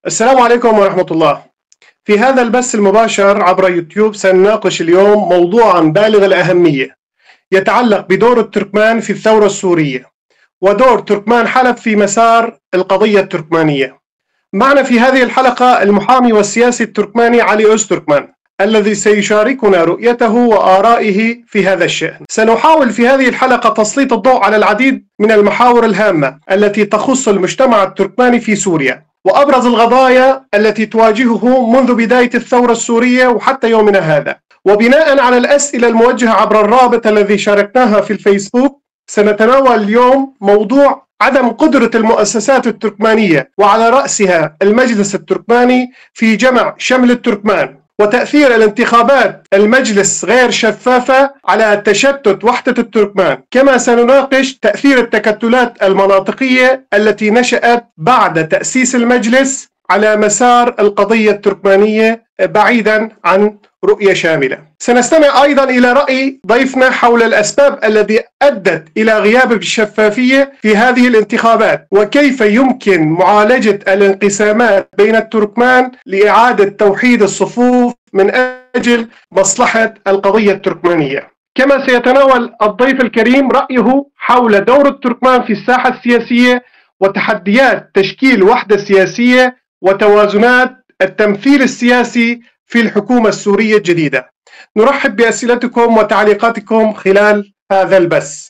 السلام عليكم ورحمة الله. في هذا البث المباشر عبر يوتيوب سنناقش اليوم موضوعا بالغ الأهمية يتعلق بدور التركمان في الثورة السورية ودور تركمان حلب في مسار القضية التركمانية. معنا في هذه الحلقة المحامي والسياسي التركماني علي أوزتركمان الذي سيشاركنا رؤيته وآرائه في هذا الشأن. سنحاول في هذه الحلقة تسليط الضوء على العديد من المحاور الهامة التي تخص المجتمع التركماني في سوريا وأبرز القضايا التي تواجهه منذ بداية الثورة السورية وحتى يومنا هذا. وبناء على الأسئلة الموجهة عبر الرابط الذي شاركناها في الفيسبوك سنتناول اليوم موضوع عدم قدرة المؤسسات التركمانية وعلى رأسها المجلس التركماني في جمع شمل التركمان، وتأثير الانتخابات المجلس غير شفافة على تشتت وحدة التركمان. كما سنناقش تأثير التكتلات المناطقية التي نشأت بعد تأسيس المجلس على مسار القضية التركمانية بعيدا عن رؤية شاملة. سنستمع أيضا إلى رأي ضيفنا حول الأسباب التي أدت إلى غياب الشفافية في هذه الانتخابات، وكيف يمكن معالجة الانقسامات بين التركمان لإعادة توحيد الصفوف من أجل مصلحة القضية التركمانية. كما سيتناول الضيف الكريم رأيه حول دور التركمان في الساحة السياسية وتحديات تشكيل وحدة سياسية وتوازنات التمثيل السياسي في الحكومة السورية الجديدة. نرحب بأسئلتكم وتعليقاتكم خلال هذا البث.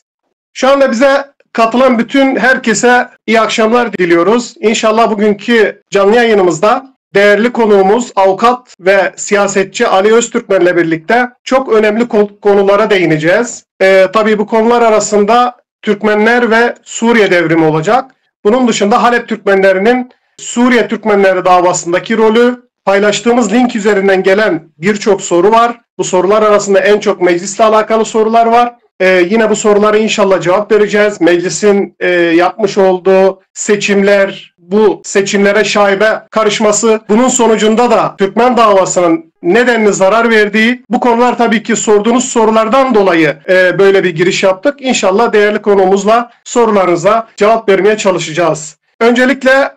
Şu anda bize katılan bütün herkese iyi akşamlar diliyoruz. İnşallah bugünkü canlı yayınımızda değerli konuğumuz avukat ve siyasetçi Ali Öztürkmen'le birlikte çok önemli konulara değineceğiz. Tabii bu konular arasında Türkmenler ve Suriye devrimi olacak. Bunun dışında Halep Türkmenlerinin Suriye Türkmenleri davasındaki rolü, paylaştığımız link üzerinden gelen birçok soru var. Bu sorular arasında en çok meclisle alakalı sorular var. Yine bu sorulara inşallah cevap vereceğiz. Meclisin yapmış olduğu seçimler, bu seçimlere şaibe karışması, bunun sonucunda da Türkmen davasının nedenli zarar verdiği, bu konular tabii ki sorduğunuz sorulardan dolayı böyle bir giriş yaptık. İnşallah değerli konuğumuzla sorularınıza cevap vermeye çalışacağız. Öncelikle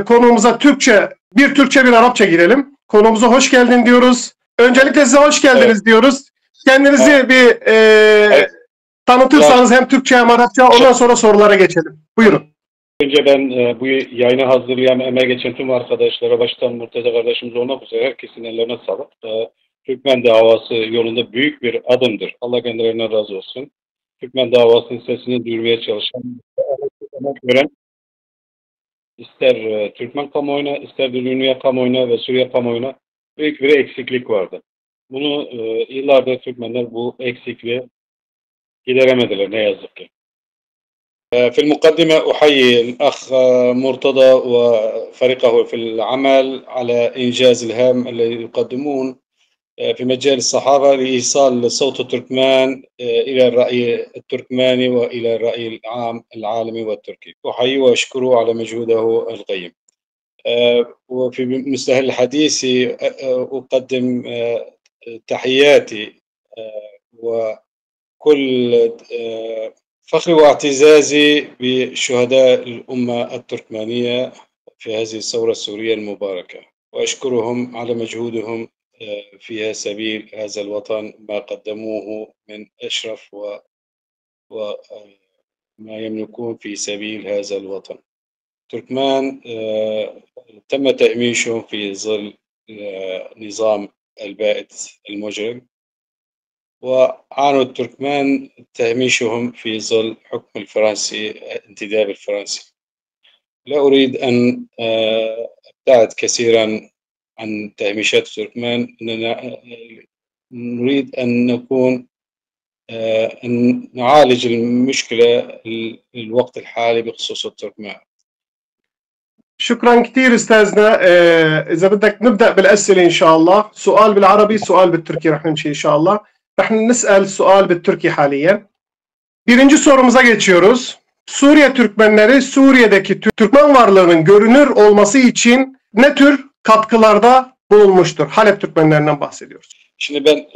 konuğumuza Türkçe, bir Türkçe bir Arapça girelim. Konuğumuza hoş geldin diyoruz. Öncelikle size hoş geldiniz diyoruz. Kendinizi bir tanıtırsanız hem Türkçe hem Arapça, ondan sonra sorulara geçelim. Buyurun. Önce ben bu yayını hazırlayan, emeği geçen tüm arkadaşlara, baştan Murtaza kardeşimiz olmak üzere herkesin ellerine sağlık. Türkmen davası yolunda büyük bir adımdır. Allah kendilerinden razı olsun. Türkmen davasının sesini duyurmaya çalışan, emek veren, ister Türkmen kamuoyuna, ister dünya kamuoyuna ve Suriye kamuoyuna büyük bir eksiklik vardı. Bunu yıllardır Türkmenler bu eksikliği gideremediler ne yazık ki. في المقدمة أحيي الأخ مرتضى وفريقه في العمل على إنجاز الهام الذي يقدمون في مجال الصحافة لإيصال صوت التركمان إلى الرأي التركماني وإلى الرأي العام العالمي والتركي. أحيي وأشكره على مجهوده القيم. وفي مستهل حديثي أقدم تحياتي وكل فخري واعتزازي بشهداء الأمة التركمانية في هذه الثورة السورية المباركة، وأشكرهم على مجهودهم في سبيل هذا الوطن، ما قدموه من أشرف وما يملكون في سبيل هذا الوطن. تركمان تم تهميشهم في ظل نظام البائد المجرم، وعانوا التركمان تهميشهم في ظل حكم الفرنسي، انتداب الفرنسي. لا أريد أن أبتعد كثيرا عن تهميشات التركمان، إننا نريد أن نكون أن نعالج المشكلة الوقت الحالي بخصوص التركمان. شكرا كثير استاذنا. اذا بدك نبدا بالاسئله ان شاء الله، سؤال بالعربي سؤال بالتركي رح نمشي ان شاء الله. رح نسال سؤال بالتركي حاليا. Birinci sorumuza geçiyoruz. Suriye Türkmenleri Suriye'deki Türkmen varlığının görünür olması için ne tür katkılarda bulunmuştur? Halep Türkmenlerinden bahsediyoruz. Şimdi ben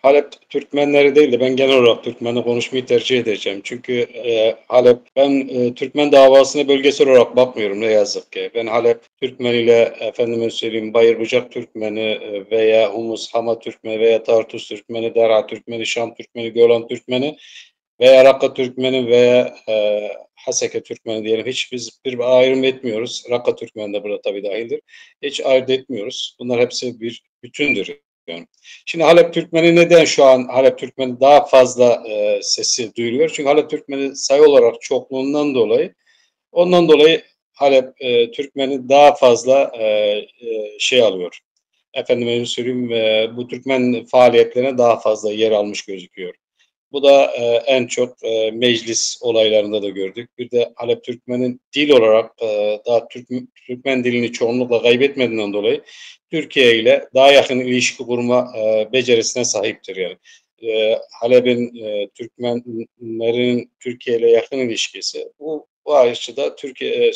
Halep Türkmenleri değil de ben genel olarak Türkmenle konuşmayı tercih edeceğim. Çünkü Halep, ben Türkmen davasına bölgesel olarak bakmıyorum ne yazık ki. Ben Halep Türkmeni ile efendime söyleyeyim Bayırbucak Türkmeni veya Humus Hama Türkmeni veya Tartus Türkmeni, Dara Türkmeni, Şam Türkmeni, Golan Türkmeni veya Rakka Türkmeni veya Haseke Türkmeni diyelim. Hiç biz bir ayrım etmiyoruz. Rakka Türkmeni de burada tabii dahildir. Hiç ayırt etmiyoruz. Bunlar hepsi bir bütündür. Yani. Şimdi Halep Türkmeni neden şu an Halep Türkmeni daha fazla sesi duyuluyor? Çünkü Halep Türkmeni sayı olarak çokluğundan dolayı, ondan dolayı Halep Türkmeni daha fazla şey alıyor. Efendime söyleyeyim, bu Türkmen faaliyetlerine daha fazla yer almış gözüküyor. Bu da en çok meclis olaylarında da gördük. Bir de Halep Türkmen'in dil olarak daha Türkmen dilini çoğunlukla kaybetmediğinden dolayı Türkiye ile daha yakın ilişki kurma becerisine sahiptir yani. Halep'in Türkmenlerin Türkiye ile yakın ilişkisi bu açıda Türkiye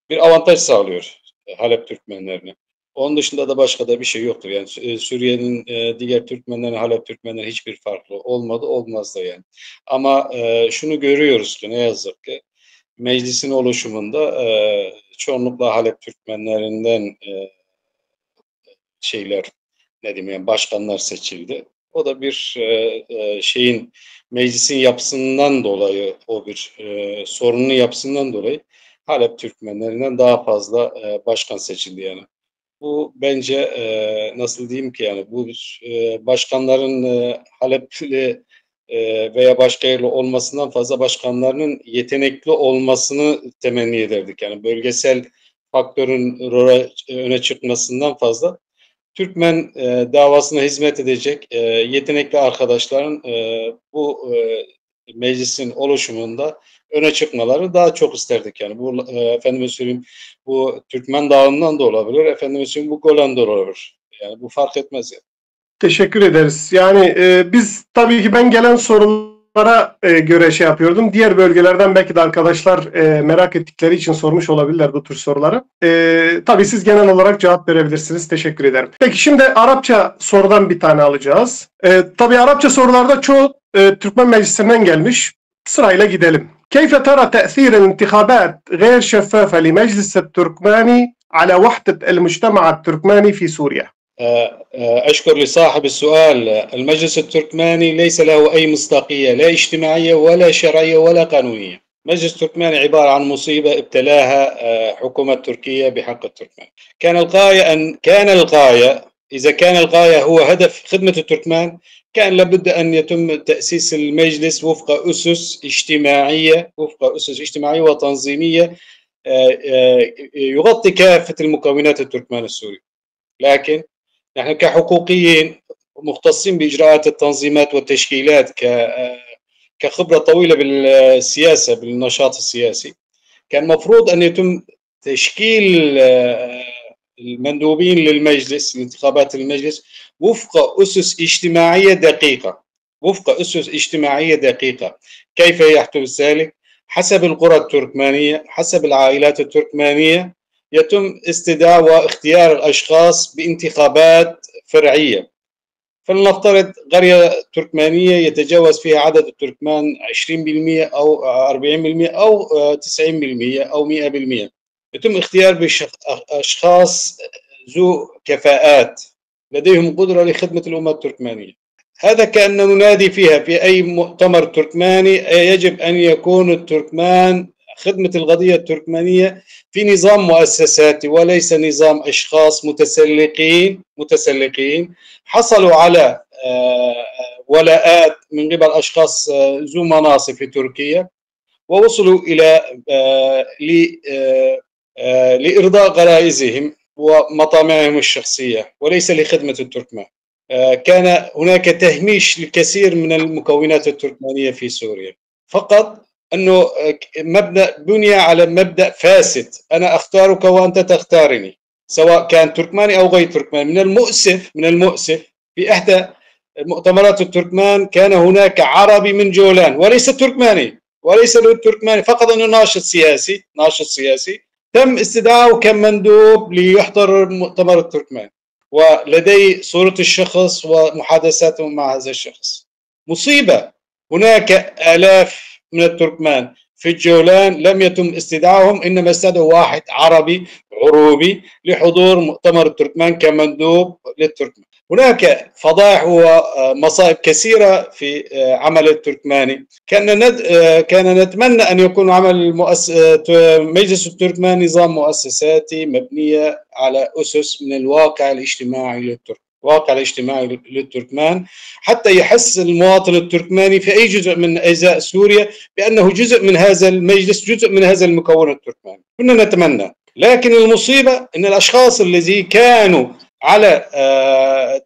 bir avantaj sağlıyor Halep Türkmenlerine. Onun dışında da başka da bir şey yoktur. Yani Suriye'nin diğer Türkmenlerine, Halep Türkmenlerine hiçbir farklı olmadı, olmaz da yani. Ama şunu görüyoruz ki ne yazık ki meclisin oluşumunda çoğunlukla Halep Türkmenlerinden şeyler, ne diyeyim yani, başkanlar seçildi. O da bir şeyin, meclisin yapısından dolayı, o bir sorunun yapısından dolayı Halep Türkmenlerinden daha fazla başkan seçildi yani. Bu bence nasıl diyeyim ki yani bu başkanların Halepli veya başka yerli olmasından fazla başkanlarının yetenekli olmasını temenni ederdik. Yani bölgesel faktörün role öne çıkmasından fazla Türkmen davasına hizmet edecek yetenekli arkadaşların bu meclisin oluşumunda öne çıkmaları daha çok isterdik. Yani bu efendime söyleyeyim bu Türkmen Dağı'ndan da olabilir, efendime söyleyeyim bu Golan'da olabilir. Yani bu fark etmez. Yani. Teşekkür ederiz. Yani biz tabii ki ben gelen sorulara göre şey yapıyordum. Diğer bölgelerden belki de arkadaşlar merak ettikleri için sormuş olabilirler bu tür soruları. Tabii siz genel olarak cevap verebilirsiniz. Teşekkür ederim. Peki şimdi Arapça sorudan bir tane alacağız. Tabii Arapça sorularda çoğu Türkmen Meclisi'nden gelmiş. Sırayla gidelim. كيف ترى تأثير الانتخابات غير شفافة لمجلس التركماني على وحدة المجتمع التركماني في سوريا؟ أشكر لصاحب السؤال. المجلس التركماني ليس له أي مصداقية، لا اجتماعية ولا شرعية ولا قانونية. المجلس التركماني عبارة عن مصيبة ابتلاها حكومة تركيا بحق التركمان. كان الغاية إذا كان الغاية هو هدف خدمة التركمان، كان لابد أن يتم تأسيس المجلس وفق أسس اجتماعية، وفق أسس اجتماعية وتنظيمية يغطي كافة المكونات التركمان السوري. لكن نحن كحقوقيين مختصين بإجراءات التنظيمات والتشكيلات كخبرة طويلة بالسياسة، بالنشاط السياسي، كان المفروض أن يتم تشكيل المندوبين للمجلس، لانتخابات المجلس، وفق أسس اجتماعية دقيقة، وفق أسس اجتماعية دقيقة. كيف يحدث ذلك؟ حسب القرى التركمانية، حسب العائلات التركمانية، يتم استدعاء واختيار الأشخاص بانتخابات فرعية. فلنفترض قرية تركمانية يتجاوز فيها عدد التركمان 20% أو 40% أو 90% أو 100%. يتم اختيار أشخاص ذو كفاءات لديهم قدرة لخدمة الأمة التركمانية. هذا كأن ننادي فيها في أي مؤتمر تركماني، يجب أن يكون التركمان خدمة القضية التركمانية في نظام مؤسساتي وليس نظام أشخاص متسلقين حصلوا على ولاءات من قبل أشخاص ذو مناصب في تركيا ووصلوا إلى لإرضاء غرائزهم ومطامعهم الشخصية وليس لخدمة التركمان. كان هناك تهميش للكثير من المكونات التركمانية في سوريا، فقط أنه مبدأ بني على مبدأ فاسد، أنا أختارك وأنت تختارني، سواء كان تركماني أو غير تركماني. من المؤسف في إحدى مؤتمرات التركمان كان هناك عربي من جولان وليس تركماني، وليس تركماني، فقط أنه ناشط سياسي تم استدعائه كمندوب ليحضر مؤتمر التركمان. ولدي صورة الشخص ومحادثاته مع هذا الشخص. مصيبة، هناك آلاف من التركمان في الجولان لم يتم استدعائهم، إنما استدعوا واحد عربي عروبي لحضور مؤتمر التركمان كمندوب للتركمان. هناك فضائح ومصائب كثيرة في عمل التركماني. كان نتمنى أن يكون عمل مجلس التركمان نظام مؤسساتي مبنية على أسس من الواقع الاجتماعي للترك، الواقع الاجتماعي للتركمان، حتى يحس المواطن التركماني في أي جزء من أجزاء سوريا بأنه جزء من هذا المجلس، جزء من هذا المكون التركماني. كنا نتمنى، لكن المصيبة أن الأشخاص الذين كانوا على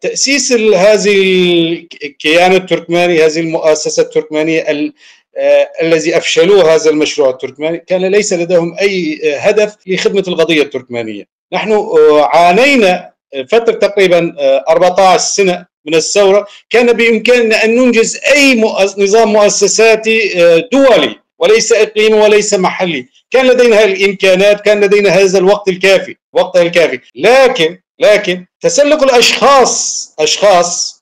تأسيس هذه الكيان التركماني، هذه المؤسسة التركمانية الذي أفشلوه هذا المشروع التركماني، كان ليس لديهم أي هدف لخدمة القضية التركمانية. نحن عانينا فترة تقريبا 14 سنة من الثورة، كان بإمكاننا أن ننجز أي نظام مؤسساتي دولي وليس إقليمي وليس محلي. كان لدينا الإمكانات، كان لدينا هذا الوقت الكافي، وقتها الكافي. لكن تسلق الأشخاص،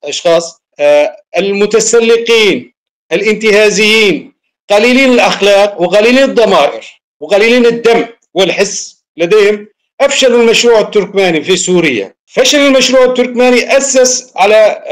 أشخاص المتسلقين الانتهازيين قليلين الأخلاق وقليلين الضمائر وقليلين الدم والحس لديهم، أفشلوا المشروع التركماني في سوريا. فشل المشروع التركماني أسس على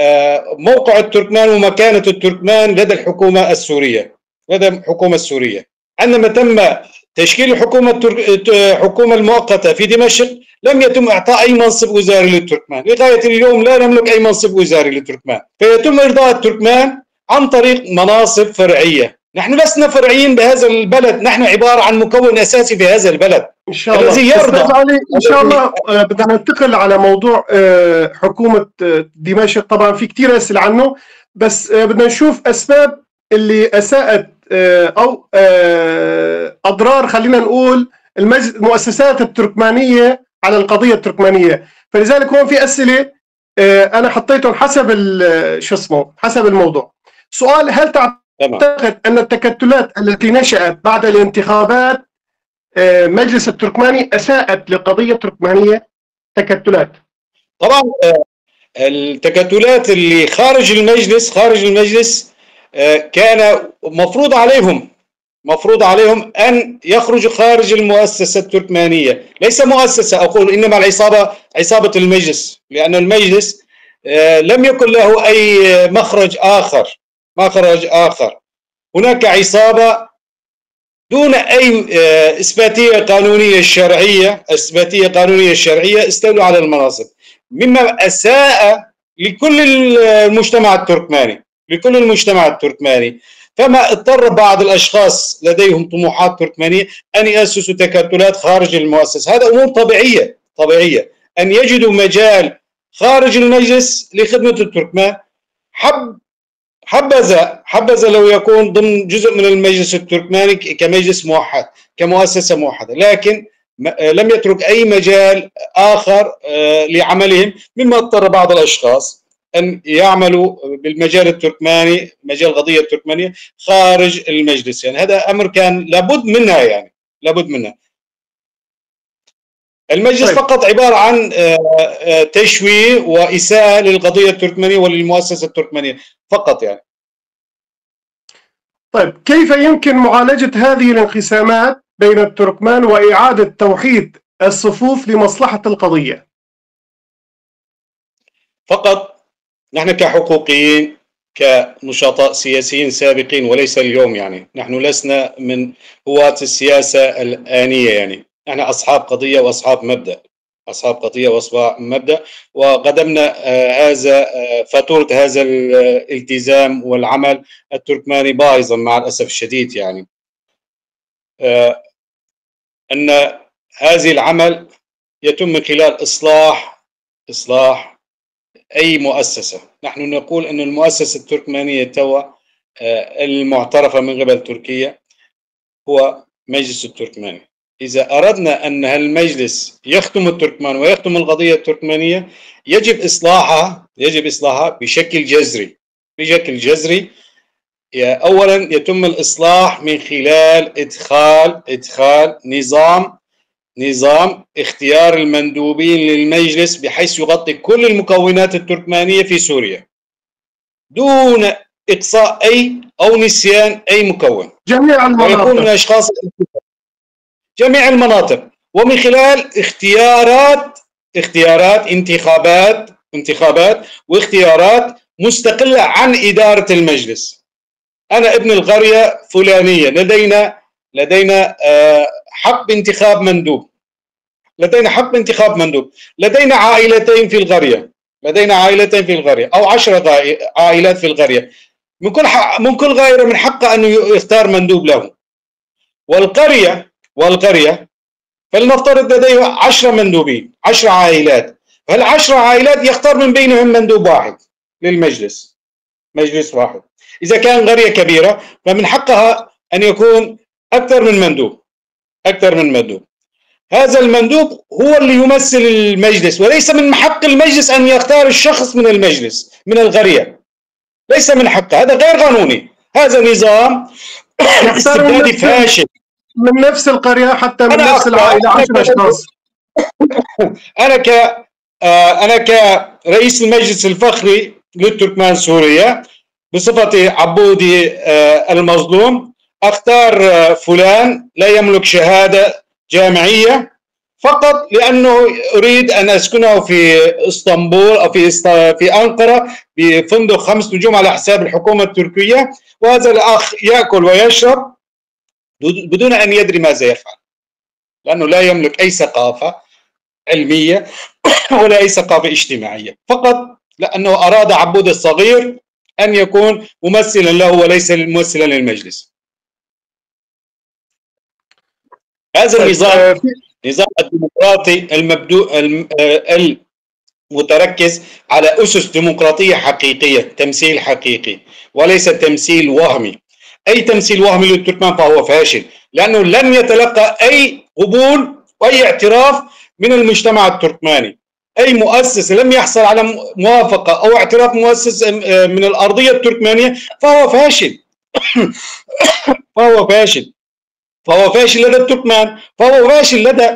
موقع التركمان ومكانة التركمان لدى الحكومة السورية، لدى الحكومة السورية. عندما تم تشكيل الحكومة المؤقتة في دمشق لم يتم إعطاء أي منصب وزاري للتركمان. لغاية اليوم لا نملك أي منصب وزاري للتركمان، فيتم إرضاء التركمان عن طريق مناصب فرعية. نحن لسنا فرعيين بهذا البلد، نحن عبارة عن مكون أساسي في هذا البلد. إن شاء الله يرضى. علي إن شاء الله بدنا ننتقل على موضوع حكومة دمشق، طبعا في كثير أسئلة عنه، بس بدنا نشوف أسباب اللي أساءت أو أضرار، خلينا نقول المؤسسات التركمانية على القضية التركمانية. فلذلك هون في أسئلة أنا حطيتهم حسب شو اسمه، حسب الموضوع. سؤال: هل تعتقد أن التكتلات التي نشأت بعد الانتخابات مجلس التركماني أساءت للقضية التركمانية؟ تكتلات، طبعا التكتلات اللي خارج المجلس، كان مفروض عليهم أن يخرجوا خارج المؤسسة التركمانية. ليس مؤسسة أقول، إنما العصابة، عصابة المجلس، لأن المجلس لم يكن له أي مخرج آخر، هناك عصابة دون أي إثباتية قانونية شرعية، استولوا على المناصب، مما أساء لكل المجتمع التركماني، فما اضطر بعض الأشخاص لديهم طموحات تركمانية أن يأسسوا تكتلات خارج المؤسسة. هذا أمور طبيعية أن يجدوا مجال خارج المجلس لخدمة التركمان. حبذا لو يكون ضمن جزء من المجلس التركماني كمجلس موحد، كمؤسسة موحدة، لكن لم يترك أي مجال آخر لعملهم، مما اضطر بعض الأشخاص أن يعملوا بالمجال التركماني، مجال القضية التركمانية خارج المجلس. يعني هذا أمر كان لابد منها، لابد منها. المجلس طيب. فقط عبارة عن تشويه وإساءة للقضية التركمانية وللمؤسسة التركمانية فقط يعني. طيب، كيف يمكن معالجة هذه الانقسامات بين التركمان وإعادة توحيد الصفوف لمصلحة القضية؟ فقط نحن كحقوقيين، كنشطاء سياسيين سابقين وليس اليوم، يعني نحن لسنا من هواة السياسة الآنية، يعني نحن أصحاب قضية وأصحاب مبدأ، وقدمنا هذا فاتورة هذا الالتزام والعمل التركماني بايظا مع الأسف الشديد. يعني أن هذه العمل يتم من خلال إصلاح أي مؤسسة. نحن نقول أن المؤسسة التركمانية توا المعترفة من قبل تركيا هو مجلس التركماني. إذا أردنا أن هالمجلس يخدم التركمان ويخدم القضية التركمانية يجب إصلاحها بشكل جذري، أولا يتم الإصلاح من خلال إدخال نظام نظام اختيار المندوبين للمجلس بحيث يغطي كل المكونات التركمانية في سوريا دون إقصاء أي أو نسيان أي مكون. جميع المناطق، ويكون من أشخاص جميع المناطق، ومن خلال اختيارات انتخابات واختيارات مستقلة عن إدارة المجلس. أنا ابن القرية فلانية، لدينا حق بانتخاب مندوب، لدينا حق بانتخاب مندوب، لدينا عائلتين في القرية، لدينا عائلتين في القرية أو 10 عائلات في القرية، من كل غايرة من حقه أنه يختار مندوب له. والقرية فلنفترض لديه 10 مندوبين، 10 عائلات، فال10 عائلات يختار من بينهم مندوب واحد للمجلس، مجلس واحد. إذا كان قرية كبيرة فمن حقها أن يكون أكثر من مندوب، أكثر من مندوب. هذا المندوب هو اللي يمثل المجلس، وليس من حق المجلس أن يختار الشخص من المجلس من القرية، ليس من حقه، هذا غير قانوني، هذا نظام استبدادي فاشل. من نفس القرية حتى من نفس العائلة 10 أشخاص. أنا كرئيس المجلس الفخري للتركمان سوريا بصفتي عبودي المظلوم أختار فلان لا يملك شهادة جامعية فقط لأنه أريد أن أسكنه في اسطنبول أو في أنقرة بفندق 5 نجوم على حساب الحكومة التركية، وهذا الأخ يأكل ويشرب بدون أن يدري ماذا يفعل، لأنه لا يملك أي ثقافة علمية ولا أي ثقافة اجتماعية، فقط لأنه أراد عبود الصغير أن يكون ممثلا له وليس ممثلا للمجلس. هذا النظام، نظام الديمقراطي المبدوء المتركز على أسس ديمقراطية حقيقية، تمثيل حقيقي وليس تمثيل وهمي. أي تمثيل وهمي للتركمان فهو فاشل، لأنه لن يتلقى أي قبول وأي اعتراف من المجتمع التركماني. أي مؤسسة لم يحصل على موافقة أو اعتراف مؤسس من الأرضية التركمانية فهو فاشل. فهو فاشل، فهو فاشل لدى التركمان، فهو فاشل لدى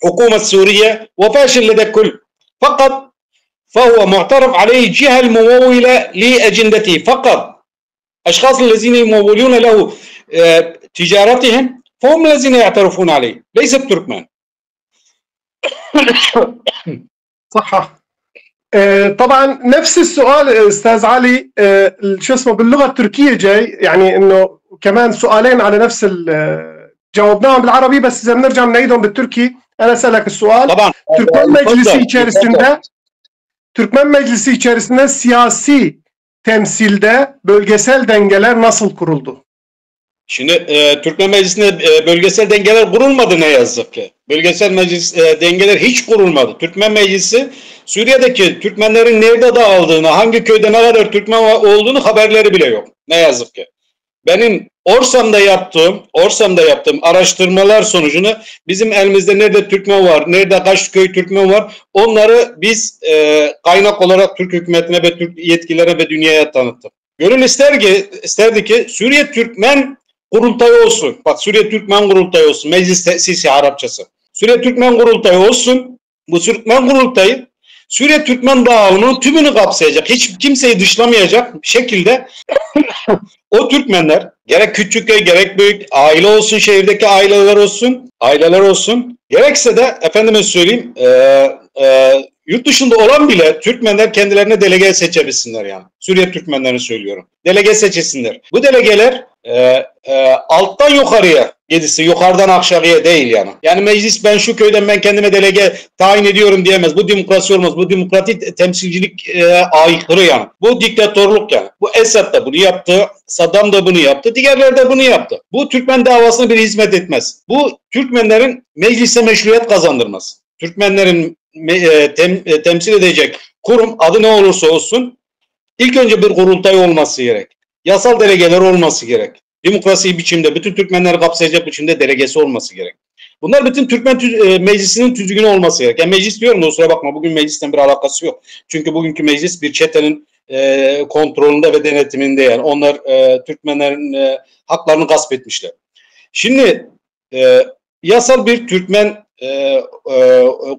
الحكومة السورية، وفاشل لدى الكل. فقط فهو معترف عليه الجهة الممولة لأجندته فقط. أشخاص الذين يمولون له تجارتهم فهم الذين يعترفون عليه، ليس التركمان. صح. طبعا نفس السؤال استاذ علي، شو اسمه باللغه التركيه جاي، يعني انه كمان سؤالين على نفس جاوبناهم بالعربي، بس اذا بنرجع بنعيدهم بالتركي. انا اسالك السؤال. طبعا. Türkmen Meclisi içerisinde Türkmen Meclisi içerisinde siyasi temsilde bölgesel dengeler nasıl kuruldu? Şimdi Türkmen Meclisi'nde bölgesel dengeler kurulmadı ne yazık ki. Bölgesel meclis dengeler hiç kurulmadı. Türkmen Meclisi Suriye'deki Türkmenlerin nerede dağıldığını, hangi köyde ne kadar Türkmen olduğunu haberleri bile yok. Ne yazık ki. Benim Orsam'da yaptığım araştırmalar sonucunu bizim elimizde nerede Türkmen var, nerede kaç köy Türkmen var, onları biz kaynak olarak Türk hükümetine ve Türk yetkililere ve dünyaya tanıttık. Gönül isterdi ki Suriye Türkmen Kurultayı olsun. Bak, Suriye Türkmen Kurultayı olsun. Meclis Tesisi Arapçası. Suriye Türkmen Kurultayı olsun. Bu Türkmen Kurultayı Suriye Türkmen dağılımının tümünü kapsayacak. Hiç kimseyi dışlamayacak şekilde o Türkmenler gerek küçük köy gerek büyük aile olsun, şehirdeki aileler olsun, gerekse de efendime söyleyeyim yurt dışında olan bile Türkmenler kendilerine delege seçebilsinler yani. Suriye Türkmenlerini söylüyorum. Delege seçilsinler. Bu delegeler alttan yukarıya gidilsin, yukarıdan aşağıya değil yani. Yani meclis ben şu köyden ben kendime delege tayin ediyorum diyemez. Bu demokrasi olmaz. Bu demokratik temsilcilik aykırı yani. Bu diktatörlük yani. Bu Esad da bunu yaptı. Saddam da bunu yaptı. Diğerleri de bunu yaptı. Bu Türkmen davasına bir hizmet etmez. Bu Türkmenlerin meclise meşruiyet kazandırmaz. Türkmenlerin temsil edecek kurum adı ne olursa olsun ilk önce bir kurultay olması gerek. Yasal delegeler olması gerek. Demokrasi biçimde bütün Türkmenleri kapsayacak biçimde delegesi olması gerek. Bunlar bütün Türkmen meclisinin tüzüğünü olması gerek. Yani meclis diyorum da kusura bakma, bugün meclisten bir alakası yok. Çünkü bugünkü meclis bir çetenin kontrolünde ve denetiminde yani. Onlar Türkmenlerin haklarını gasp etmişler. Şimdi yasal bir Türkmen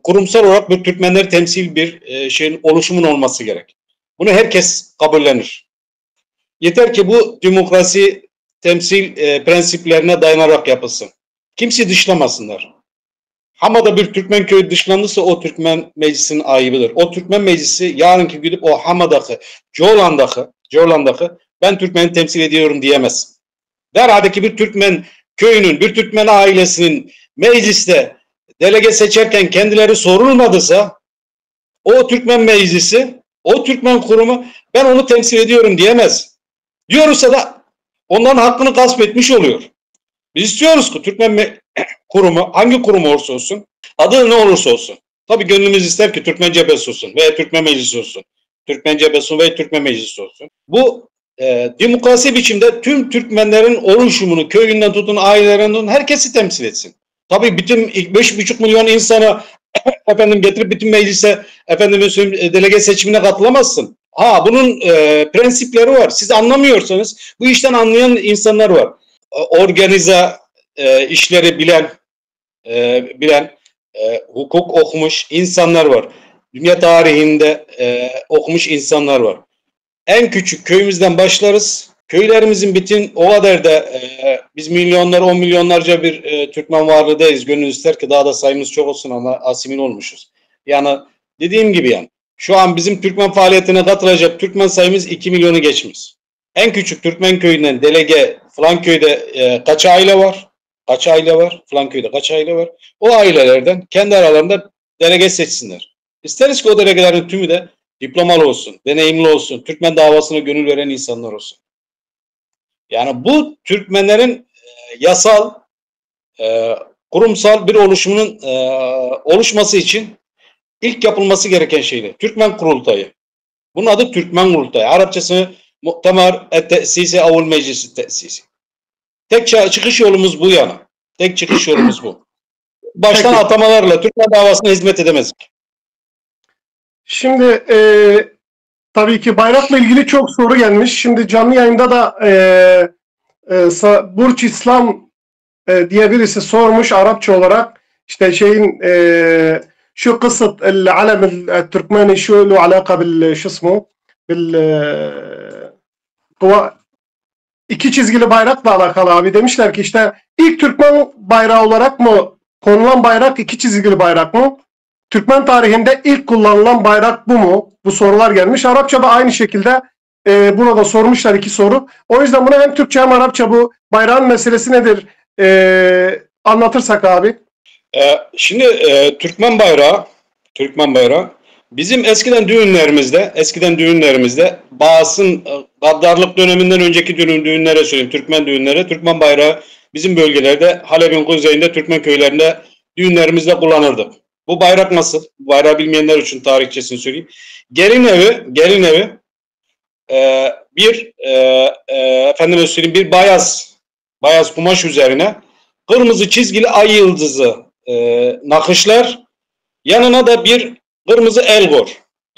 Kurumsal olarak bir Türkmenleri temsil bir şeyin oluşumun olması gerek. Bunu herkes kabullenir. Yeter ki bu demokrasi temsil prensiplerine dayanarak yapılsın. Kimse dışlamasınlar. Hama'da bir Türkmen köyü dışlanırsa o Türkmen meclisinin ayıbıdır. O Türkmen meclisi yarınki gidip o Hama'daki, Coğlan'daki ben Türkmen'i temsil ediyorum diyemez. Derha'daki bir Türkmen köyünün, bir Türkmen ailesinin mecliste delege seçerken kendileri sorulmadıysa o Türkmen meclisi, o Türkmen kurumu ben onu temsil ediyorum diyemez. Diyorsa da onların hakkını gasp etmiş oluyor. Biz istiyoruz ki Türkmen kurumu hangi kurum olursa olsun, adı ne olursa olsun. Tabii gönlümüz ister ki Türkmen Cephesi olsun veya Türkmen Meclisi olsun. Türkmen Cephesi veya Türkmen Meclisi olsun. Bu demokrasi biçimde tüm Türkmenlerin oluşumunu, köyünden tutun, ailelerinden tutun, herkesi temsil etsin. Tabii bütün 5,5 milyon insanı efendim getirip bütün meclise efendim delege seçimine katılamazsın. Ha bunun prensipleri var. Siz anlamıyorsanız bu işten anlayan insanlar var. Organize işleri bilen hukuk okumuş insanlar var. Dünya tarihinde okumuş insanlar var. En küçük köyümüzden başlarız. Köylerimizin bütün o kadar da biz milyonlar, 10 milyonlarca bir Türkmen varlığı değiliz. Gönül ister ki daha da sayımız çok olsun ama asimil olmuşuz. Yani dediğim gibi yani şu an bizim Türkmen faaliyetine katılacak Türkmen sayımız 2 milyonu geçmiş. En küçük Türkmen köyünden delege falan köyde kaç aile var? Kaç aile var? Falan köyde kaç aile var? O ailelerden kendi aralarında delege seçsinler. İsteriz ki o delegelerin tümü de diplomalı olsun, deneyimli olsun, Türkmen davasına gönül veren insanlar olsun. Yani bu Türkmenlerin yasal, kurumsal bir oluşumunun oluşması için ilk yapılması gereken şeydi. Türkmen Kurultayı. Bunun adı Türkmen Kurultayı. Arapçasını Mu'temar et-Te'sisi Avul Meclisi Te'sisi. Tek çıkış yolumuz bu yana. Tek çıkış yolumuz bu. Baştan Peki. Atamalarla Türkmen davasına hizmet edemezdik. Şimdi tabii ki bayrakla ilgili çok soru gelmiş. Şimdi canlı yayında da Burç İslam diye birisi sormuş Arapça olarak. İşte şeyin şu kısıt el alem el Türkmeni şu lu alaka bil şu ismu bil iki çizgili bayrakla alakalı abi. Demişler ki işte ilk Türkmen bayrağı olarak mı konulan bayrak iki çizgili bayrak mı? Türkmen tarihinde ilk kullanılan bayrak bu mu? Bu sorular gelmiş. Arapçada aynı şekilde burada sormuşlar iki soru. O yüzden bunu hem Türkçe hem Arapça bu bayrağın meselesi nedir? Anlatırsak abi. Şimdi Türkmen bayrağı bizim eskiden düğünlerimizde Baas'ın gaddarlık döneminden önceki düğünlere söyleyeyim. Türkmen düğünlere, Türkmen bayrağı bizim bölgelerde Halep'in kuzeyinde Türkmen köylerinde düğünlerimizde kullanırdık. Bu bayrak nasıl? Bu bayrağı bilmeyenler için tarihçesini söyleyeyim. Gelin evi bir efendime söyleyeyim bir bayaz kumaş üzerine kırmızı çizgili ay yıldızı nakışlar, yanına da bir kırmızı elgor.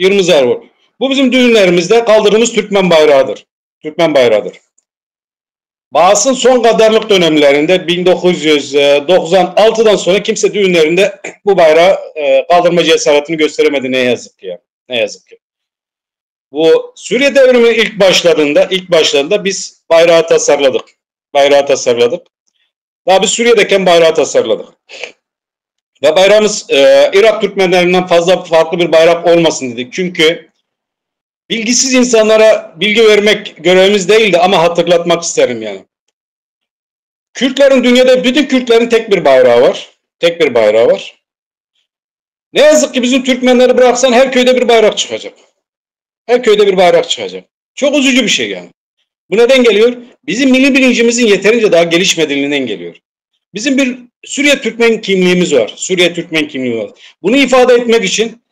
Kırmızı elgor. Bu bizim düğünlerimizde kaldırdığımız Türkmen bayrağıdır. Türkmen bayrağıdır. Baas'ın son kadarlık dönemlerinde 1996'dan sonra kimse düğünlerinde bu bayrağı kaldırma cesaretini gösteremedi ne yazık ki. Ne yazık ki. Bu Suriye devrimi ilk başladığında biz bayrağı tasarladık. Bayrağı tasarladık. Daha biz Suriye'deyken bayrağı tasarladık. Ve bayrağımız Irak Türkmenlerinden fazla farklı bir bayrak olmasın dedik. Çünkü bilgisiz insanlara bilgi vermek görevimiz değildi ama hatırlatmak isterim yani. Kürtlerin dünyada bütün Kürtlerin tek bir bayrağı var. Tek bir bayrağı var. Ne yazık ki bizim Türkmenleri bıraksan her köyde bir bayrak çıkacak. Her köyde bir bayrak çıkacak. Çok üzücü bir şey yani. Bu neden geliyor? Bizim milli bilincimizin yeterince daha gelişmediğinden geliyor. Bizim bir Suriye Türkmen kimliğimiz var. Suriye Türkmen kimliği var. Bunu ifade etmek için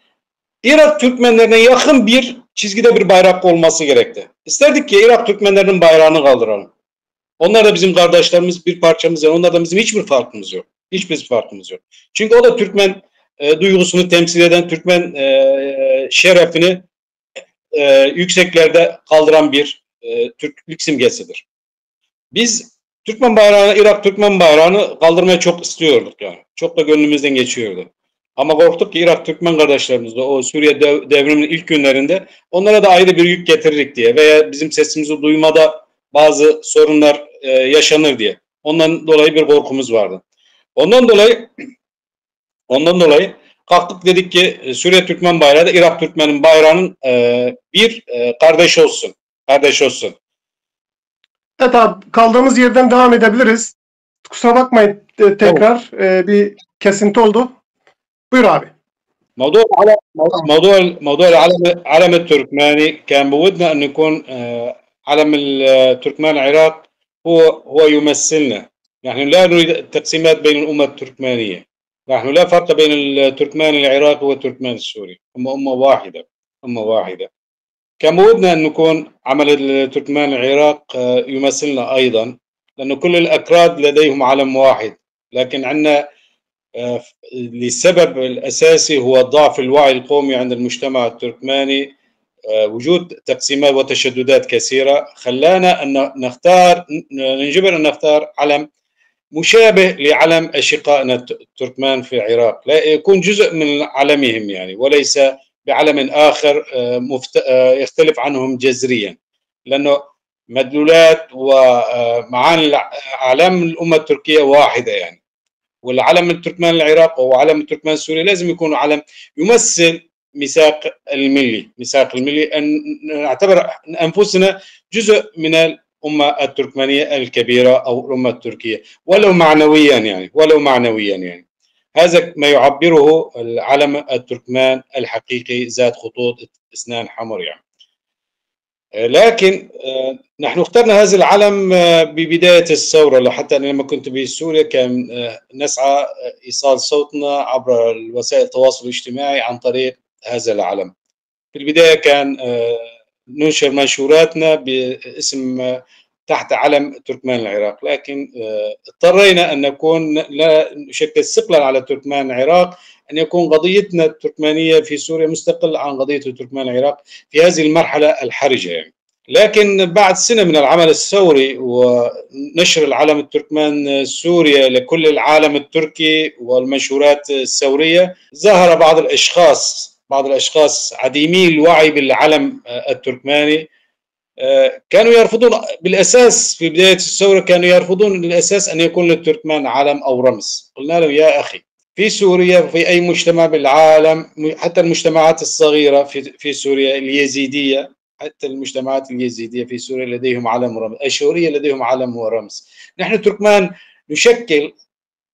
Irak Türkmenlerine yakın bir çizgide bir bayrak olması gerekti. İsterdik ki Irak Türkmenlerinin bayrağını kaldıralım. Onlar da bizim kardeşlerimiz, bir parçamız. Yani onlardan bizim hiçbir farkımız yok. Hiçbir farkımız yok. Çünkü o da Türkmen duygusunu temsil eden, Türkmen şerefini yükseklerde kaldıran bir Türklük simgesidir. Biz Türkmen bayrağını, Irak Türkmen bayrağını kaldırmayı çok istiyorduk yani. Çok da gönlümüzden geçiyordu. Ama korktuk ki Irak Türkmen kardeşlerimiz de o Suriye devriminin ilk günlerinde onlara da ayrı bir yük getiririk diye veya bizim sesimizi duymada bazı sorunlar yaşanır diye. Ondan dolayı bir korkumuz vardı. Ondan dolayı kalktık dedik ki Suriye Türkmen bayrağı da Irak Türkmen'in bayrağının bir kardeş olsun. Kardeş olsun. Evet abi, kaldığımız yerden devam edebiliriz. Kusura bakmayın tekrar bir kesinti oldu. Buyur abi. موضوع العلم التركماني كان بودنا أن يكون علم التركمان العراق هو يمثلنا. نحن لا نريد التقسيمات بين الأمة التركمانية. نحن لا فرق بين التركمان العراقي والتركمان السوري، هم أمة واحدة، أمة واحدة. كان بودنا أن نكون عمل التركمان العراق يمثلنا أيضا، لأن كل الأكراد لديهم علم واحد، لكن عندنا لسبب الأساسي هو ضعف الوعي القومي عند المجتمع التركماني، وجود تقسيمات وتشددات كثيرة خلانا أن نختار، ننجبر أن نختار علم مشابه لعلم أشقائنا التركمان في العراق، لا يكون جزء من علمهم يعني، وليس بعلم آخر يختلف عنهم جذريا، لأنه مدلولات ومعاني أعلام الأمة التركية واحدة يعني. والعلم التركمان العراق وعلم التركمان السوري لازم يكون علم يمثل ميثاق الملي، ميثاق الملي أن نعتبر أنفسنا جزء من الأمة التركمانية الكبيرة أو الأمة التركية ولو معنويا يعني، ولو معنويا يعني. هذا ما يعبره العلم التركمان الحقيقي ذات خطوط اسنان حمر يعني. لكن نحن اخترنا هذا العلم ببداية الثورة، لحتى أنا لما كنت بسوريا كان نسعى إيصال صوتنا عبر الوسائل التواصل الاجتماعي عن طريق هذا العلم. في البداية كان ننشر منشوراتنا باسم تحت علم تركمان العراق، لكن اضطرينا أن نكون لا نشكل ثقلا على تركمان العراق، أن يكون قضيتنا التركمانية في سوريا مستقلة عن قضية تركمان العراق في هذه المرحلة الحرجة يعني. لكن بعد سنة من العمل الثوري ونشر العلم التركمان سوريا لكل العالم التركي والمنشورات الثورية، ظهر بعض الأشخاص عديمي الوعي بالعلم التركماني، كانوا يرفضون بالأساس في بداية الثورة، كانوا يرفضون بالأساس أن يكون للتركمان علم أو رمز. قلنا لهم يا أخي، في سوريا في أي مجتمع بالعالم، حتى المجتمعات الصغيرة في سوريا اليزيدية، حتى المجتمعات اليزيدية في سوريا لديهم علم ورمز، الأشورية لديهم علم ورمز. نحن التركمان نشكل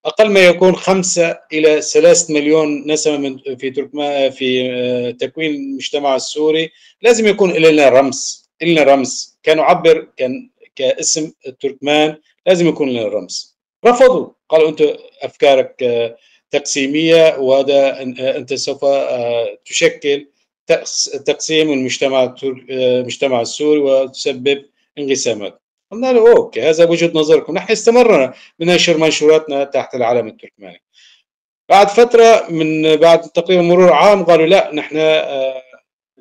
أقل ما يكون 5 إلى 3 مليون نسمة من في تركمان في تكوين المجتمع السوري، لازم يكون لنا رمز، لنا رمز كان يعبر، كان كاسم التركمان لازم يكون لنا رمز. رفضوا، قالوا أنت أفكارك تقسيمية، وهذا أنت سوف تشكل تقسيم المجتمع السوري وتسبب انقسامات. قلنا له okay، هذا وجهة نظركم. نحن استمرنا بنشر منشوراتنا تحت العلم التركماني. بعد فترة من بعد تقريبا مرور عام قالوا لا، نحن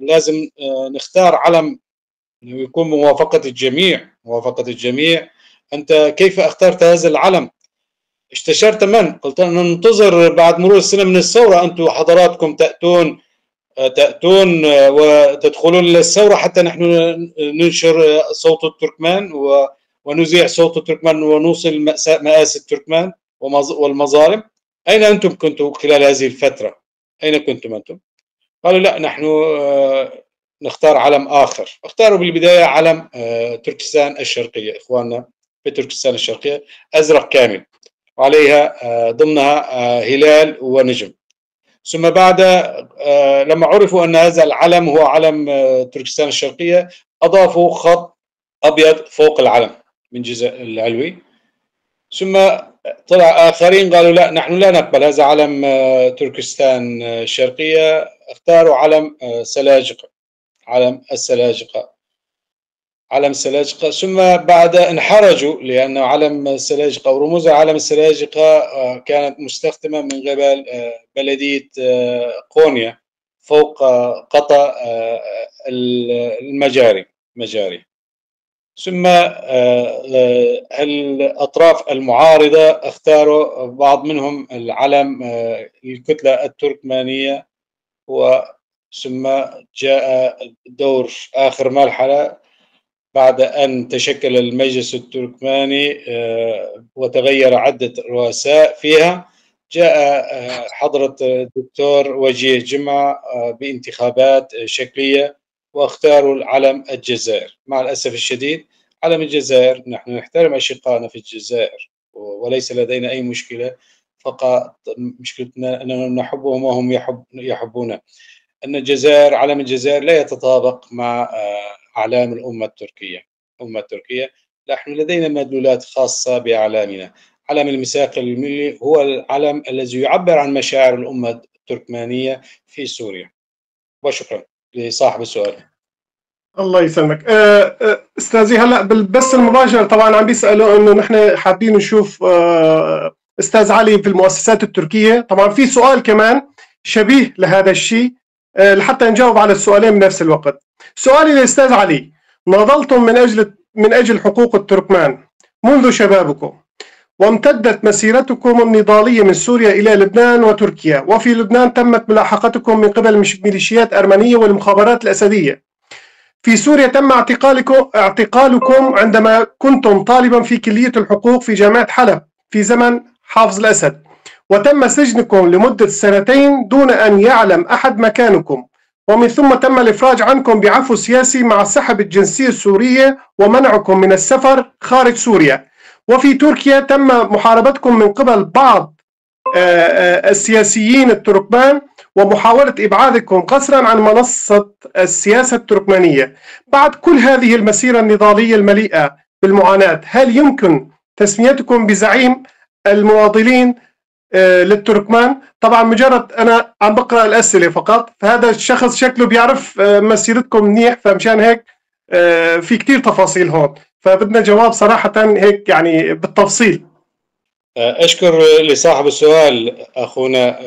لازم نختار علم ويكون بموافقة الجميع، موافقة الجميع. أنت كيف اخترت هذا العلم؟ استشرت من؟ قلت ننتظر بعد مرور السنة من الثورة، أنتم حضراتكم تأتون وتدخلون للثورة حتى نحن ننشر صوت التركمان ونذيع صوت التركمان ونوصل مآسي التركمان والمظالم. أين أنتم كنتم خلال هذه الفترة؟ أين كنتم أنتم؟ قالوا لا، نحن نختار علم آخر. اختاروا بالبداية علم تركستان الشرقية، إخواننا في تركستان الشرقية، أزرق كامل وعليها ضمنها هلال ونجم. ثم بعد لما عرفوا أن هذا العلم هو علم تركستان الشرقية، أضافوا خط أبيض فوق العلم من جزء العلوي. ثم طلع آخرين قالوا لا، نحن لا نقبل هذا علم تركستان الشرقية. اختاروا علم سلاجقة، علم السلاجقة، علم السلاجقة. ثم بعد انحرجوا لأن علم السلاجقة ورموز علم السلاجقة كانت مستخدمة من قبل بلدية قونيا فوق قطع المجاري. ثم الأطراف المعارضة اختاروا بعض منهم العلم الكتلة التركمانية، وثم جاء دور آخر مرحلة بعد أن تشكل المجلس التركماني وتغير عدة رؤساء فيها، جاء حضرة الدكتور وجيه جمعة بانتخابات شكلية واختاروا العلم الجزائر. مع الأسف الشديد علم الجزائر، نحن نحترم أشقائنا في الجزائر وليس لدينا أي مشكلة، فقط مشكلتنا أننا نحبهم وهم يحبونا. أن الجزائر، علم الجزائر لا يتطابق مع أعلام الأمة التركية. الأمة التركية نحن لدينا مدلولات خاصة بأعلامنا. علم الميثاق الملي هو العلم الذي يعبر عن مشاعر الأمة التركمانية في سوريا. وشكرا لصاحب السؤال. الله يسلمك. استاذي، هلا بالبث المباشر طبعا عم بيسالوا انه نحن حابين نشوف استاذ علي في المؤسسات التركية. طبعا في سؤال كمان شبيه لهذا الشيء لحتى نجاوب على السؤالين بنفس الوقت. سؤالي للاستاذ علي، ناضلتم من اجل حقوق التركمان منذ شبابكم، وامتدت مسيرتكم النضالية من سوريا إلى لبنان وتركيا، وفي لبنان تمت ملاحقتكم من قبل ميليشيات أرمنية والمخابرات الأسدية. في سوريا تم اعتقالكم عندما كنتم طالبا في كلية الحقوق في جامعة حلب في زمن حافظ الأسد، وتم سجنكم لمدة سنتين دون أن يعلم أحد مكانكم، ومن ثم تم الإفراج عنكم بعفو سياسي مع سحب الجنسية السورية ومنعكم من السفر خارج سوريا. وفي تركيا تم محاربتكم من قبل بعض السياسيين التركمان ومحاولة إبعادكم قسرا عن منصة السياسة التركمانية. بعد كل هذه المسيرة النضالية المليئة بالمعاناة، هل يمكن تسميتكم بزعيم المناضلين للتركمان؟ طبعا مجرد أنا عم بقرأ الأسئلة فقط، فهذا الشخص شكله بيعرف مسيرتكم منيح، فمشان هيك في كتير تفاصيل هون، فبدنا جواب صراحة هيك يعني بالتفصيل. أشكر لصاحب السؤال أخونا،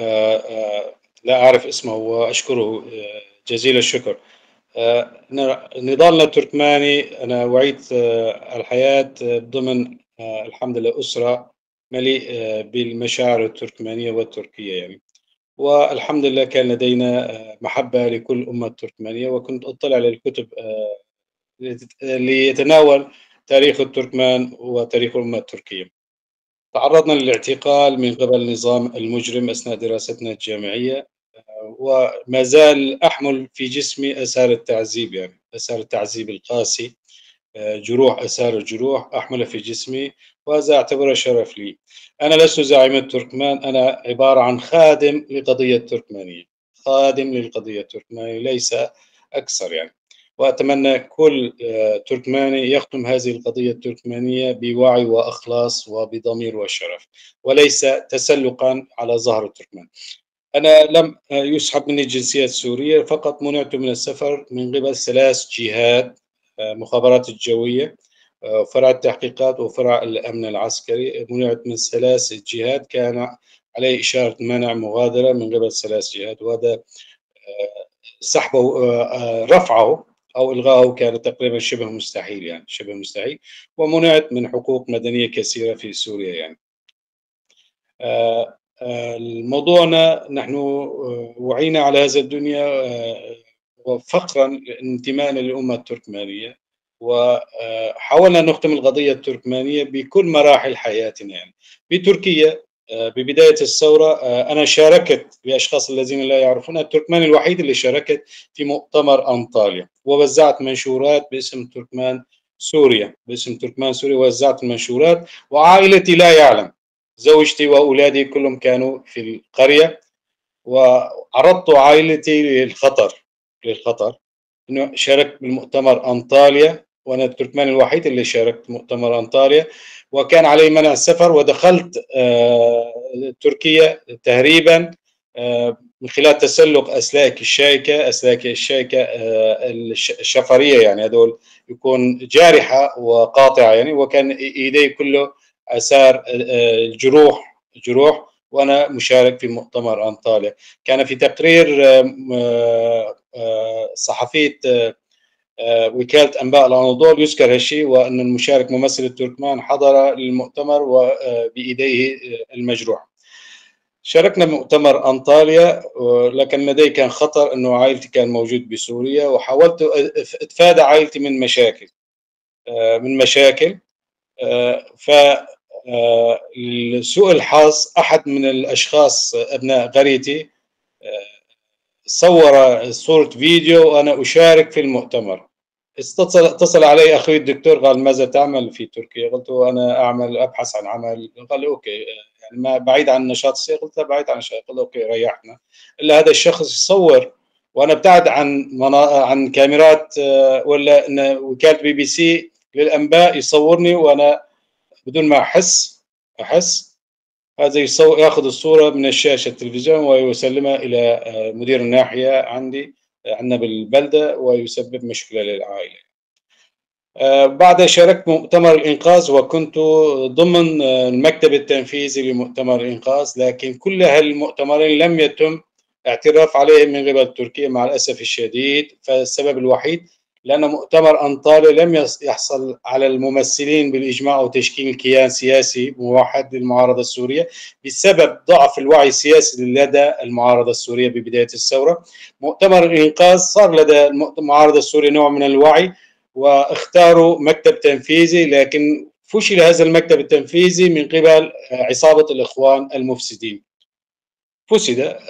لا أعرف اسمه وأشكره جزيل الشكر. نضالنا التركماني، أنا وعيت الحياة ضمن الحمد لله أسرة مليء بالمشاعر التركمانية والتركية يعني، والحمد لله كان لدينا محبة لكل أمة التركمانية، وكنت أطلع للكتب ليتناول تاريخ التركمان وتاريخ الأمة التركية. تعرضنا للاعتقال من قبل النظام المجرم أثناء دراستنا الجامعية، وما زال أحمل في جسمي آثار التعذيب، يعني آثار التعذيب القاسي، جروح، آثار الجروح أحملها في جسمي، وهذا أعتبره شرف لي. أنا لست زعيم التركمان، أنا عبارة عن خادم لقضية التركمانية، خادم للقضية التركمانية ليس أكثر يعني. وأتمنى كل تركماني يخدم هذه القضية التركمانية بوعي وأخلاص وبضمير وشرف، وليس تسلقا على ظهر التركمان. أنا لم يسحب مني الجنسية السورية، فقط منعت من السفر من قبل 3 جهات، مخابرات الجوية، فرع التحقيقات، وفرع الأمن العسكري. منعت من 3 جهات، كان علي إشارة منع مغادرة من قبل 3 جهات، وهذا سحبه، رفعه أو إلغائه كان تقريبا شبه مستحيل يعني، شبه مستحيل. ومنعت من حقوق مدنية كثيرة في سوريا يعني. موضوعنا نحن وعينا على هذا الدنيا وفخرا انتمائنا للأمة التركمانية، وحاولنا نختم القضية التركمانية بكل مراحل حياتنا يعني. بتركيا ببداية الثورة أنا شاركت، لأشخاص الذين لا يعرفون، التركمان الوحيد اللي شاركت في مؤتمر أنطاليا، ووزعت منشورات باسم تركمان سوريا، باسم تركمان سوريا وزعت المنشورات، وعائلتي لا يعلم، زوجتي وأولادي كلهم كانوا في القرية، وعرضت عائلتي للخطر إنه شاركت بالمؤتمر أنطاليا، وأنا التركمان الوحيد اللي شاركت مؤتمر أنطاليا، وكان علي منع السفر، ودخلت تركيا تهريبا من خلال تسلق أسلاك الشائكة، أسلاك الشائكة الشفرية يعني، هذول يكون جارحة وقاطعة يعني، وكان إيدي كله آثار جروح، وأنا مشارك في مؤتمر أنطاليا. كان في تقرير صحفية وكالة أنباء الأناضول يذكر هالشيء، وأن المشارك ممثل التركمان حضر للمؤتمر وبإيديه المجروحة. شاركنا بمؤتمر أنطاليا، لكن لدي كان خطر أنه عائلتي كان موجود بسوريا، وحاولت أتفادى عائلتي من مشاكل ف لسوء الحظ أحد من الأشخاص أبناء قريتي صور صورة فيديو وأنا أشارك في المؤتمر. اتصل علي أخوي الدكتور، قال ماذا تعمل في تركيا؟ قلت له أنا أعمل أبحث عن عمل. قال لي okay، يعني ما بعيد عن النشاط السياسي. قلت له بعيد عن النشاط. قال okay ريحنا. إلا هذا الشخص يصور وأنا ابتعد عن كاميرات ولا وكالة BBC للأنباء يصورني وأنا بدون ما أحس هذا يصور، ياخذ الصورة من الشاشة التلفزيون ويسلمها إلى مدير الناحية عندنا بالبلدة، ويسبب مشكلة للعائلة. بعدها شاركت مؤتمر الإنقاذ، وكنت ضمن المكتب التنفيذي لمؤتمر الإنقاذ، لكن كل هالمؤتمرين لم يتم اعتراف عليهم من قبل تركيا مع الأسف الشديد. فالسبب الوحيد لأن مؤتمر أنطاليا لم يحصل على الممثلين بالإجماع أو تشكيل كيان سياسي موحد للمعارضة السورية بسبب ضعف الوعي السياسي لدى المعارضة السورية ببداية الثورة. مؤتمر الإنقاذ صار لدى المعارضة السورية نوع من الوعي واختاروا مكتب تنفيذي، لكن فشل هذا المكتب التنفيذي من قبل عصابة الإخوان المفسدين.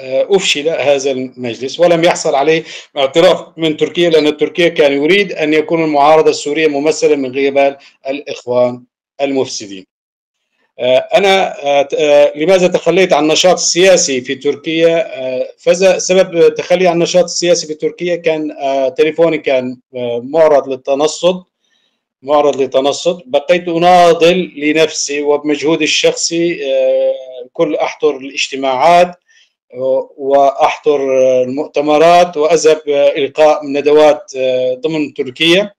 أفشل هذا المجلس ولم يحصل عليه اعتراف من تركيا، لأن تركيا كان يريد أن يكون المعارضة السورية ممثلة من قبل الإخوان المفسدين. أنا لماذا تخليت عن النشاط السياسي في تركيا؟ سبب تخلي عن النشاط السياسي في تركيا كان تليفوني كان معرض للتنصت. بقيت أناضل لنفسي وبمجهودي الشخصي، كل أحضر الاجتماعات وأحضر المؤتمرات وأذهب إلقاء ندوات ضمن تركيا،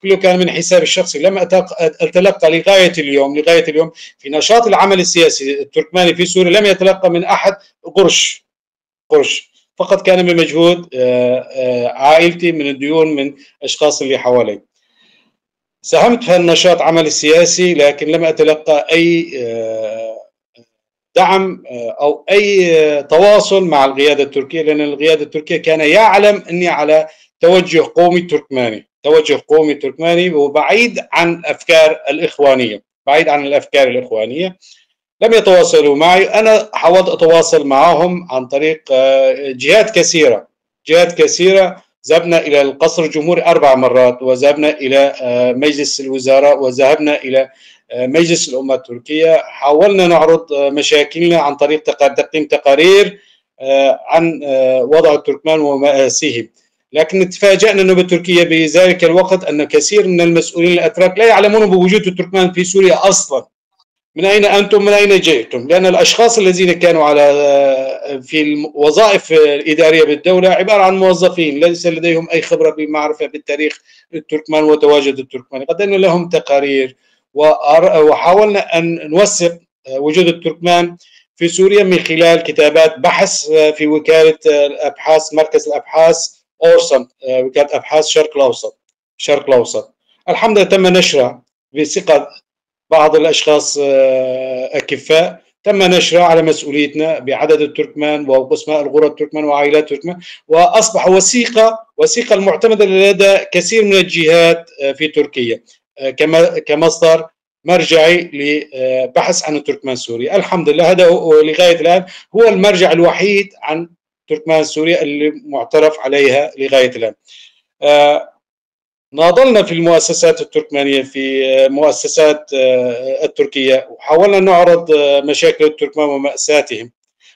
كله كان من حسابي الشخصي. لم أتلقى لغاية اليوم في نشاط العمل السياسي التركماني في سوريا لم يتلقى من أحد قرش، فقط كان من مجهود عائلتي، من الديون، من أشخاص اللي حوالي. ساهمت في النشاط عمل السياسي، لكن لم أتلقى أي دعم أو أي تواصل مع القيادة التركية، لأن القيادة التركية كان يعلم أني على توجه قومي تركماني، وبعيد عن أفكار الإخوانية، لم يتواصلوا معي. أنا حاولت أتواصل معهم عن طريق جهات كثيرة. ذهبنا إلى القصر الجمهوري 4 مرات، وذهبنا إلى مجلس الوزراء، وذهبنا إلى مجلس الأمة التركية. حاولنا نعرض مشاكلنا عن طريق تقديم تقارير عن وضع التركمان ومآسيهم، لكن تفاجأنا أنه بتركيا بذلك الوقت أن كثير من المسؤولين الأتراك لا يعلمون بوجود التركمان في سوريا أصلا. من أين أنتم؟ من أين جئتم؟ لأن الأشخاص الذين كانوا في الوظائف الإدارية بالدولة عبارة عن موظفين ليس لديهم أي خبرة بمعرفة بالتاريخ التركمان وتواجد التركمان. قدمنا لهم تقارير وحاولنا أن نوثق وجود التركمان في سوريا من خلال كتابات بحث في وكالة الأبحاث، مركز الأبحاث أورسن، وكالة أبحاث شرق الأوسط. الحمد لله تم نشرها بثقة بعض الأشخاص أكفاء، تم نشرها على مسؤوليتنا بعدد التركمان وأسماء الغرة التركمان وعائلات التركمان، وأصبح وثيقة المعتمدة لدى كثير من الجهات في تركيا كمصدر مرجعي لبحث عن التركمان سوريا. الحمد لله هذا لغاية الآن هو المرجع الوحيد عن تركمان سوريا اللي معترف عليها لغاية الآن. ناضلنا في المؤسسات التركمانية، في مؤسسات التركية، وحاولنا نعرض مشاكل التركمان ومأساتهم،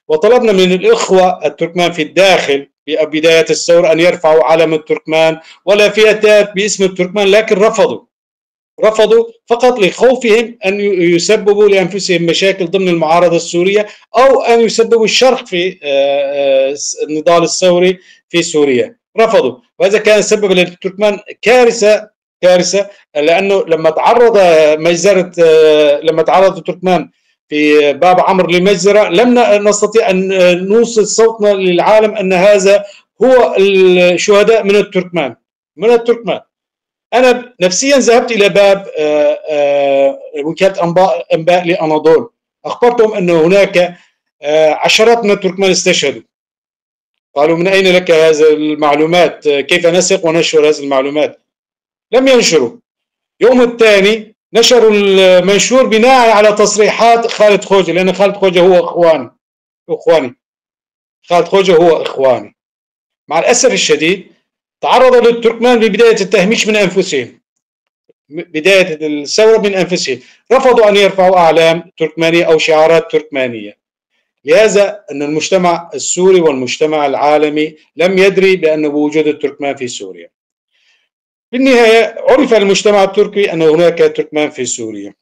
وطلبنا من الإخوة التركمان في الداخل ببداية الثورة أن يرفعوا علم التركمان ولا فئات باسم التركمان، لكن رفضوا فقط لخوفهم أن يسببوا لأنفسهم مشاكل ضمن المعارضة السورية أو أن يسببوا الشرخ في النضال الثوري في سوريا. رفضوا، وهذا كان سبب للتركمان كارثة، لأنه لما تعرض مجزرة، لما تعرض التركمان في باب عمرو لمجزرة لم نستطيع أن نوصل صوتنا للعالم أن هذا هو الشهداء من التركمان. من التركمان. أنا نفسيا ذهبت إلى باب وكالة أنباء لأناضول، أخبرتهم أن هناك عشرات من التركمان استشهدوا. قالوا من أين لك هذه المعلومات؟ كيف نثق وننشر هذه المعلومات؟ لم ينشروا. يوم الثاني نشروا المنشور بناء على تصريحات خالد خوجة، لأن خالد خوجة هو إخواني، خالد خوجة هو إخواني. مع الأسف الشديد تعرض للتركمان ببداية التهميش من أنفسهم، بداية الثورة من أنفسهم، رفضوا أن يرفعوا أعلام تركمانية أو شعارات تركمانية. لهذا أن المجتمع السوري والمجتمع العالمي لم يدري بأن بوجود التركمان في سوريا. بالنهاية عرف المجتمع التركي أن هناك تركمان في سوريا،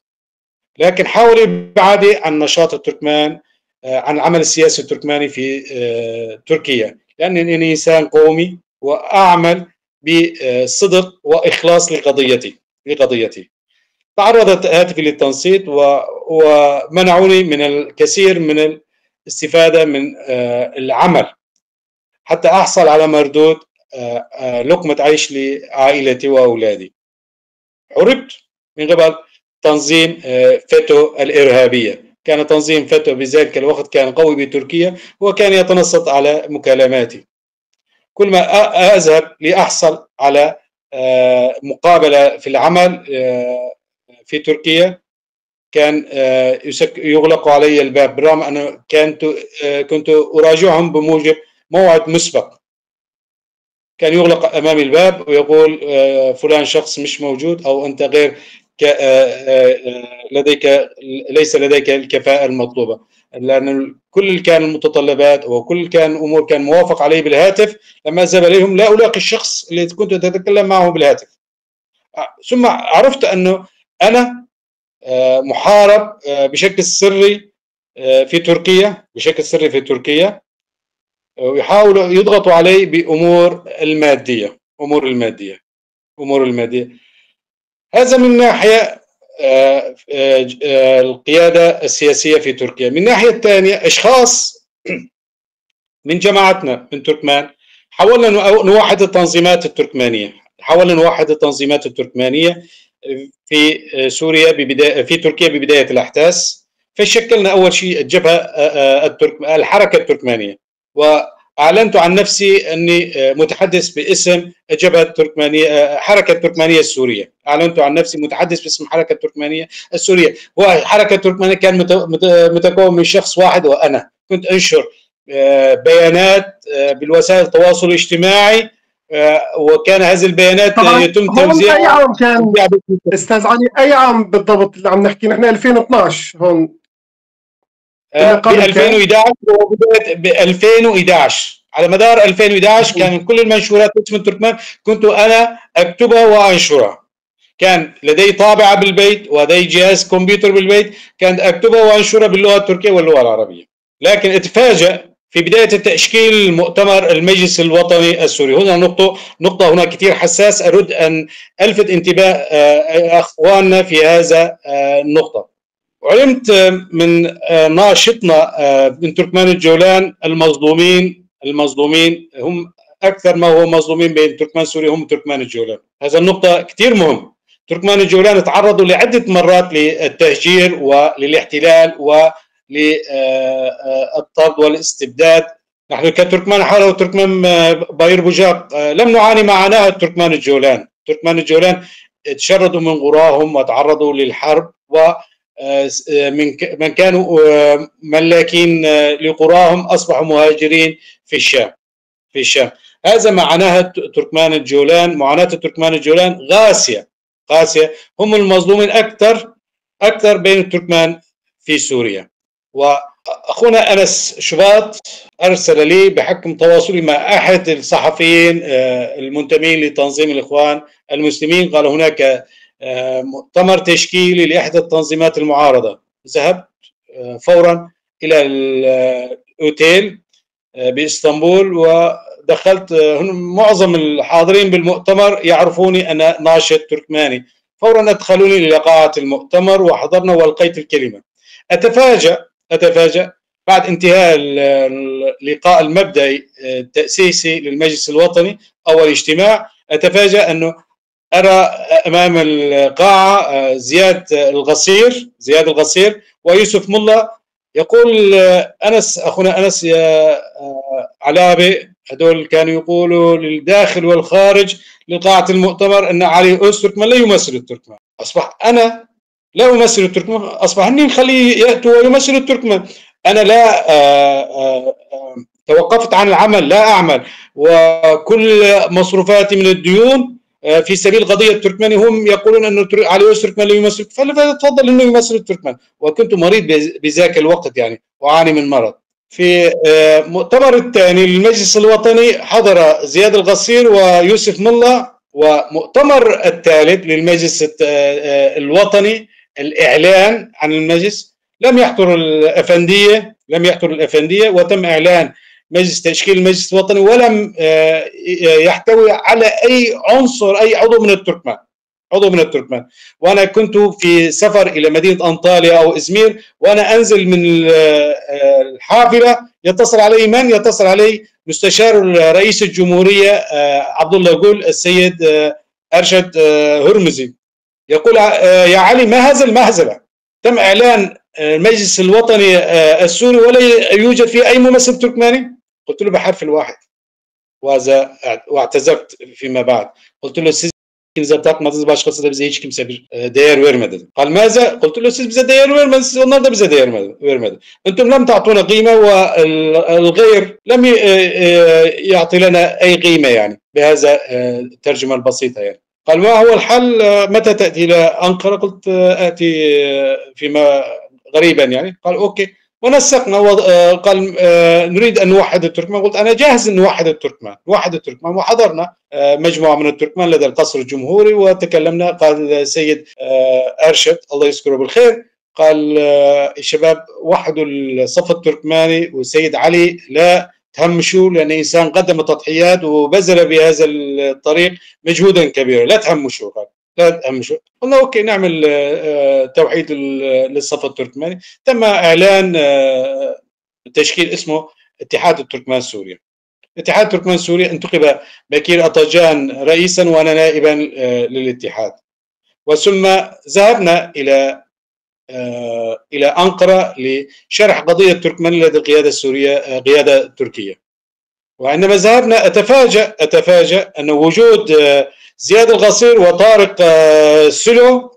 لكن حاول إبعادي عن نشاط التركمان، عن العمل السياسي التركماني في تركيا، لأنني إنسان قومي وأعمل بصدق وإخلاص لقضيتي. تعرضت هاتفي للتنصيت ومنعوني من الكثير من الاستفادة من العمل حتى أحصل على مردود لقمة عيش لعائلتي وأولادي. حربت من قبل تنظيم فتو الإرهابية. كان تنظيم فتو بذلك الوقت كان قوي بتركيا، وكان يتنصت على مكالماتي. كل ما أذهب لأحصل على مقابلة في العمل في تركيا كان يغلق علي الباب، بالرغم أنه كنت أراجعهم بموجب موعد مسبق. كان يغلق أمامي الباب ويقول فلان شخص مش موجود، أو أنت غير لديك، ليس لديك الكفاءة المطلوبة. لأن كل كان المتطلبات وكل كان أمور كان موافق عليه بالهاتف، لما أذهب إليهم لا ألاقي الشخص اللي كنت أتكلم معه بالهاتف. ثم عرفت أنه أنا محارب بشكل سري في تركيا، بشكل سري في تركيا، ويحاولوا يضغطوا علي بأمور المادية، أمور المادية، أمور المادية. هذا من ناحية القيادة السياسية في تركيا. من ناحية الثانية أشخاص من جماعتنا من تركمان، حاولنا نوحد التنظيمات التركمانية، حاولنا نوحد التنظيمات التركمانية في سوريا ببداية، في تركيا ببداية الأحداث. فشكلنا أول شيء الجبهة الحركة التركمانية، وأعلنت عن نفسي أني متحدث باسم الجبهة التركمانية، حركة التركمانية السورية. أعلنت عن نفسي متحدث باسم الحركة التركمانية السورية. والحركة التركمانية كان متكون من شخص واحد، وأنا كنت أنشر بيانات بالوسائل التواصل الاجتماعي، وكان هذه البيانات يتم توزيعها. أي عام كان أستاذ علي؟ أي عام بالضبط اللي عم نحكي نحن؟ 2012 هون. ب 2011، ب 2011 على مدار 2011 كان كل المنشورات باسم التركمان كنت أنا أكتبها وأنشرها. كان لدي طابعة بالبيت ولدي جهاز كمبيوتر بالبيت، كانت أكتبها وأنشرها باللغة التركية واللغة العربية. لكن اتفاجأ في بداية تشكيل المؤتمر المجلس الوطني السوري. هنا نقطة هنا كثير حساس، أريد أن ألفت انتباه أخواننا في هذا النقطة. علمت من ناشطنا من تركمان الجولان المظلومين هم أكثر ما هو مظلومين بين تركمان سوريا هم تركمان الجولان. هذا النقطة كثير مهم. تركمان الجولان تعرضوا لعدة مرات للتهجير وللاحتلال وللطرد والاستبداد. نحن كتركمان حارة وتركمان باير بوجاق لم نعاني معنا التركمان الجولان. تركمان الجولان تشردوا من قراهم وتعرضوا للحرب، و من كانوا ملاكين لقراهم أصبحوا مهاجرين في الشام. في الشام هذا معناها تركمان الجولان، معاناة التركمان الجولان قاسية قاسية. هم المظلومين أكثر بين التركمان في سوريا. وأخونا أنس شباط أرسل لي بحكم تواصلي مع أحد الصحفيين المنتمين لتنظيم الإخوان المسلمين، قال هناك مؤتمر تشكيلي لإحدى التنظيمات المعارضة. ذهبت فورا إلى الأوتيل بإسطنبول ودخلت. معظم الحاضرين بالمؤتمر يعرفوني أنا ناشط تركماني. فورا أدخلوني إلى قاعة المؤتمر وحضرنا والقيت الكلمة. أتفاجأ بعد انتهاء اللقاء المبدئي التأسيسي للمجلس الوطني أول اجتماع، أتفاجأ أنه أرى أمام القاعة زياد الغصير ويوسف ملا. يقول أنس، أخونا أنس، يا علاء، هذول كانوا يقولوا للداخل والخارج لقاعة المؤتمر أن علي أوزتركمان لا يمثل التركمان. أصبح أنا لا أمثل التركمان، أصبح أني نخليه يأتوا ويمثل التركمان. أنا لا توقفت عن العمل، لا أعمل، وكل مصروفاتي من الديون في سبيل قضية التركماني. هم يقولون أن علي أوزتركمان لا يمثل، فليتفضل أنه يمثل التركمان. وكنت مريض بذاك الوقت يعني، وأعاني من مرض. في مؤتمر الثاني للمجلس الوطني حضر زياد الغصير ويوسف ملا، ومؤتمر الثالث للمجلس الوطني الإعلان عن المجلس لم يحضر الأفندية، وتم إعلان مجلس تشكيل المجلس الوطني ولم يحتوي على أي عنصر، أي عضو من التركمان، وأنا كنت في سفر إلى مدينة أنطاليا أو إزمير، وأنا أنزل من الحافلة يتصل علي من؟ يتصل علي مستشار رئيس الجمهورية عبد الله جول السيد أرشد هرمزي، يقول يا علي ما هذا المهزلة؟ تم إعلان المجلس الوطني السوري ولا يوجد فيه أي ممثل تركماني. قلت له بحرف الواحد، واعتذرت فيما بعد. قلت له siz kimse takmadınız, başkası da bize hiç kimse bir değer vermedi. قال ماذا؟ قلت له siz bize değer vermediniz, onlar da bize değer vermedi. أنتم لم تعطونا قيمة والغير لم يعطي لنا أي قيمة يعني، بهذا الترجمة البسيطة يعني. قال ما هو الحل؟ متى تأتي إلى أنقرة؟ قلت آتي فيما غريبا يعني. قال أوكي، ونسقنا. قال نريد أن نوحد التركمان. قلت أنا جاهز أن نوحد التركمان، وحضرنا مجموعة من التركمان لدى القصر الجمهوري وتكلمنا. قال السيد أرشد الله يذكره بالخير، قال الشباب وحدوا الصف التركماني، والسيد علي لا تهمشوا، لأن إنسان قدم تضحيات وبذل بهذا الطريق مجهودا كبيرا، لا تهمشوا. قال لا تهمشوا. قلنا okay نعمل توحيد للصف التركماني. تم اعلان تشكيل اسمه اتحاد التركمان سوريا. اتحاد التركمان سوريا انتخب بكير أطاجان رئيسا وانا نائبا للاتحاد. وثم ذهبنا الى انقره لشرح قضيه التركمان لدى القياده السوريه، قياده تركيه. وعندما ذهبنا اتفاجأ ان وجود زياد الغصير وطارق سلو،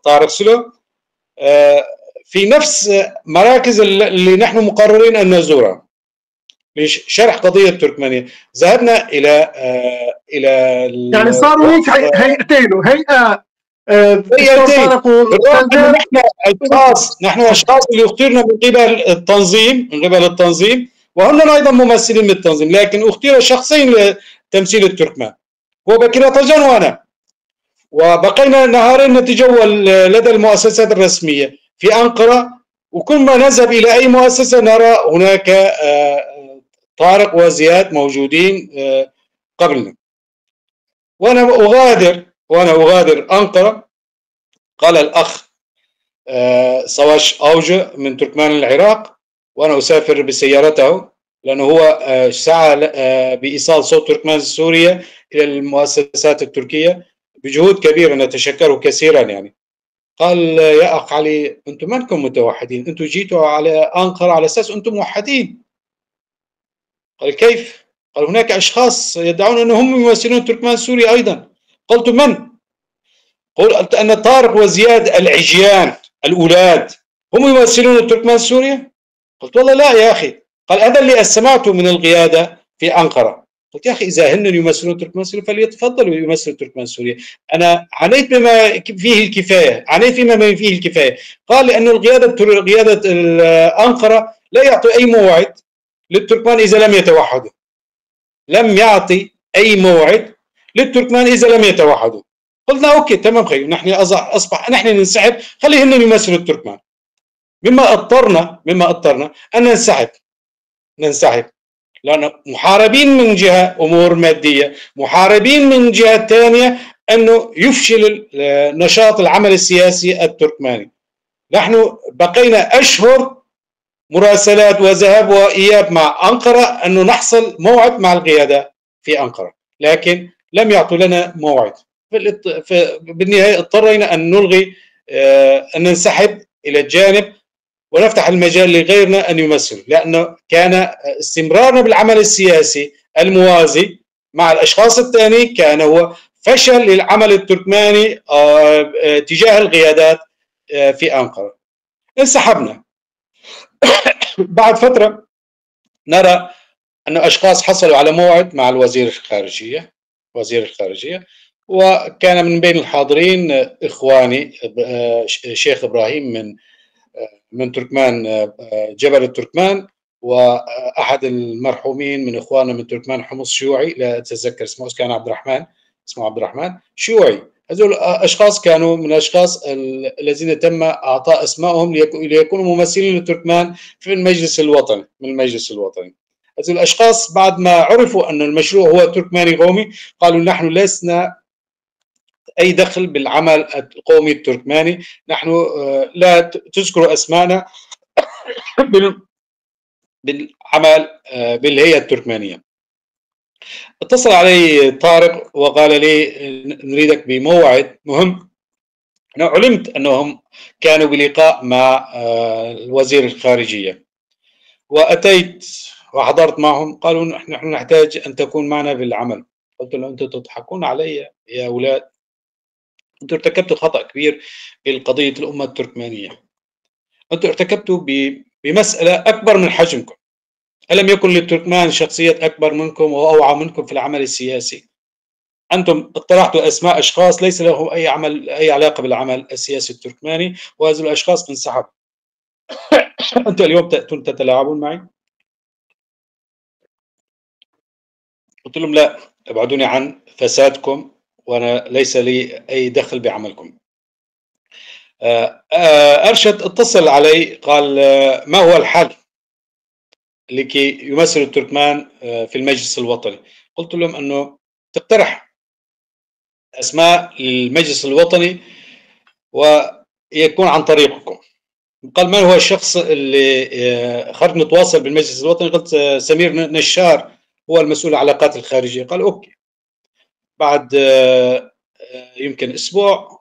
في نفس مراكز اللي نحن مقررين ان نزورها لشرح قضيه التركمانيه. ذهبنا الى يعني صاروا هيك هيئتين، وهيئه هيئتين. نحن اشخاص اللي اخترنا من قبل التنظيم، وهن ايضا ممثلين من التنظيم، لكن اختير شخصين لتمثيل التركمان، هو بكير أطاجان وانا. وبقينا نهارين نتجول لدى المؤسسات الرسميه في انقره، وكل ما نذهب الى اي مؤسسه نرى هناك طارق وزياد موجودين قبلنا. وانا اغادر انقره، قال الاخ سواش اوجه من تركمان العراق، وانا اسافر بسيارته لانه هو سعى بايصال صوت تركمان سوريا الى المؤسسات التركيه بجهود كبيره نتشكره كثيرا يعني. قال يا اخ علي انتم منكم متوحدين، انتم جيتوا على انقره على اساس انتم موحدين. قال كيف؟ قال هناك اشخاص يدعون انهم يمثلون تركمان سوريا ايضا. قلت من؟ قلت ان طارق وزياد العجيان الاولاد هم يمثلون التركمان سوريا؟ قلت والله لا يا اخي. قال هذا اللي سمعته من القياده في انقره. قلت يا اخي اذا هن يمثلون تركمان سوريا فليتفضلوا يمثلوا تركمان سوريا، انا عانيت بما فيه الكفايه، عانيت فيما فيه الكفايه. قال لان القياده قياده انقره لا يعطي اي موعد للتركمان اذا لم يتوحدوا. لم يعطي اي موعد للتركمان اذا لم يتوحدوا. قلنا okay تمام خير، نحن اصبح نحن ننسحب، خليهن يمثلوا التركمان. مما اضطرنا ان ننسحب لأن محاربين من جهة أمور مادية، محاربين من جهة ثانية أنه يفشل نشاط العمل السياسي التركماني. نحن بقينا أشهر مراسلات وذهاب وإياب مع أنقرة أنه نحصل موعد مع القيادة في أنقرة، لكن لم يعطوا لنا موعد. بالنهاية اضطرينا أن نلغي، أن ننسحب إلى الجانب ونفتح المجال لغيرنا أن يمثل، لأنه كان استمرارنا بالعمل السياسي الموازي مع الأشخاص الثاني كان هو فشل للعمل التركماني تجاه القيادات في أنقرة. انسحبنا. بعد فترة نرى أن أشخاص حصلوا على موعد مع الوزير الخارجية، وزير الخارجية، وكان من بين الحاضرين إخواني شيخ إبراهيم من تركمان جبل التركمان، وأحد المرحومين من إخواننا من تركمان حمص شيوعي، لا أتذكر اسمه، كان عبد الرحمن، اسمه عبد الرحمن شيوعي. هذول أشخاص كانوا من الأشخاص الذين تم إعطاء أسمائهم ليكونوا ممثلين للتركمان في المجلس الوطني، من المجلس الوطني. هذول الأشخاص بعد ما عرفوا أن المشروع هو تركماني قومي قالوا نحن لسنا أي دخل بالعمل القومي التركماني، نحن لا تذكروا أسماءنا بالعمل بالهيئة التركمانية. اتصل علي طارق وقال لي نريدك بموعد مهم. أنا علمت أنهم كانوا بلقاء مع الوزير الخارجية، وأتيت وحضرت معهم. قالوا نحن نحتاج أن تكون معنا بالعمل. قلت لهم أنتم تضحكون علي يا أولاد، أنتم ارتكبتوا خطأ كبير بالقضية الأمة التركمانية، أنتم ارتكبتوا بمسألة أكبر من حجمكم. ألم يكن للتركمان شخصية أكبر منكم وأوعى منكم في العمل السياسي؟ أنتم اقترحتوا أسماء أشخاص ليس لهم أي عمل، أي علاقة بالعمل السياسي التركماني، وهذول الأشخاص انسحبوا. أنتم اليوم تأتون تتلاعبون معي؟ قلت لهم لا، ابعدوني عن فسادكم وأنا ليس لي أي دخل بعملكم. أرشد اتصل علي قال ما هو الحل لكي يمثل التركمان في المجلس الوطني؟ قلت لهم أنه تقترح أسماء للمجلس الوطني ويكون عن طريقكم. قال من هو الشخص اللي خرج نتواصل بالمجلس الوطني؟ قلت سمير نشار هو المسؤول عن العلاقات الخارجية. قال okay. بعد يمكن أسبوع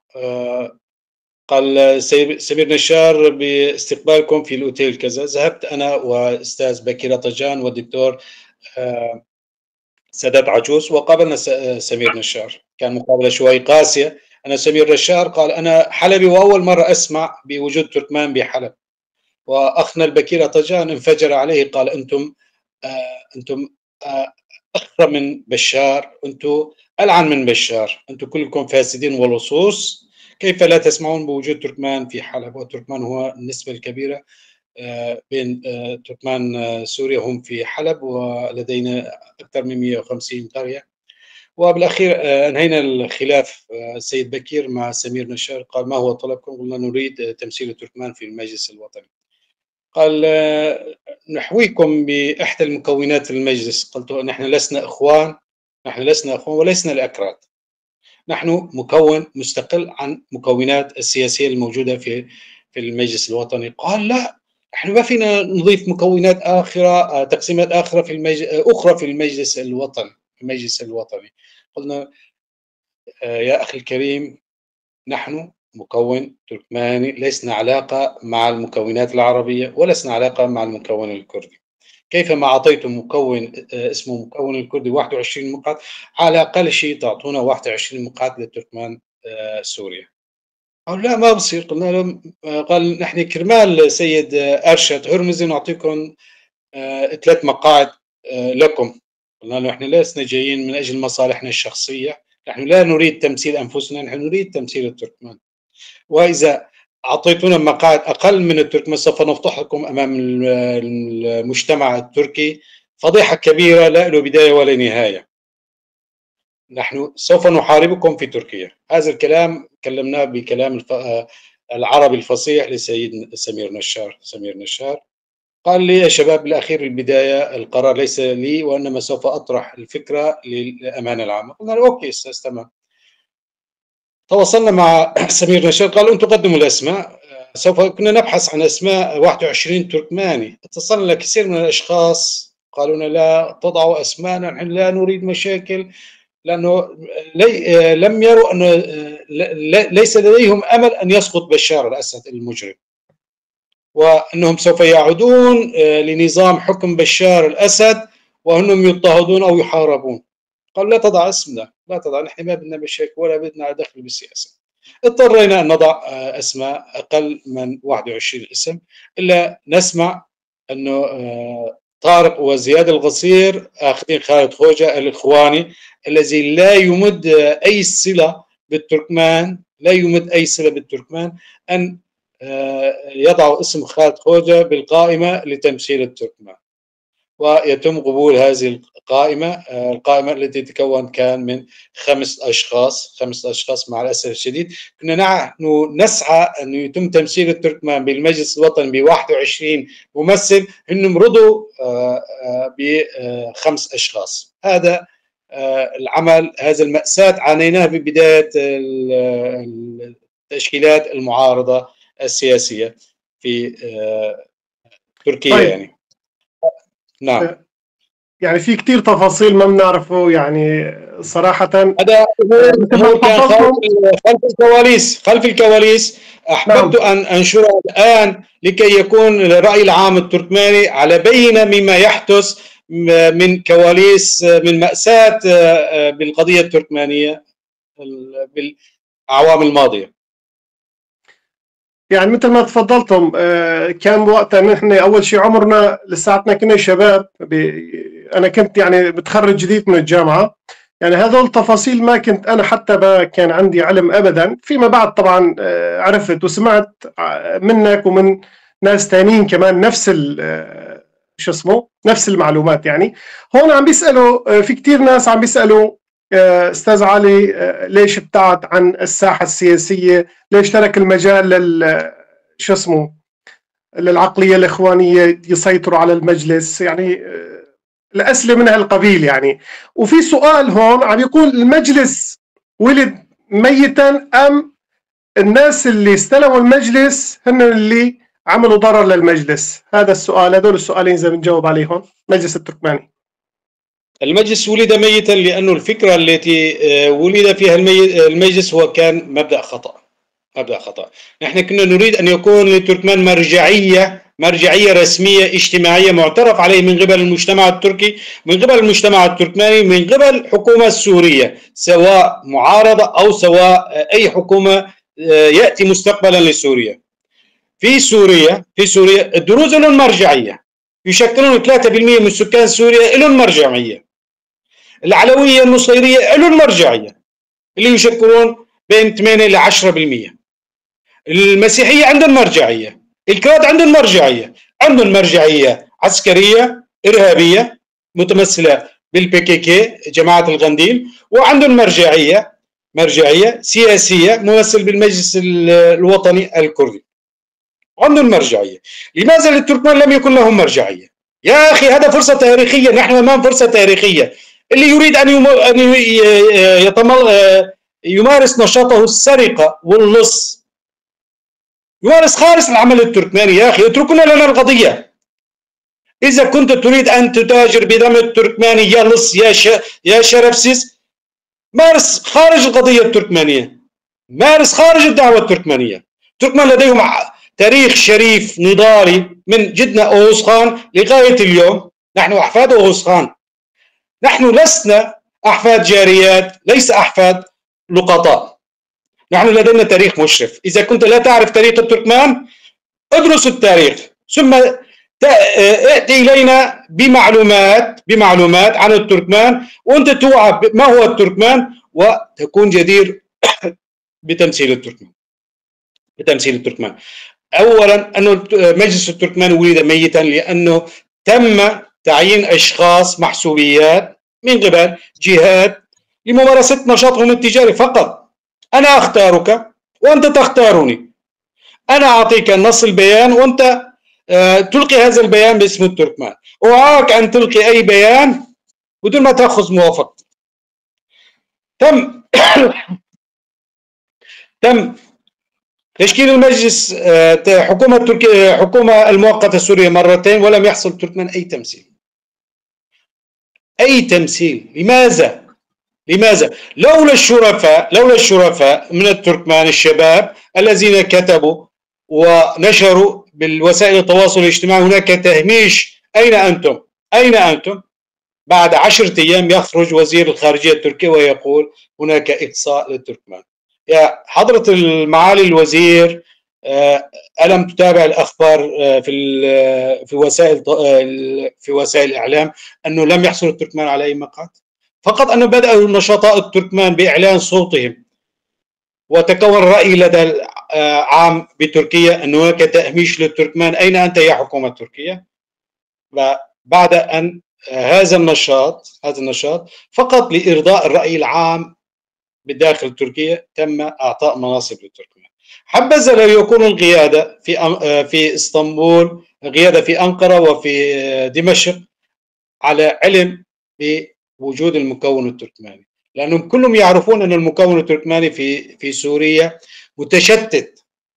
قال سمير نشار باستقبالكم في الأوتيل كذا. ذهبت أنا وأستاذ بكير طجان والدكتور سادات عجوز وقابلنا سمير نشار. كان مقابلة شوي قاسية. أنا سمير نشار قال أنا حلبي وأول مرة أسمع بوجود تركمان بحلب. وأخنا البكير طجان انفجر عليه قال أنتم أخرى من بشار، أنتم ألعن من بشار، أنتم كلكم فاسدين ولصوص، كيف لا تسمعون بوجود تركمان في حلب؟ والتركمان هو النسبة الكبيرة بين تركمان سوريا هم في حلب، ولدينا أكثر من 150 قرية. وبالأخير أنهينا الخلاف السيد بكير مع سمير نشار. قال ما هو طلبكم؟ قلنا نريد تمثيل التركمان في المجلس الوطني. قال نحويكم بإحدى المكونات المجلس. قلت نحن لسنا إخوان، نحن لسنا إخوان ولسنا الأكراد، نحن مكون مستقل عن مكونات السياسية الموجودة في المجلس الوطني. قال لا، نحن ما فينا نضيف مكونات آخرة، تقسيمات أخرى في أخرى في المجلس الوطني، المجلس الوطني. قلنا يا أخي الكريم نحن مكون تركماني، لسنا علاقة مع المكونات العربية ولسنا علاقة مع المكون الكردي. كيف ما أعطيتم مكون اسمه مكون الكردي 21 مقعد، على أقل شيء تعطونا 21 مقعد للتركمان سوريا. قالوا لا ما بصير. قلنا لهم، قال نحن كرمال سيد أرشد هرمزي نعطيكم 3 مقاعد لكم. قلنا له نحن لسنا جايين من أجل مصالحنا الشخصية، نحن لا نريد تمثيل أنفسنا، نحن نريد تمثيل التركمان. وإذا أعطيتونا مقاعد أقل من التركمان سوف نفضحكم أمام المجتمع التركي فضيحة كبيرة لا له بداية ولا نهاية. نحن سوف نحاربكم في تركيا. هذا الكلام كلمناه بكلام العربي الفصيح لسيد سمير نشار. سمير نشار قال لي يا شباب بالأخير البداية القرار ليس لي، وإنما سوف أطرح الفكرة للأمانة العامة. قلنا له okay أستاذ تمام. تواصلنا مع سمير نشار قال أنتم قدموا الأسماء، سوف كنا نبحث عن أسماء 21 تركماني. اتصلنا كثير من الأشخاص قالوا لنا لا تضعوا أسماءنا، نحن لا نريد مشاكل، لأنه لم يروا أنه ليس لديهم أمل أن يسقط بشار الأسد المجرم، وأنهم سوف يعودون لنظام حكم بشار الأسد وأنهم يضطهدون أو يحاربون. قالوا لا تضع اسمنا، لا تضع، نحن ما بدنا مشاكل ولا بدنا دخل بالسياسة. اضطرينا أن نضع أسماء أقل من 21 اسم، إلا نسمع أنه طارق وزياد القصير آخذين خالد خوجة الإخواني الذي لا يمد أي صلة بالتركمان، لا يمد أي صلة بالتركمان، أن يضعوا اسم خالد خوجة بالقائمة لتمثيل التركمان، ويتم قبول هذه القائمة، القائمة التي تتكون كان من 5 أشخاص، 5 أشخاص. مع الأسف الشديد كنا نحن نسعى أن يتم تمثيل التركمان بالمجلس الوطني ب 21 ممثل، إنهم رضوا ب5 أشخاص. هذا العمل، هذا المأساة عانيناه في بداية التشكيلات المعارضة السياسية في تركيا. طيب. يعني نعم، يعني في كتير تفاصيل ما بنعرفه يعني صراحة. هذا خلف الكواليس، خلف الكواليس أحببت نعم. أن أنشره الآن لكي يكون الرأي العام التركماني على بينة مما يحدث من كواليس، من مأساة بالقضية التركمانية بالأعوام الماضية. يعني مثل ما تفضلتم، كان وقتها نحن أول شيء عمرنا لساتنا كنا شباب، أنا كنت يعني بتخرج جديد من الجامعة، يعني هذول التفاصيل ما كنت أنا حتى ما كان عندي علم أبدا. فيما بعد طبعا عرفت وسمعت منك ومن ناس تانيين كمان نفس شو اسمه، نفس المعلومات. يعني هون عم بيسألوا، في كتير ناس عم بيسألوا أستاذ علي ليش ابتعد عن الساحة السياسية؟ ليش ترك المجال لل شو اسمه للعقلية الإخوانية يسيطروا على المجلس؟ يعني الأسئلة من هالقبيل يعني. وفي سؤال هون عم يقول المجلس ولد ميتا أم الناس اللي استلموا المجلس هن اللي عملوا ضرر للمجلس؟ هذا السؤال، هذول السؤالين إذا بنجاوب عليهم. مجلس التركماني، المجلس ولد ميتا لأنه الفكرة التي ولد فيها المجلس هو كان مبدأ خطأ، مبدأ خطأ. نحن كنا نريد أن يكون للتركمان مرجعية رسمية اجتماعية معترف عليه من قبل المجتمع التركي، من قبل المجتمع التركماني، من قبل الحكومة السورية، سواء معارضة أو سواء أي حكومة يأتي مستقبلا لسوريا. في سوريا الدروز لهم مرجعية، يشكلون 3% من سكان سوريا لهم مرجعية. العلوية النصيرية لهم مرجعية اللي يشكلون بين 8 إلى 10%. المسيحية عندهم مرجعية، الكراد عندهم مرجعية، عندهم مرجعية عسكرية إرهابية متمثلة بالبيكيكي جماعة الغنديل، وعندهم مرجعية سياسية ممثل بالمجلس الوطني الكردي، عندهم مرجعية. لماذا للتركمان لم يكن لهم مرجعية؟ يا أخي هذا فرصة تاريخية، نحن أمام فرصة تاريخية. اللي يريد أن يمارس نشاطه السرقة واللص يمارس خالص العمل التركماني. يا أخي اتركونا لنا القضية. إذا كنت تريد أن تتاجر بدم التركماني يا لص يا شرفسيس، مارس خارج القضية التركمانية، مارس خارج الدعوة التركمانية. التركمان لديهم تاريخ شريف نضالي من جدنا أوغوز خان لغاية اليوم. نحن أحفاد أوغوز خان، نحن لسنا أحفاد جاريات، ليس أحفاد لقطاء. نحن لدينا تاريخ مشرف. إذا كنت لا تعرف تاريخ التركمان ادرس التاريخ، ثم ائتي إلينا بمعلومات عن التركمان، وأنت توعى ما هو التركمان وتكون جدير بتمثيل التركمان. بتمثيل التركمان. أولا أنه مجلس التركمان ولد ميتا لأنه تم تعيين أشخاص محسوبيات من قبل جهات لممارسة نشاطهم التجاري فقط. أنا أختارك وأنت تختارني، أنا أعطيك نص البيان وأنت تلقي هذا البيان باسم التركمان. أوعاك أن تلقي أي بيان بدون ما تأخذ موافقتي. تم تشكيل المجلس، حكومة تركيا، حكومة المؤقتة السورية مرتين، ولم يحصل التركمان أي تمثيل. أي تمثيل. لماذا؟ لماذا؟ لولا الشرفاء من التركمان الشباب الذين كتبوا ونشروا بالوسائل التواصل الاجتماعي هناك تهميش. أين أنتم؟ أين أنتم؟ بعد 10 أيام يخرج وزير الخارجية التركي ويقول هناك إقصاء للتركمان. يا حضرة المعالي الوزير، ألم تتابع الأخبار في في وسائل الإعلام أنه لم يحصل التركمان على أي مقعد؟ فقط أنه بدأوا النشطاء التركمان بإعلان صوتهم، وتكون رأي لدى العام بتركيا أن هناك تهميش للتركمان. أين أنت يا حكومة تركيا؟ بعد أن هذا النشاط فقط لإرضاء الرأي العام بداخل تركيا تم إعطاء مناصب للتركمان. حبذا لو يكون القيادة في اسطنبول، القيادة في أنقرة وفي دمشق على علم بوجود المكون التركماني، لأنهم كلهم يعرفون أن المكون التركماني في سوريا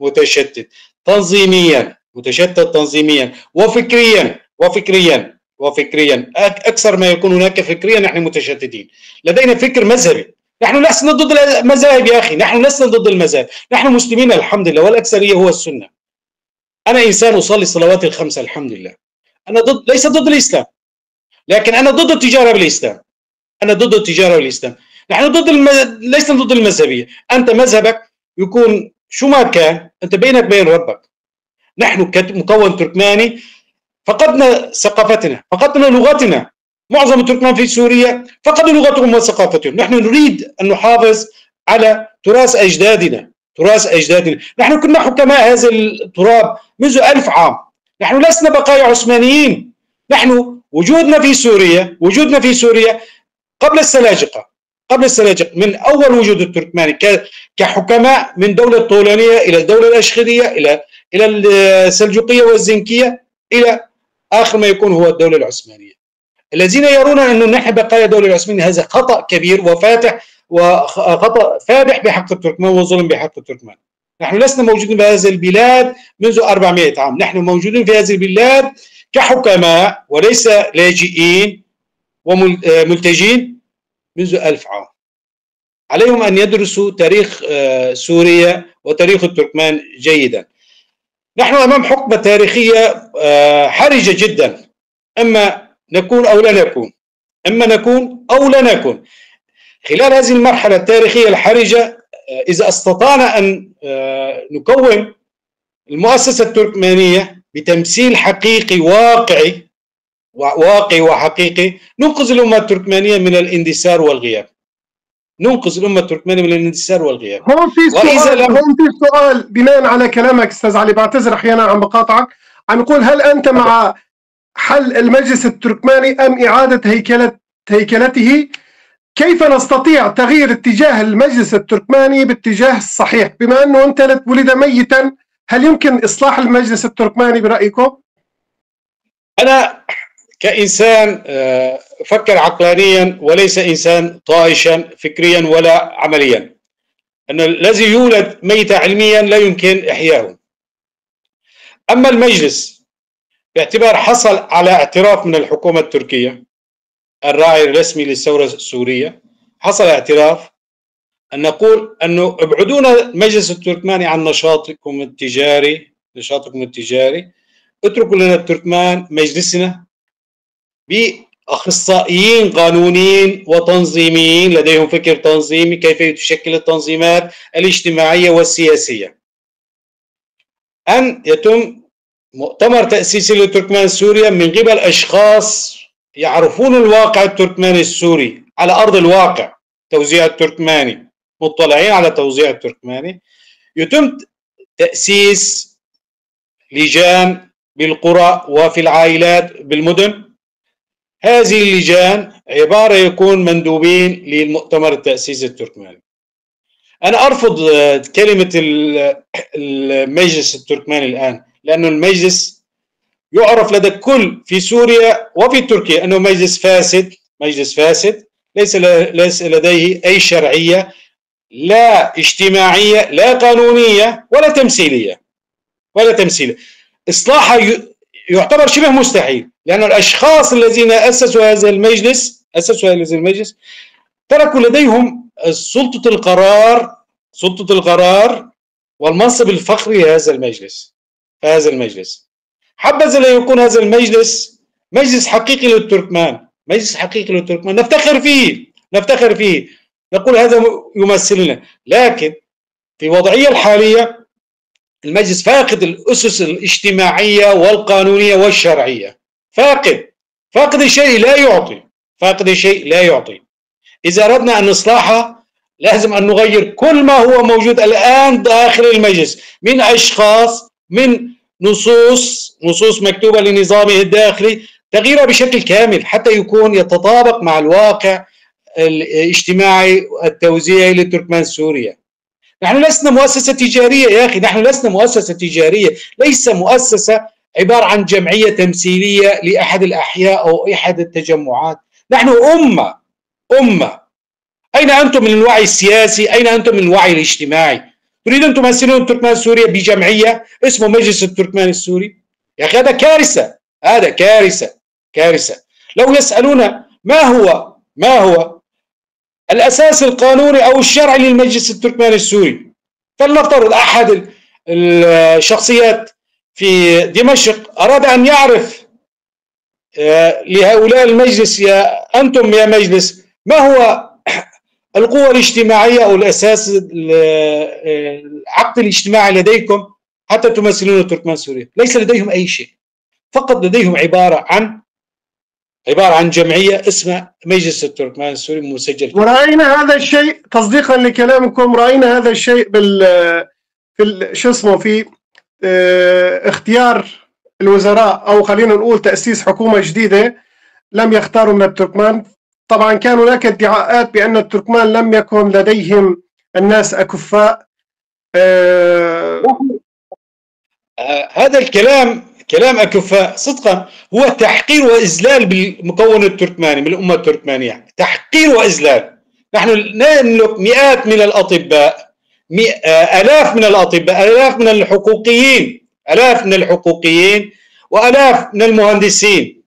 متشتت تنظيميا، متشتت تنظيميا وفكريا وفكريا وفكريا، أكثر ما يكون هناك فكريا نحن متشتتين، لدينا فكر مذهبي. نحن لسنا ضد المذاهب يا أخي، نحن لسنا ضد المذاهب، نحن مسلمين الحمد لله، والأكثرية هو السنة. أنا إنسان أصلي الصلوات الخمسة الحمد لله. أنا ضد، ليس ضد الإسلام، لكن أنا ضد التجارة بالإسلام. أنا ضد التجارة بالإسلام. نحن ضد ليس ضد المذهبية. أنت مذهبك يكون شو ما كان، أنت بينك بين ربك. نحن كمكون تركماني فقدنا ثقافتنا، فقدنا لغتنا. معظم التركمان في سوريا فقدوا لغتهم وثقافتهم. نحن نريد أن نحافظ على تراث أجدادنا، تراث أجدادنا. نحن كنا حكماء هذا التراب منذ 1000 عام. نحن لسنا بقايا عثمانيين. نحن وجودنا في سوريا، وجودنا في سوريا قبل السلاجقة، قبل السلاجقة، من أول وجود التركماني كحكماء من دولة الطولانية إلى الدولة الأشخرية إلى السلجوقية والزنكية إلى آخر ما يكون هو الدولة العثمانية. الذين يرون أن نحن بقايا الدولة العثمانية هذا خطأ كبير وفاتح، وخطأ فادح بحق التركمان وظلم بحق التركمان. نحن لسنا موجودين بهذه البلاد منذ 400 عام، نحن موجودين في هذه البلاد كحكماء وليس لاجئين وملتجين منذ 1000 عام. عليهم أن يدرسوا تاريخ سوريا وتاريخ التركمان جيدا. نحن أمام حقبة تاريخية حرجة جدا، إما نكون أو لا نكون، إما نكون أو لا نكون. خلال هذه المرحلة التاريخية الحرجة إذا استطعنا أن نكون المؤسسة التركمانية بتمثيل حقيقي واقعي، واقعي وحقيقي، ننقذ الأمة التركمانية من الاندثار والغياب. ننقذ الأمة التركمانية من الاندثار والغياب. هون في سؤال، هون في سؤال بناء على كلامك أستاذ علي، بعتذر أحيانا عم بقاطعك، عم يقول هل أنت مع حل المجلس التركماني أم إعادة هيكلته؟ كيف نستطيع تغيير اتجاه المجلس التركماني باتجاه الصحيح؟ بما أنه أنت ولد ميتا، هل يمكن إصلاح المجلس التركماني برأيكم؟ أنا كإنسان أفكر عقلانيا وليس إنسان طائشا فكريا ولا عمليا، أن الذي يولد ميتا علميا لا يمكن إحياؤه. أما المجلس باعتبار حصل على اعتراف من الحكومة التركية الراعي الرسمي للثورة السورية، حصل اعتراف، أن نقول أنه ابعدونا المجلس التركماني عن نشاطكم التجاري، نشاطكم التجاري، اتركوا لنا التركمان مجلسنا بأخصائيين قانونيين وتنظيميين لديهم فكر تنظيمي كيف تشكل التنظيمات الاجتماعية والسياسية. أن يتم مؤتمر تأسيسي لتركمان سوريا من قبل أشخاص يعرفون الواقع التركماني السوري على أرض الواقع، توزيع التركماني، مطلعين على توزيع التركماني. يتم تأسيس لجان بالقرى وفي العائلات بالمدن. هذه اللجان عبارة يكون مندوبين للمؤتمر التأسيسي التركماني. أنا أرفض كلمة المجلس التركماني الآن، لأن المجلس يعرف لدى الكل في سوريا وفي تركيا أنه مجلس فاسد، مجلس فاسد ليس لديه أي شرعية، لا اجتماعية لا قانونية ولا تمثيلية، ولا تمثيلية. إصلاحه يعتبر شبه مستحيل، لأن الأشخاص الذين أسسوا هذا المجلس، أسسوا هذا المجلس تركوا لديهم سلطة القرار، سلطة القرار والمنصب الفخري لهذا المجلس. هذا المجلس حبذا لا يكون هذا المجلس مجلس حقيقي للتركمان، مجلس حقيقي للتركمان نفتخر فيه، نفتخر فيه، نقول هذا يمثلنا. لكن في الوضعية الحالية المجلس فاقد الأسس الاجتماعية والقانونية والشرعية، فاقد الشيء لا يعطي، فاقد الشيء لا يعطي. إذا أردنا أن نصلحه لازم أن نغير كل ما هو موجود الآن داخل المجلس من أشخاص، من نصوص مكتوبة لنظامه الداخلي، تغييرها بشكل كامل حتى يكون يتطابق مع الواقع الاجتماعي التوزيعي لتركمان سوريا. نحن لسنا مؤسسة تجارية يا أخي، نحن لسنا مؤسسة تجارية، ليس مؤسسة عبارة عن جمعية تمثيلية لأحد الأحياء أو أحد التجمعات. نحن أمة، أمة. أين أنتم من الوعي السياسي؟ أين أنتم من الوعي الاجتماعي؟ تريدون تمثلون تركمان سوريا بجمعية اسمه مجلس التركمان السوري؟ يا أخي هذا كارثة، هذا كارثة، كارثة. لو يسألون ما هو الأساس القانوني أو الشرعي للمجلس التركماني السوري، فلنفترض أحد الشخصيات في دمشق أراد أن يعرف لهؤلاء المجلس، يا أنتم يا مجلس، ما هو القوة الاجتماعية أو الأساس العقد الاجتماعي لديكم حتى تمثلون التركمان سوريا؟ ليس لديهم أي شيء، فقط لديهم عبارة عن جمعية اسمها مجلس التركمان السوري مسجل. ورأينا هذا الشيء تصديقا لكلامكم، رأينا هذا الشيء في شو اسمه في اختيار الوزراء، أو خلينا نقول تأسيس حكومة جديدة لم يختاروا من التركمان. طبعا كان هناك ادعاءات بأن التركمان لم يكن لديهم الناس أكفاء. هذا الكلام كلام أكفاء صدقا هو تحقير وإذلال بالمكون التركماني من الأمة التركمانية، تحقير وإذلال. نحن نملك مئات من الأطباء، آلاف من الأطباء، آلاف من الحقوقيين، آلاف من الحقوقيين، وآلاف من المهندسين،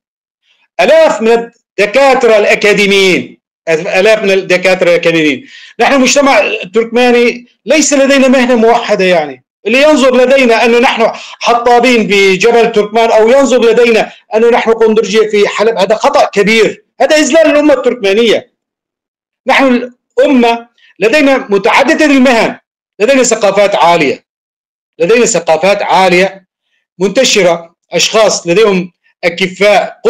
آلاف من الدكاترة الأكاديميين، آلاف من الدكاترة الأكاديميين. نحن المجتمع التركماني ليس لدينا مهنة موحدة، يعني اللي ينظر لدينا أنه نحن حطابين بجبل تركمان، أو ينظر لدينا أنه نحن قندرجية في حلب، هذا خطأ كبير، هذا إذلال الأمة التركمانية. نحن الأمة لدينا متعددة المهن، لدينا ثقافات عالية، لدينا ثقافات عالية منتشرة، أشخاص لديهم أكفاء،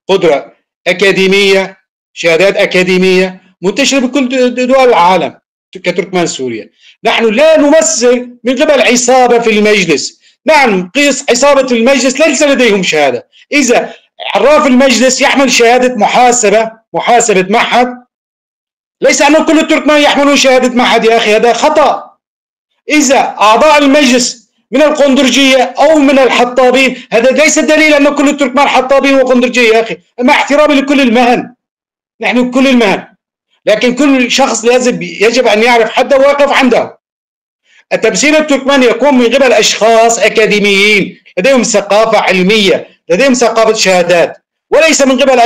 قدرة أكاديمية، شهادات أكاديمية منتشرة بكل دول العالم كتركمان سوريا. نحن لا نمثل من قبل عصابة في المجلس. نعم قيس عصابة المجلس ليس لديهم شهادة. إذا عراف المجلس يحمل شهادة محاسبة معهد، ليس أن كل التركمان يحملون شهادة معهد يا أخي، هذا خطأ. إذا أعضاء المجلس من القندرجية أو من الحطابين، هذا ليس دليل أن كل التركمان حطابين وقندرجية يا أخي، مع احترامي لكل المهن، نحن كل المهن، لكن كل شخص لازم يجب أن يعرف حده ويقف عنده. التمثيل التركماني يكون من قبل أشخاص أكاديميين لديهم ثقافة علمية، لديهم ثقافة شهادات، وليس من قبل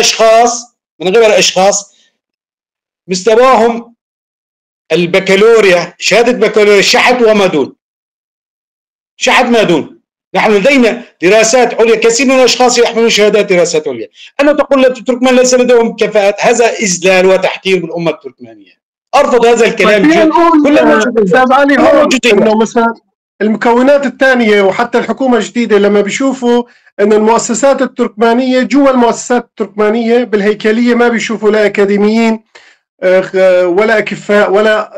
أشخاص مستواهم البكالوريا، شهادة بكالوريا شحت وما دون، شحت ما دون. نحن لدينا دراسات عليا، كثير من الاشخاص يحملون شهادات دراسات عليا. أنا تقول التركمان ليس لديهم كفاءات، هذا إذلال وتحقير بالأمة التركمانية. أرفض هذا الكلام. أستاذ علي، إنه مثلا المكونات الثانية وحتى الحكومة الجديدة لما بيشوفوا إنه المؤسسات التركمانية جوا المؤسسات التركمانية بالهيكلية ما بيشوفوا لا أكاديميين ولا أكفاء ولا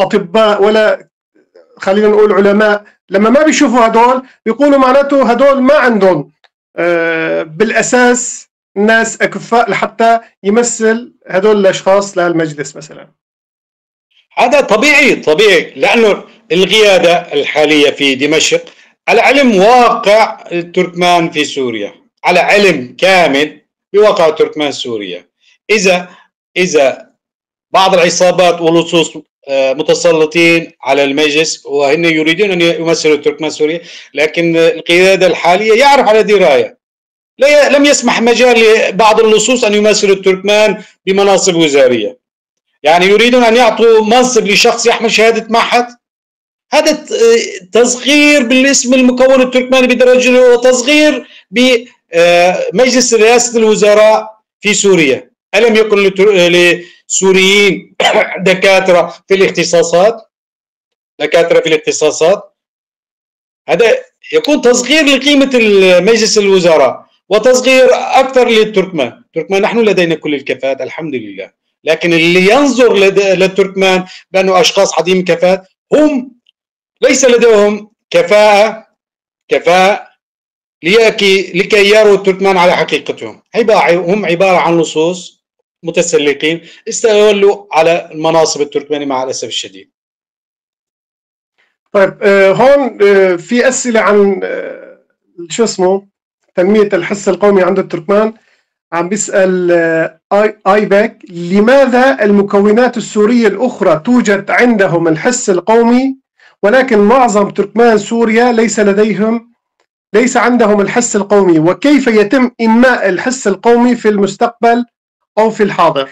أطباء ولا خلينا نقول علماء، لما ما بيشوفوا هدول بيقولوا معناته هدول ما عندهم بالأساس ناس أكفاء لحتى يمثل هدول الأشخاص للمجلس مثلا. هذا طبيعي، طبيعي، لأنه القيادة الحالية في دمشق على علم واقع التركمان في سوريا، على علم كامل بواقع التركمان سوريا. إذا بعض العصابات واللصوص متسلطين على المجلس وهن يريدون أن يمثلوا التركمان سوريا، لكن القيادة الحالية يعرف على دراية، لم يسمح مجال لبعض اللصوص أن يمثلوا التركمان بمناصب وزارية. يعني يريدون أن يعطوا منصب لشخص يحمل شهادة معهد. هذا تصغير بالاسم المكون التركماني بدرجة، وتصغير بمجلس رئاسة الوزراء في سوريا. ألم يكن لسوريين دكاترة في الاختصاصات؟ دكاترة في الاختصاصات، هذا يكون تصغير لقيمة مجلس الوزراء وتصغير أكثر للتركمان. التركمان نحن لدينا كل الكفاءات الحمد لله، لكن اللي ينظر للتركمان بأنه أشخاص عديم كفاءة، هم ليس لديهم كفاءة لكي يروا التركمان على حقيقتهم. هم عبارة عن لصوص متسلقين استولوا على المناصب التركمانية مع الأسف الشديد. طيب هون في أسئلة عن شو اسمه تنمية الحس القومي عند التركمان. عم بيسأل آيباك، لماذا المكونات السورية الأخرى توجد عندهم الحس القومي ولكن معظم تركمان سوريا ليس عندهم الحس القومي، وكيف يتم إنماء الحس القومي في المستقبل أو في الحاضر؟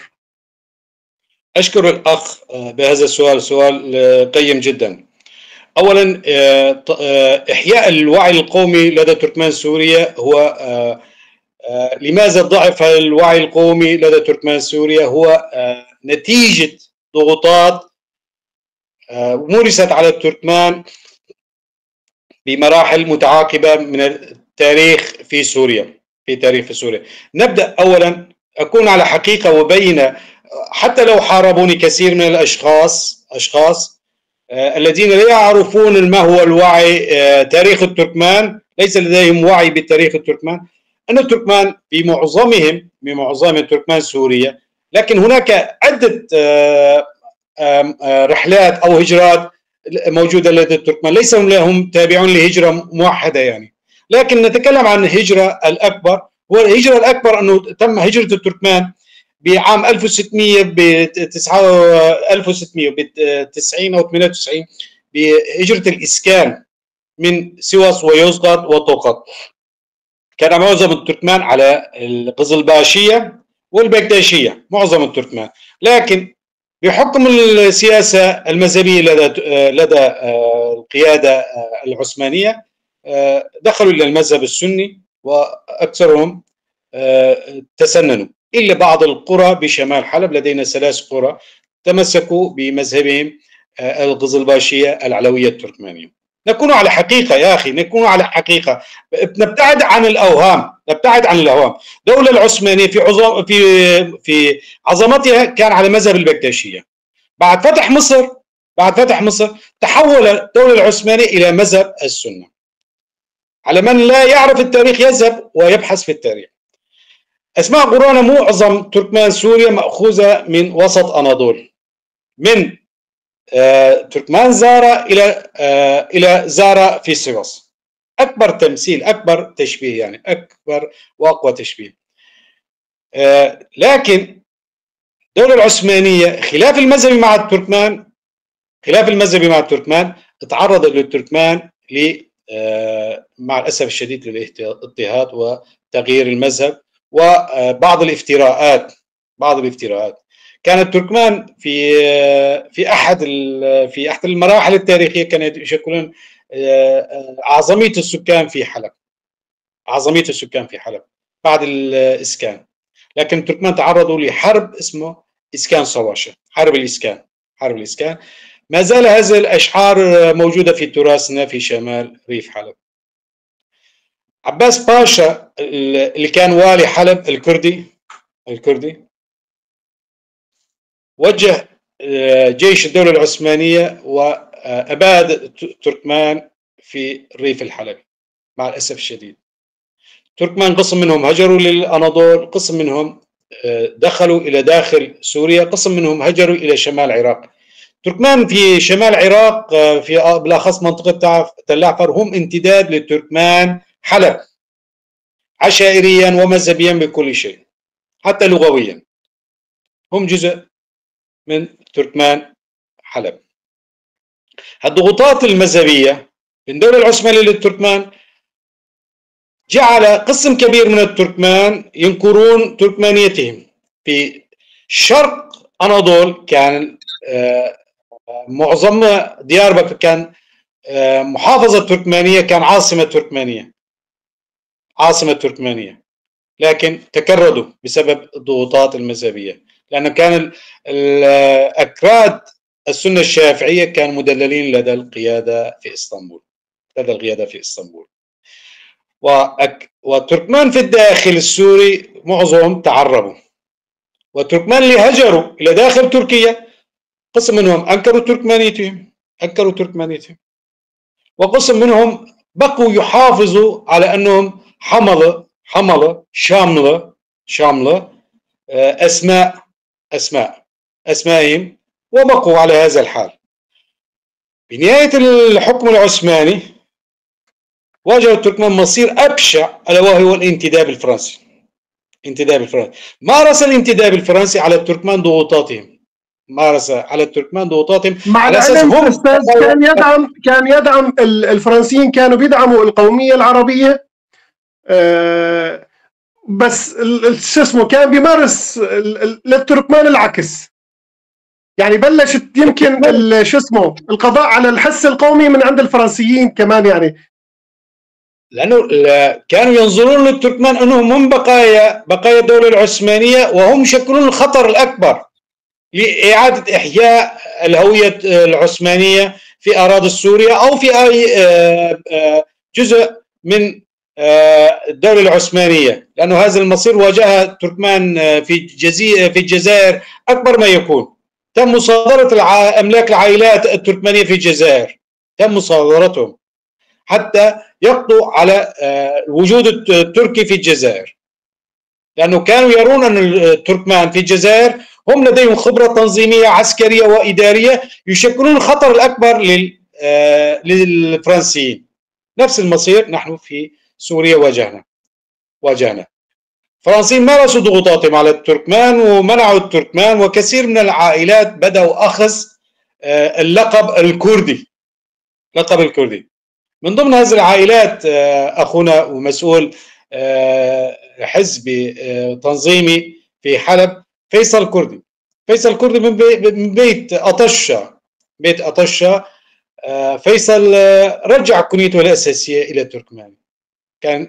أشكر الأخ بهذا السؤال، سؤال قيم جدا. أولا إحياء الوعي القومي لدى تركمان سوريا هو لماذا ضعف الوعي القومي لدى تركمان سوريا؟ هو نتيجة ضغوطات مورست على التركمان بمراحل متعاقبة من التاريخ في سوريا، في تاريخ سوريا. نبدأ أولا، أكون على حقيقة وبينة، حتى لو حاربوني كثير من الأشخاص الذين لا يعرفون ما هو الوعي، تاريخ التركمان، ليس لديهم وعي بتاريخ التركمان، أن التركمان بمعظم التركمان سوريا، لكن هناك عدة رحلات أو هجرات موجودة لدى التركمان، ليس لهم تابعون لهجرة موحدة يعني. لكن نتكلم عن الهجرة الأكبر، والهجرة الأكبر أنه تم هجرة التركمان بعام 1690 أو 98 بهجرة الإسكان من سوس ويزغط وطوقط. كان معظم التركمان على القزلباشية والبكداشية، معظم التركمان، لكن بحكم السياسة المذهبية لدى القيادة العثمانية دخلوا إلى المذهب السني وأكثرهم تسننوا، إلا بعض القرى بشمال حلب، لدينا 3 قرى تمسكوا بمذهبهم القزلباشية العلوية التركمانية. نكون على حقيقة يا أخي، نكون على حقيقة، نبتعد عن الأوهام، نبتعد عن الأوهام. الدولة العثمانية في في عظمتها كان على مذهب البكداشية. بعد فتح مصر، بعد فتح مصر تحول الدولة العثمانية إلى مذهب السنة. على من لا يعرف التاريخ يذهب ويبحث في التاريخ. أسماء قرانا معظم تركمان سوريا مأخوذة من وسط أناضول، من تركمان زارا إلى زارا في سيوس. أكبر تمثيل، أكبر تشبيه يعني، أكبر وأقوى تشبيه. لكن الدولة العثمانية خلاف المذهبي مع التركمان، خلاف المذهبي مع التركمان، تعرض للتركمان مع الأسف الشديد للاضطهاد وتغيير المذهب وبعض الافتراءات، بعض الافتراءات. كان التركمان في احد المراحل التاريخيه كانوا يشكلون اعظميه السكان في حلب، اعظميه السكان في حلب بعد الاسكان. لكن التركمان تعرضوا لحرب اسمه اسكان صواشة، حرب الاسكان، حرب الاسكان. ما زال هذه الاشعار موجوده في تراثنا في شمال ريف حلب. عباس باشا اللي كان والي حلب الكردي، الكردي وجه جيش الدولة العثمانية وأباد تركمان في الريف الحلبي مع الأسف الشديد. تركمان قسم منهم هجروا للأناضول، قسم منهم دخلوا إلى داخل سوريا، قسم منهم هجروا إلى شمال العراق. تركمان في شمال العراق في بالأخص منطقة تل عفر هم امتداد لتركمان حلب عشائريا ومذهبيا بكل شيء، حتى لغويا هم جزء من تركمان حلب. الضغوطات المذهبية من الدولة العثمانية للتركمان جعل قسم كبير من التركمان ينكرون تركمانيتهم. في شرق أناضول كان معظم ديار بكر كان محافظة تركمانية، كان عاصمة تركمانية، عاصمة تركمانية، لكن تكردوا بسبب الضغوطات المذهبية، لأنه كان الأكراد السنة الشافعية كانوا مدللين لدى القيادة في اسطنبول، لدى القيادة في اسطنبول. وتركمان في الداخل السوري معظمهم تعربوا، وتركمان اللي هجروا إلى داخل تركيا قسم منهم أنكروا تركمانيتهم، أنكروا تركمانيتهم، وقسم منهم بقوا يحافظوا على أنهم حملة شاملة أسماء أسماء أسمائهم، وبقوا على هذا الحال. بنهاية الحكم العثماني واجهوا التركمان مصير أبشع، ألا وهو الانتداب الفرنسي. انتداب الفرنسي، مارس الانتداب الفرنسي على التركمان ضغوطاتهم، مارس على التركمان ضغوطاتهم. مع العلم أستاذ كان يدعم الفرنسيين، كانوا بيدعموا القومية العربية، بس شو اسمه كان بيمارس للتركمان العكس. يعني بلشت يمكن شو اسمه القضاء على الحس القومي من عند الفرنسيين كمان، يعني لانه كانوا ينظرون للتركمان انهم هم بقايا الدولة العثمانية، وهم يشكلون الخطر الاكبر لاعادة احياء الهوية العثمانية في اراضي سوريا او في اي جزء من الدولة العثمانية، لانه هذا المصير واجهه التركمان في الجزائر اكبر ما يكون. تم مصادره املاك العائلات التركمانيه في الجزائر، تم مصادرتهم حتى يقضوا على الوجود التركي في الجزائر، لأنه كانوا يرون أن التركمان في الجزائر هم لديهم خبرة تنظيمية عسكرية وإدارية يشكلون الخطر الأكبر للفرنسيين. نفس المصير نحن في سوريا واجهنا. الفرنسيين مارسوا ضغوطاتهم على التركمان ومنعوا التركمان، وكثير من العائلات بدأوا أخذ اللقب الكردي، لقب الكردي. من ضمن هذه العائلات أخونا ومسؤول حزبي تنظيمي في حلب فيصل كردي. فيصل كردي من بيت أطشة، بيت أطشة. فيصل رجع كنيته الأساسية إلى تركمان،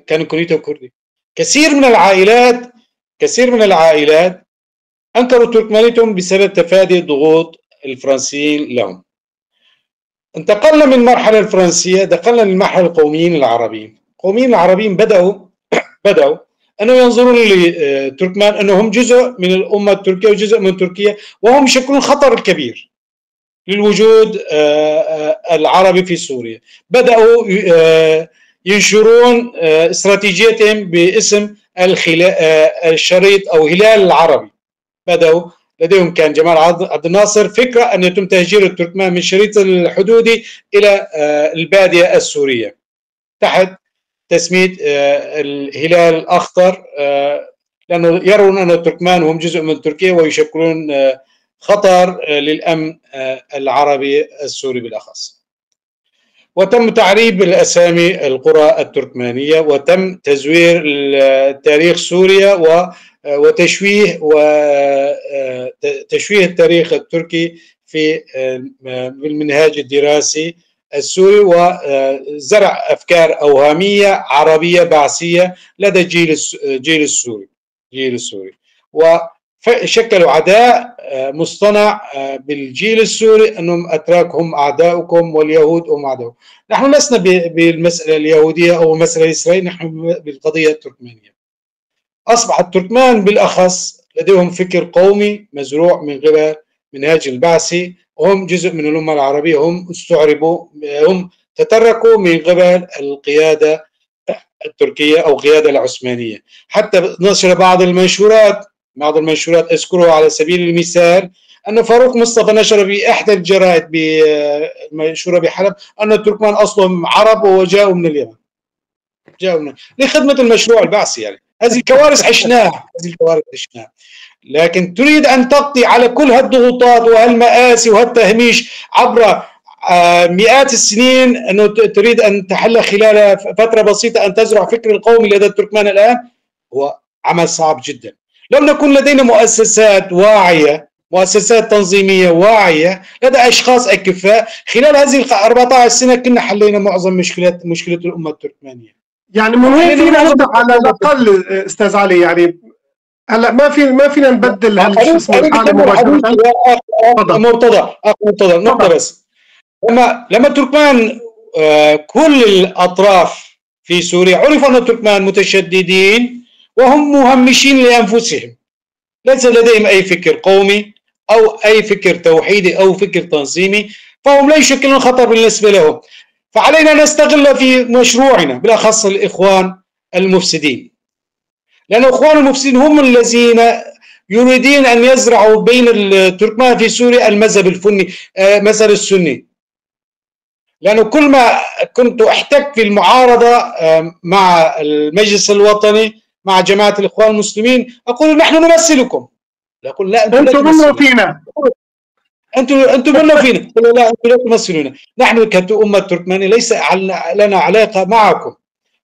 كان كنيته كردي. كثير من العائلات أنكروا تركمانيتهم بسبب تفادي ضغوط الفرنسيين لهم. انتقلنا من المرحلة الفرنسية، دخلنا للمرحلة القوميين العربيين. القوميين العربيين بدأوا أنه ينظرون للتركمان أنهم جزء من الأمة التركية وجزء من تركيا، وهم يشكلون الخطر الكبير للوجود العربي في سوريا. بدأوا ينشرون استراتيجيتهم باسم الشريط أو هلال العربي. بدأوا لديهم كان جمال عبد الناصر فكرة أن يتم تهجير التركمان من الشريط الحدودي إلى البادية السورية تحت تسمية الهلال الأخضر، لأنه يرون أن التركمان هم جزء من تركيا ويشكلون خطر للأمن العربي السوري بالأخص. وتم تعريب الأسامي القرى التركمانية، وتم تزوير تاريخ سوريا وتشويه التاريخ التركي في المنهاج الدراسي السوري، وزرع أفكار أوهامية عربية بعثية لدى الجيل السوري، وشكلوا عداء مصطنع بالجيل السوري أنهم أتراك هم أعداؤكم واليهود هم أعداؤكم. نحن لسنا بالمسألة اليهودية أو المسألة الإسرائيلية، نحن بالقضية التركمانية. أصبح التركمان بالأخص لديهم فكر قومي مزروع من قبل منهاج البعثي، هم جزء من الأمة العربية، هم استعربوا، هم تتركوا من قبل القيادة التركية أو القيادة العثمانية. حتى نشر بعض المنشورات أذكرها على سبيل المثال، أن فاروق مصطفى نشر في إحدى الجرائد المنشورة بحلب أن التركمان أصلهم عرب وجاءوا من اليمن، جاءوا من لخدمة المشروع البعثي. يعني هذه الكوارث عشناها، لكن تريد أن تقضي على كل هالضغوطات وهالمآسي وهالتهميش عبر مئات السنين، أنه تريد أن تحل خلال فترة بسيطة أن تزرع فكر القومي لدى التركمان الآن، هو عمل صعب جدا. لم نكن لدينا مؤسسات واعية، مؤسسات تنظيمية واعية، لدى أشخاص أكفاء، خلال هذه 14 سنة كنا حلينا معظم مشكلة الأمة التركمانية. يعني من وين فينا نبدأ على الأقل أستاذ علي؟ يعني هلا ما فينا نبدل هالحالة مباشرة. مرتضى، مرتضى نقطة بس. لما التركمان كل الأطراف في سوريا عرفوا أن التركمان متشددين وهم مهمشين لأنفسهم، ليس لديهم أي فكر قومي أو أي فكر توحيدي أو فكر تنظيمي، فهم لا يشكلون خطر بالنسبة لهم. فعلينا أن نستغل في مشروعنا، بالأخص الإخوان المفسدين، لأن الإخوان المفسدين هم الذين يريدون أن يزرعوا بين التركمان في سوريا المذهب الفني، مذهب السني. لأنه كل ما كنت أحتك في المعارضة مع المجلس الوطني مع جماعة الإخوان المسلمين أقول نحن نمثلكم، أقول لا أنتم منا فينا، أنتم منا فينا، لا أنتم لا تمثلونا، نحن كأمة تركمانية ليس لنا علاقة معكم،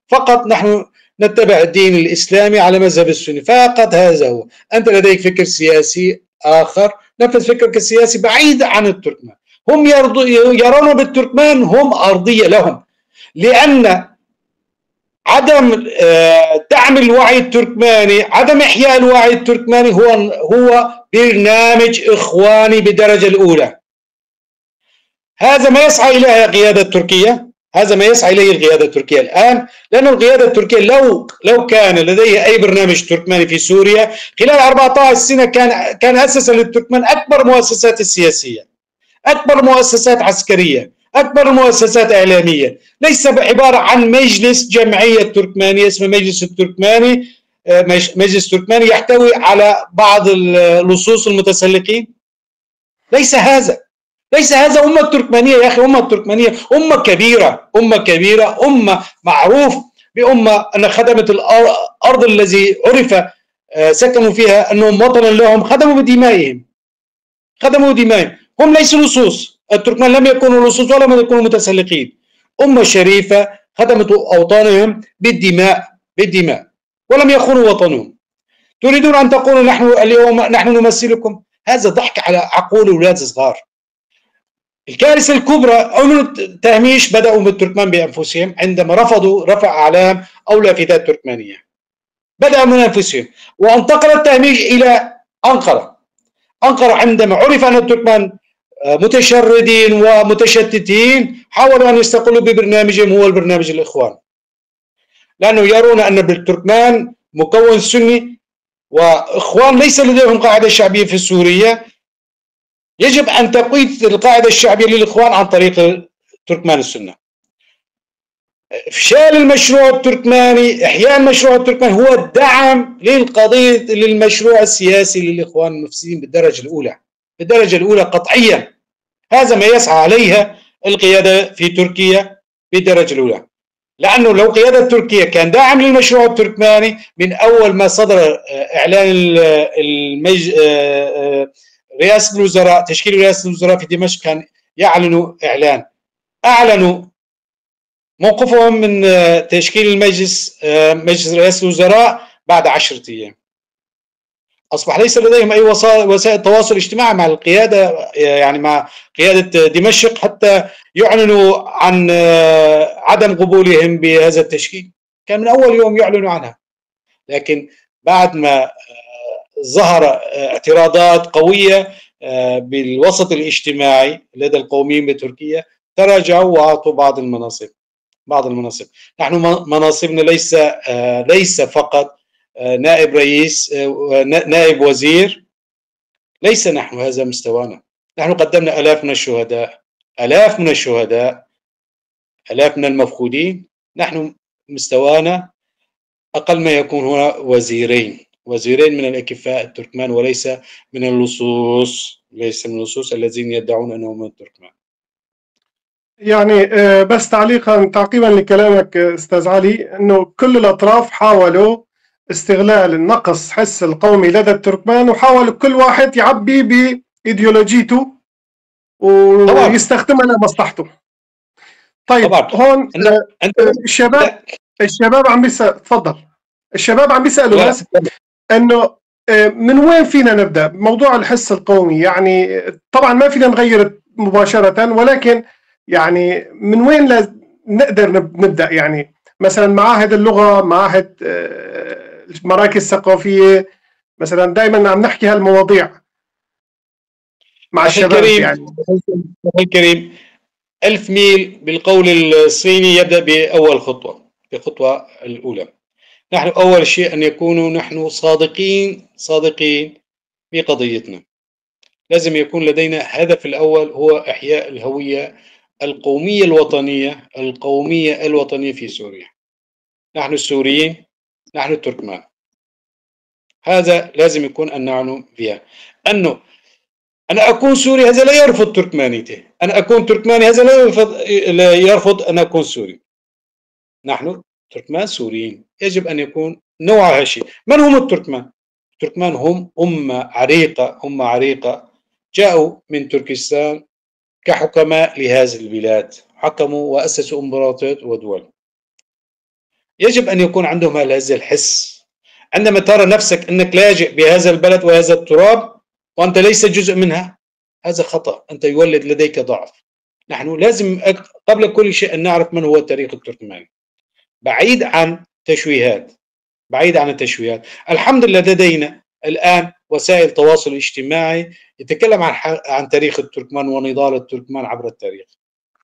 فقط نحن نتبع الدين الإسلامي على مذهب السني فقط، هذا هو. أنت لديك فكر سياسي آخر، نفذ فكرك السياسي بعيد عن التركمان. هم يرون بالتركمان هم أرضية لهم، لأن عدم دعم الوعي التركماني، عدم إحياء الوعي التركماني هو برنامج إخواني بالدرجة الأولى. هذا ما يسعى إليه القيادة التركية، هذا ما يسعى إليه القيادة التركية الآن، لأن القيادة التركية لو كان لديه أي برنامج تركماني في سوريا خلال 14 سنة كان أسس للتركمان أكبر مؤسسات السياسية، أكبر مؤسسات عسكرية، أكبر مؤسسات إعلامية، ليس عبارة عن مجلس جمعية تركمانية اسمه مجلس التركماني، مجلس تركماني يحتوي على بعض اللصوص المتسلقين. ليس هذا، ليس هذا أمة تركمانية يا أخي. أمة تركمانية أمة كبيرة، أمة كبيرة، أمة معروف بأمة أن خدمت الأرض الذي عرف سكنوا فيها أنهم وطنا لهم، خدموا بدمائهم، خدموا بدمائهم. هم ليسوا لصوص، التركمان لم يكونوا لصوص ولم يكونوا متسلقين، أمة شريفة خدمت أوطانهم بالدماء، بالدماء، ولم يخونوا وطنهم. تريدون أن تقولوا نحن اليوم نحن نمثلكم؟ هذا ضحك على عقول أولاد صغار. الكارثة الكبرى أو التهميش بدأوا بالتركمان بأنفسهم عندما رفضوا رفع أعلام أو لافتات تركمانية، بدأوا من أنفسهم، وانتقل التهميش إلى أنقرة. أنقرة عندما عرف أن التركمان متشردين ومتشتتين حاولوا أن يستقلوا ببرنامجهم هو البرنامج الإخوان، لأنه يرون أن بالتركمان مكون سني وإخوان ليس لديهم قاعدة شعبية في سوريا، يجب أن تقوية القاعدة الشعبية للإخوان عن طريق التركمان السنة. إفشال المشروع التركماني، إحياء المشروع التركماني هو الدعم للقضية للمشروع السياسي للإخوان المفسدين بالدرجة الأولى، بالدرجة الأولى قطعيا. هذا ما يسعى عليها القيادة في تركيا بالدرجة الأولى، لأنه لو قيادة تركيا كان داعم للمشروع التركماني من أول ما صدر إعلان رئاسة الوزراء، تشكيل رئاسة الوزراء في دمشق، كان يعلنوا إعلان، أعلنوا موقفهم من تشكيل المجلس، مجلس رئاسة الوزراء بعد 10 أيام. أصبح ليس لديهم أي وسائل تواصل اجتماعي مع القيادة، يعني مع قيادة دمشق، حتى يعلنوا عن عدم قبولهم بهذا التشكيل. كان من أول يوم يعلنوا عنها، لكن بعد ما ظهر اعتراضات قوية بالوسط الاجتماعي لدى القوميين بتركيا تراجعوا وأعطوا بعض المناصب، بعض المناصب. نحن مناصبنا ليس فقط نائب رئيس، نائب وزير، ليس نحن هذا مستوانا. نحن قدمنا آلاف من الشهداء، آلاف من الشهداء، آلاف من المفقودين. نحن مستوانا أقل ما يكون هنا وزيرين، وزيرين من الأكفاء التركمان، وليس من اللصوص، ليس من اللصوص الذين يدعون أنهم من التركمان. يعني بس تعليقا تعقيبا لكلامك أستاذ علي، أنه كل الأطراف حاولوا استغلال النقص حس القومي لدى التركمان، وحاولوا كل واحد يعبي بإيديولوجيته ويستخدمها لمصلحته. طيب طبعا. هون الشباب عم بيسأل، تفضل. الشباب عم بيسألوا بس انه من وين فينا نبدأ موضوع الحس القومي؟ يعني طبعا ما فينا نغير مباشرة، ولكن يعني من وين نقدر نبدأ؟ يعني مثلا معاهد اللغة، معاهد مراكز ثقافية مثلا، دائما عم نحكي هالمواضيع مع الشباب. الكريم، يعني أخي الكريم، 1000 ميل بالقول الصيني يبدأ بأول خطوة، بالخطوة الأولى. نحن أول شيء أن يكونوا نحن صادقين بقضيتنا. لازم يكون لدينا هدف الأول هو إحياء الهوية القومية الوطنية، القومية الوطنية في سوريا. نحن السوريين، نحن التركمان. هذا لازم يكون أن نعنو فيها. أنه أنا أكون سوري هذا لا يرفض تركمانيتي، أنا أكون تركماني هذا لا يرفض أن أكون سوري. نحن تركمان سوريين، يجب أن يكون نوع هالشيء. من هم التركمان؟ التركمان هم أمة عريقة، أمة عريقة جاءوا من تركستان كحكماء لهذه البلاد، حكموا وأسسوا إمبراطوريات ودول. يجب أن يكون عندهم هذا الحس. عندما ترى نفسك أنك لاجئ بهذا البلد وهذا التراب وأنت ليس جزء منها، هذا خطأ، أنت يولد لديك ضعف. نحن لازم قبل كل شيء أن نعرف من هو التاريخ التركماني، بعيد عن تشويهات، بعيد عن التشويهات. الحمد لله لدينا الآن وسائل تواصل اجتماعي يتكلم عن تاريخ التركمان ونضال التركمان عبر التاريخ،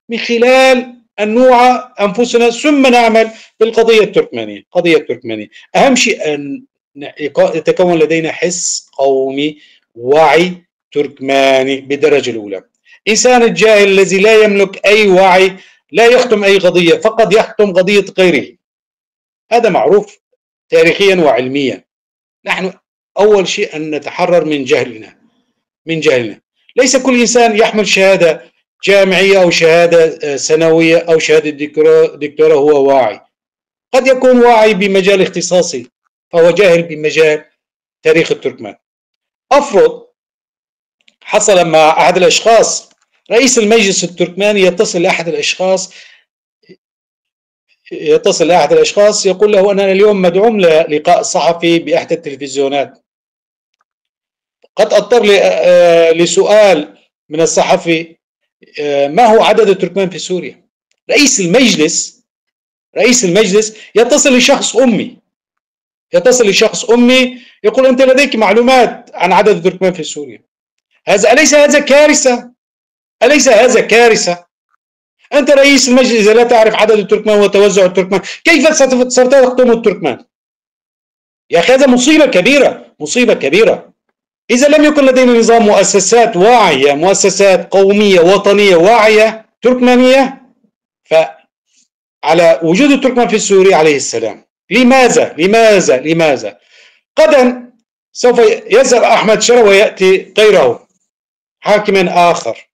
من خلال أن نوعى أنفسنا ثم نعمل بالقضية التركمانية. القضية التركمانية أهم شيء أن يتكون لدينا حس قومي، وعي تركماني بالدرجة الأولى. إنسان الجاهل الذي لا يملك أي وعي لا يختم أي قضية، فقط يختم قضية غيره. هذا معروف تاريخيا وعلميا. نحن أول شيء أن نتحرر من جهلنا، من جهلنا. ليس كل إنسان يحمل شهادة جامعية أو شهادة سنوية أو شهادة دكتوراه هو واعي. قد يكون واعي بمجال اختصاصي فهو جاهل بمجال تاريخ التركمان. أفرض حصل مع أحد الأشخاص، رئيس المجلس التركماني يتصل لأحد الأشخاص، يتصل لأحد الأشخاص يقول له أنا اليوم مدعوم للقاء صحفي بإحدى التلفزيونات. قد أضطر لسؤال من الصحفي، ما هو عدد التركمان في سوريا؟ رئيس المجلس يتصل لشخص أمي، يتصل لشخص أمي يقول أنت لديك معلومات عن عدد التركمان في سوريا. هذا أليس هذا كارثة؟ أليس هذا كارثة؟ أنت رئيس المجلس إذا لا تعرف عدد التركمان وتوزع التركمان كيف ستخدم التركمان؟ يا أخي هذا مصيبة كبيرة، مصيبة كبيرة. إذا لم يكن لدينا نظام مؤسسات واعية، مؤسسات قومية وطنية واعية تركمانية، فعلى وجود التركمان في سوريا عليه السلام. لماذا؟ لماذا؟ لماذا؟ غدا سوف يذهب أحمد شرع ويأتي غيره حاكما آخر،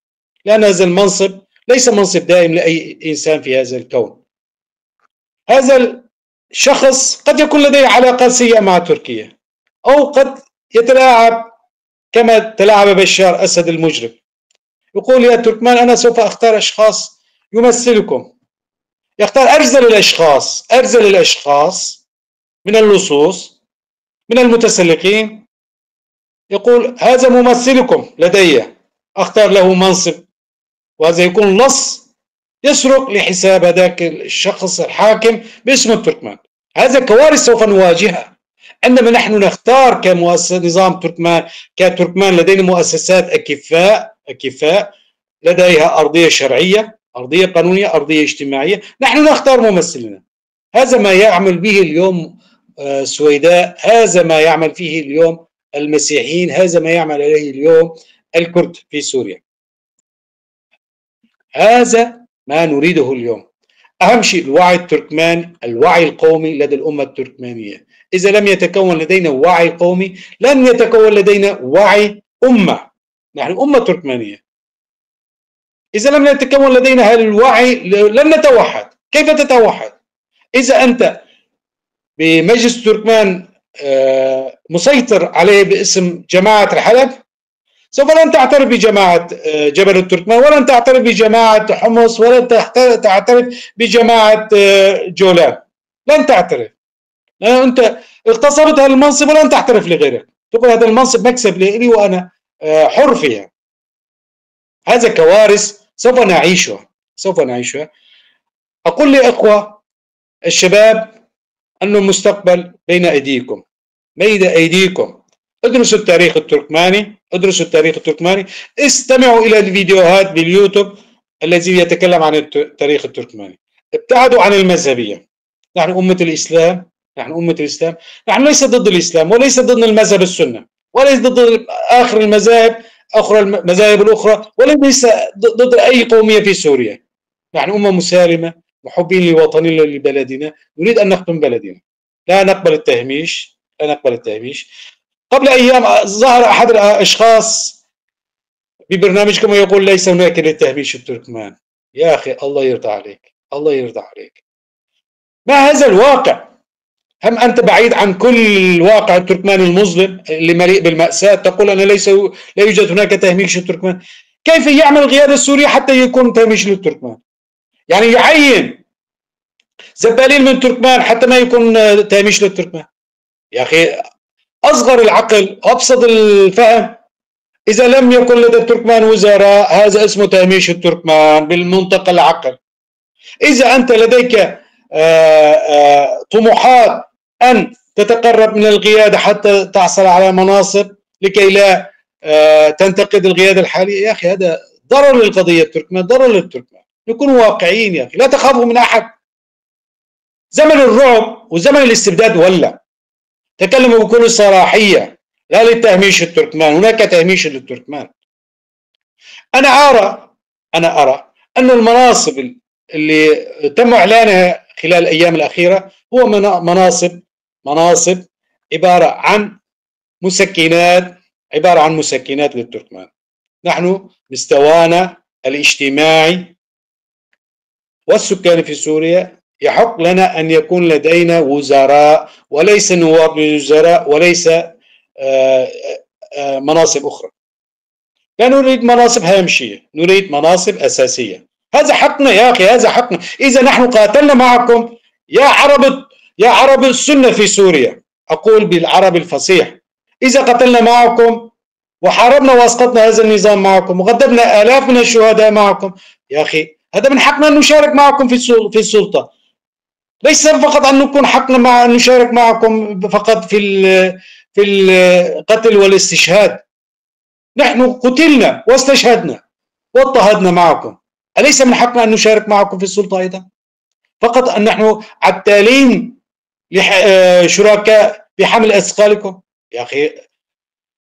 لأن هذا المنصب ليس منصب دائم لأي إنسان في هذا الكون. هذا الشخص قد يكون لديه علاقة سيئة مع تركيا، أو قد يتلاعب كما تلاعب بشار أسد المجرم، يقول يا تركمان أنا سوف أختار أشخاص يمثلكم. يختار أرذل الأشخاص، أرذل الأشخاص من اللصوص من المتسلقين، يقول هذا ممثلكم لدي، أختار له منصب، وهذا يكون لص يسرق لحساب هذاك الشخص الحاكم باسم التركمان. هذا كوارث سوف نواجهها عندما نحن نختار كمؤسسة نظام تركمان، كتركمان لدينا مؤسسات أكفاء، أكفاء لديها أرضية شرعية، أرضية قانونية، أرضية اجتماعية، نحن نختار ممثلنا. هذا ما يعمل به اليوم السويداء، هذا ما يعمل فيه اليوم المسيحيين، هذا ما يعمل عليه اليوم الكرد في سوريا. هذا ما نريده اليوم. أهم شيء الوعي التركماني، الوعي القومي لدى الأمة التركمانية. إذا لم يتكون لدينا وعي قومي لن يتكون لدينا وعي أمة. نحن أمة تركمانية. إذا لم يتكون لدينا هذا الوعي لن نتوحد. كيف تتوحد؟ إذا أنت بمجلس التركمان مسيطر عليه باسم جماعة الحلب، سوف لن تعترف بجماعة جبل التركمان، ولن تعترف بجماعة حمص، ولن تعترف بجماعة جولان. لن تعترف، لأن أنت اغتصبت هذا المنصب ولن تعترف لغيرك. تقول هذا المنصب مكسب لي وأنا حر فيها. هذا كوارث سوف نعيشها، سوف نعيشها. أقول لإخوة الشباب أن المستقبل بين أيديكم، بين أيديكم. ادرسوا التاريخ التركماني، ادرسوا التاريخ التركماني، استمعوا إلى الفيديوهات باليوتيوب الذي يتكلم عن التاريخ التركماني. ابتعدوا عن المذهبية. نحن أمة الإسلام، نحن أمة الإسلام، نحن ليس ضد الإسلام وليس ضد المذهب السنة وليس ضد آخر المذاهب أخرى، المذاهب الأخرى، وليس ضد أي قومية في سوريا. نحن أمة مسالمة، محبين لوطننا لبلدنا، نريد أن نخدم بلدنا، لا نقبل التهميش، لا نقبل التهميش. قبل أيام ظهر أحد الأشخاص ببرنامجكم ويقول ليس هناك للتهميش التركمان. يا أخي الله يرضى عليك، الله يرضى عليك، ما هذا الواقع؟ هم أنت بعيد عن كل الواقع التركماني المظلم اللي مليء بالمأساة، تقول أن ليس لا يوجد هناك تهميش التركمان. كيف يعمل القيادة السورية حتى يكون تهميش للتركمان؟ يعني يعين زبالين من التركمان حتى ما يكون تهميش للتركمان. يا أخي أصغر العقل، أبسط الفهم، إذا لم يكن لدى التركمان وزراء هذا اسمه تهميش التركمان بالمنطق العقل. إذا أنت لديك طموحات أن تتقرب من القيادة حتى تحصل على مناصب لكي لا تنتقد القيادة الحالية، يا أخي هذا ضرر للقضية التركمان، ضرر للتركمان. نكون واقعيين يا أخي، لا تخافوا من أحد. زمن الرعب وزمن الاستبداد ولا. تكلموا بكل صراحية، لا للتهميش التركمان، هناك تهميش للتركمان. أنا أرى أن المناصب اللي تم إعلانها خلال الأيام الأخيرة هو مناصب عبارة عن مسكنات، عبارة عن مسكنات للتركمان. نحن مستوانا الاجتماعي والسكاني في سوريا يحق لنا أن يكون لدينا وزراء وليس نواب للوزراء وليس مناصب أخرى. لا نريد مناصب هامشية، نريد مناصب أساسية. هذا حقنا يا أخي، هذا حقنا. إذا نحن قاتلنا معكم يا عرب، يا عرب السنة في سوريا، أقول بالعرب الفصيح، إذا قتلنا معكم وحاربنا وأسقطنا هذا النظام معكم وقدمنا آلاف من الشهداء معكم، يا أخي هذا من حقنا أن نشارك معكم في السلطة. ليس فقط أن نكون حقنا مع أن نشارك معكم فقط في القتل والاستشهاد. نحن قتلنا واستشهدنا واضطهدنا معكم، أليس من حقنا أن نشارك معكم في السلطة أيضا؟ فقط أن نحن عتالين شركاء بحمل أثقالكم. يا أخي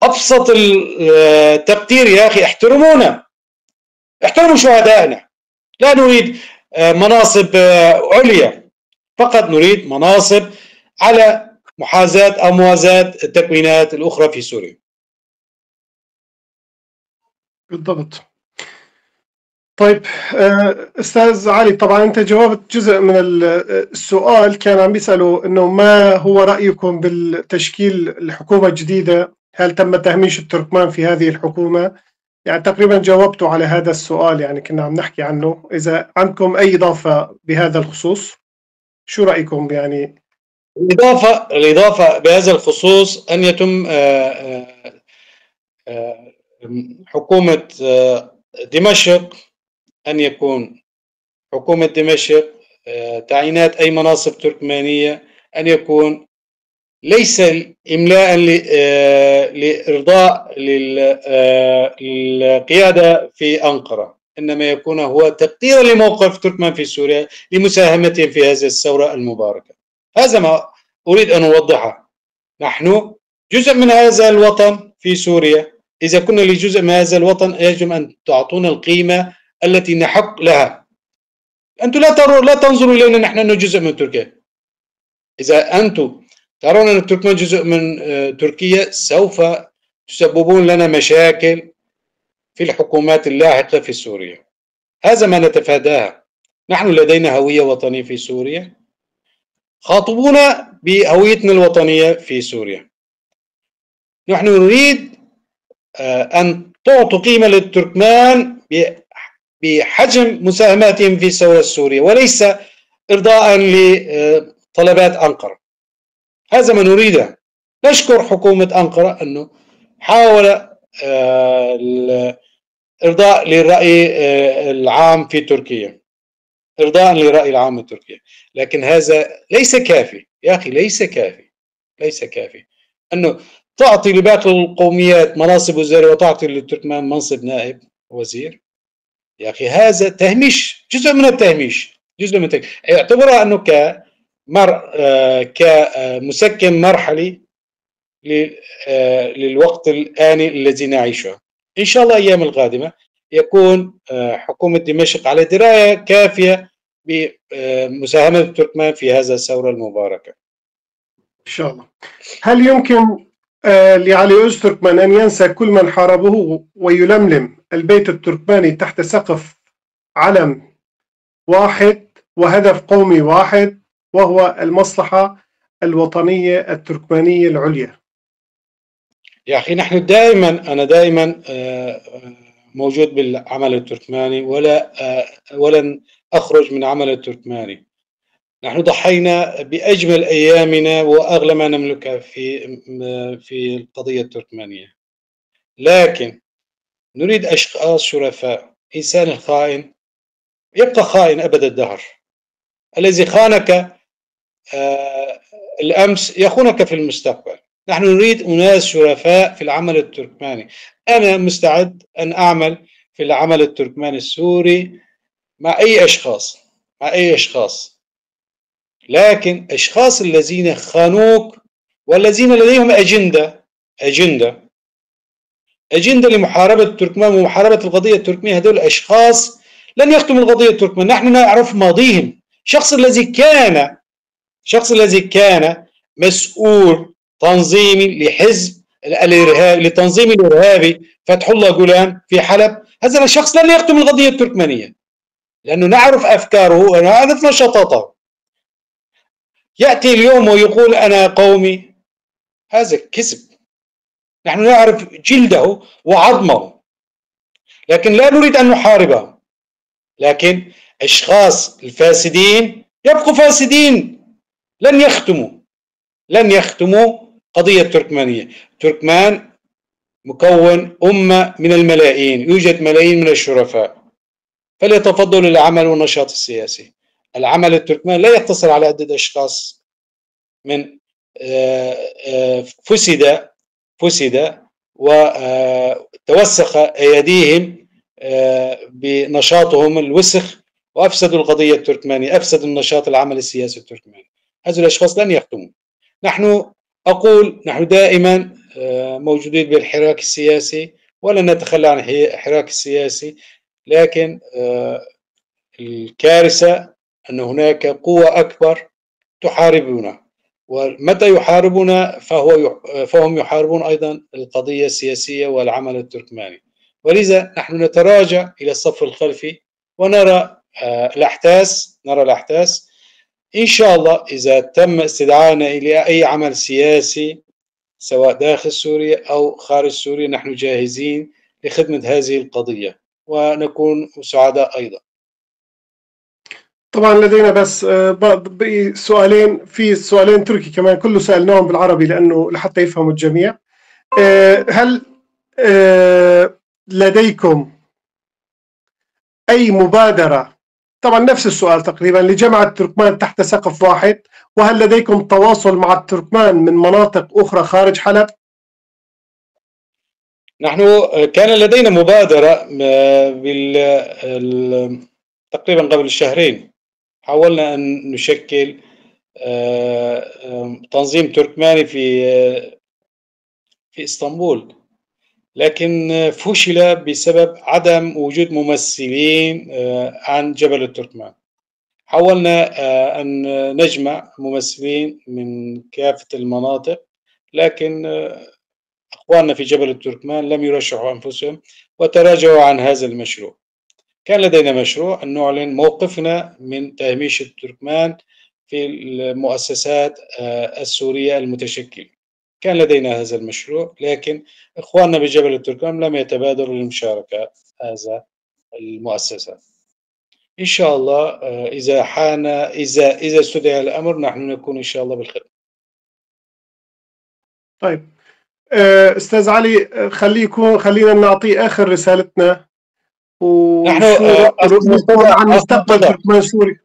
أبسط التقدير يا أخي، احترمونا، احترموا شهدائنا. لا نريد مناصب عليا، فقط نريد مناصب على محاذاة أو موازاة التكوينات الأخرى في سوريا. بالضبط. طيب أستاذ علي، طبعا أنت جاوبت جزء من السؤال، كان عم بيسألوا إنه ما هو رأيكم بالتشكيل الحكومة الجديدة، هل تم تهميش التركمان في هذه الحكومة؟ يعني تقريبا جاوبتوا على هذا السؤال، يعني كنا عم نحكي عنه. إذا عندكم أي إضافة بهذا الخصوص، شو رأيكم؟ يعني الإضافة بهذا الخصوص أن يتم حكومة دمشق، أن يكون حكومة دمشق تعيينات أي مناصب تركمانية، أن يكون ليس إملاء لإرضاء للقيادة في أنقرة، إنما يكون هو تقديرا لموقف تركمان في سوريا لمساهمتهم في هذه الثورة المباركة. هذا ما أريد أن أوضحه. نحن جزء من هذا الوطن في سوريا، إذا كنا لجزء من هذا الوطن يجب أن تعطونا القيمة التي نحق لها. أنتم لا تنظروا إلينا نحن أنه جزء من تركيا. إذا أنتم ترون أن التركمان جزء من تركيا سوف تسببون لنا مشاكل في الحكومات اللاحقة في سوريا. هذا ما نتفاداه. نحن لدينا هوية وطنية في سوريا، خاطبونا بهويتنا الوطنية في سوريا. نحن نريد أن تعطوا قيمة للتركمان بحجم مساهماتهم في الثورة السورية، وليس إرضاء لطلبات أنقرة. هذا ما نريده. نشكر حكومة أنقرة أنه حاول إرضاء للرأي العام في تركيا، إرضاء للرأي العام التركي، لكن هذا ليس كافي يا أخي، ليس كافي، ليس كافي أنه تعطي لباقي القوميات مناصب وزارية وتعطي للتركمان منصب نائب وزير. يا أخي هذا تهميش، جزء من التهميش، جزء من التهميش. اعتبرها أنه كمسكن مرحلي للوقت الآني الذي نعيشه. إن شاء الله أيام القادمة يكون حكومة دمشق على دراية كافية بمساهمة التركمان في هذا الثورة المباركة إن شاء الله. هل يمكن لعلي أوزتركمان أن ينسى كل من حاربه ويلملم البيت التركماني تحت سقف علم واحد وهدف قومي واحد، وهو المصلحة الوطنية التركمانية العليا؟ يا أخي نحن دائما، أنا دائما موجود بالعمل التركماني ولن أخرج من عمل التركماني. نحن ضحينا بأجمل أيامنا وأغلى ما نملكه في القضية التركمانية، لكن نريد أشخاص شرفاء. إنسان الخائن يبقى خائن أبد الدهر، الذي خانك الأمس يخونك في المستقبل. نحن نريد أناس شرفاء في العمل التركماني. أنا مستعد أن أعمل في العمل التركماني السوري مع أي أشخاص، مع أي أشخاص، لكن أشخاص الذين خانوك والذين لديهم أجندة، أجندة، أجندة لمحاربة التركمان ومحاربة القضية التركمانية، هذول الأشخاص لن يخدموا القضية التركمانية. نحن نعرف ماضيهم. الشخص الذي كان مسؤول تنظيمي لحزب الإرهاب، لتنظيم الإرهابي فتح الله جولان في حلب، هذا الشخص لن يخدم القضية التركمانية، لأنه نعرف أفكاره ونعرف نشاطاته. يأتي اليوم ويقول أنا قومي، هذا كذب. نحن نعرف جلده وعظمه، لكن لا نريد أن نحاربه. لكن أشخاص الفاسدين يبقوا فاسدين، لن يختموا قضية تركمانية. تركمان مكون أمة من الملايين، يوجد ملايين من الشرفاء، فليتفضلوا للعمل والنشاط السياسي. العمل التركماني لا يقتصر على عدة أشخاص من فسد وتوسخ أيديهم بنشاطهم الوسخ وأفسدوا القضية التركمانية، أفسدوا النشاط العمل السياسي التركماني. هذول الأشخاص لن يختموا. نحن أقول نحن دائما موجودين بالحراك السياسي ولن نتخلى عن الحراك السياسي، لكن الكارثة أن هناك قوة أكبر تحاربنا، ومتى يحاربنا فهم يحاربون أيضا القضية السياسية والعمل التركماني. ولذا نحن نتراجع إلى الصف الخلفي ونرى الأحداث. إن شاء الله إذا تم استدعائنا إلى أي عمل سياسي سواء داخل سوريا أو خارج سوريا نحن جاهزين لخدمة هذه القضية ونكون سعداء أيضا. طبعا لدينا بس سؤالين، في سؤالين تركي كمان كله سألناهم بالعربي لأنه لحتى يفهموا الجميع. هل لديكم أي مبادرة، طبعا نفس السؤال تقريبا، لجمع التركمان تحت سقف واحد، وهل لديكم تواصل مع التركمان من مناطق أخرى خارج حلب؟ نحن كان لدينا مبادرة تقريبا قبل شهرين، حاولنا أن نشكل تنظيم تركماني في اسطنبول، لكن فشل بسبب عدم وجود ممثلين عن جبل التركمان. حاولنا أن نجمع ممثلين من كافة المناطق، لكن أخواننا في جبل التركمان لم يرشحوا أنفسهم وتراجعوا عن هذا المشروع. كان لدينا مشروع أن نعلن موقفنا من تهميش التركمان في المؤسسات السورية المتشكلة. كان لدينا هذا المشروع، لكن إخواننا بجبل التركمان لم يتبادروا للمشاركة هذا المؤسسة. إن شاء الله إذا حان إذا استدعي الأمر نحن نكون إن شاء الله بالخدمة. طيب استاذ علي، خلينا نعطيه اخر رسالتنا. نحن عن مستقبل تركمان سوري.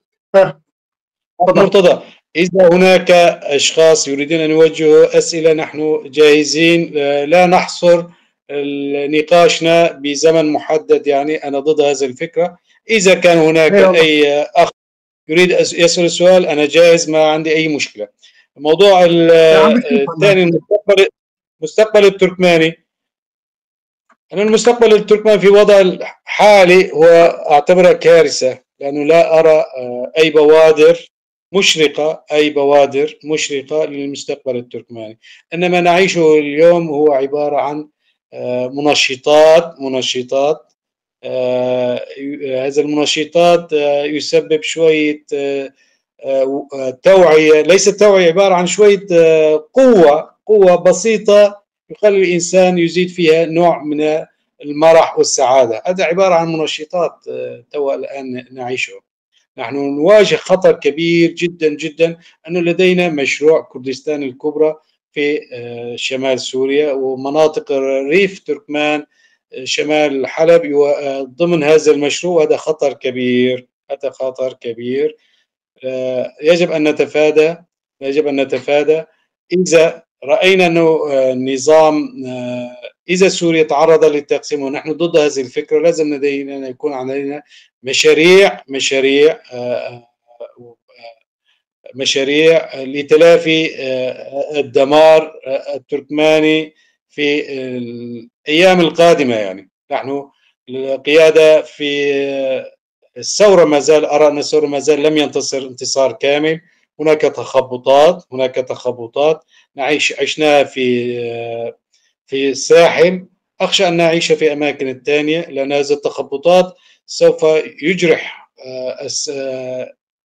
مرتضى، إذا هناك أشخاص يريدون أن يوجهوا أسئلة نحن جاهزين، لا نحصر نقاشنا بزمن محدد، يعني أنا ضد هذه الفكرة. إذا كان هناك أي أخ يريد يسأل السؤال أنا جاهز، ما عندي أي مشكلة. الموضوع الثاني المستقبل التركماني. أنا المستقبل التركماني في وضع الحالي هو أعتبره كارثة، لأنه لا أرى أي بوادر مشرقة، أي بوادر مشرقة للمستقبل التركماني. إنما نعيشه اليوم هو عبارة عن منشطات، هذا المنشطات يسبب شوية توعية، ليست توعية، عبارة عن شوية قوة بسيطة يخلي الإنسان يزيد فيها نوع من المرح والسعادة. هذا عبارة عن منشطات تو الآن نعيشه. نحن نواجه خطر كبير جدا جدا، أنه لدينا مشروع كردستان الكبرى في شمال سوريا ومناطق ريف تركمان شمال حلب ضمن هذا المشروع. هذا خطر كبير، هذا خطر كبير، يجب أن نتفادى، يجب أن نتفادى. إذا رأينا أنه النظام، إذا سوريا تعرض للتقسيم ونحن ضد هذه الفكرة، لازم لدينا أن يكون عندنا مشاريع مشاريع لتلافي الدمار التركماني في الأيام القادمة. يعني نحن القيادة في الثورة ما زال، أرى أن الثورة ما زال لم ينتصر انتصار كامل. هناك تخبطات، هناك تخبطات عشناها في الساحل، أخشى أن نعيش في أماكن الثانية، لأن هذه التخبطات سوف يجرح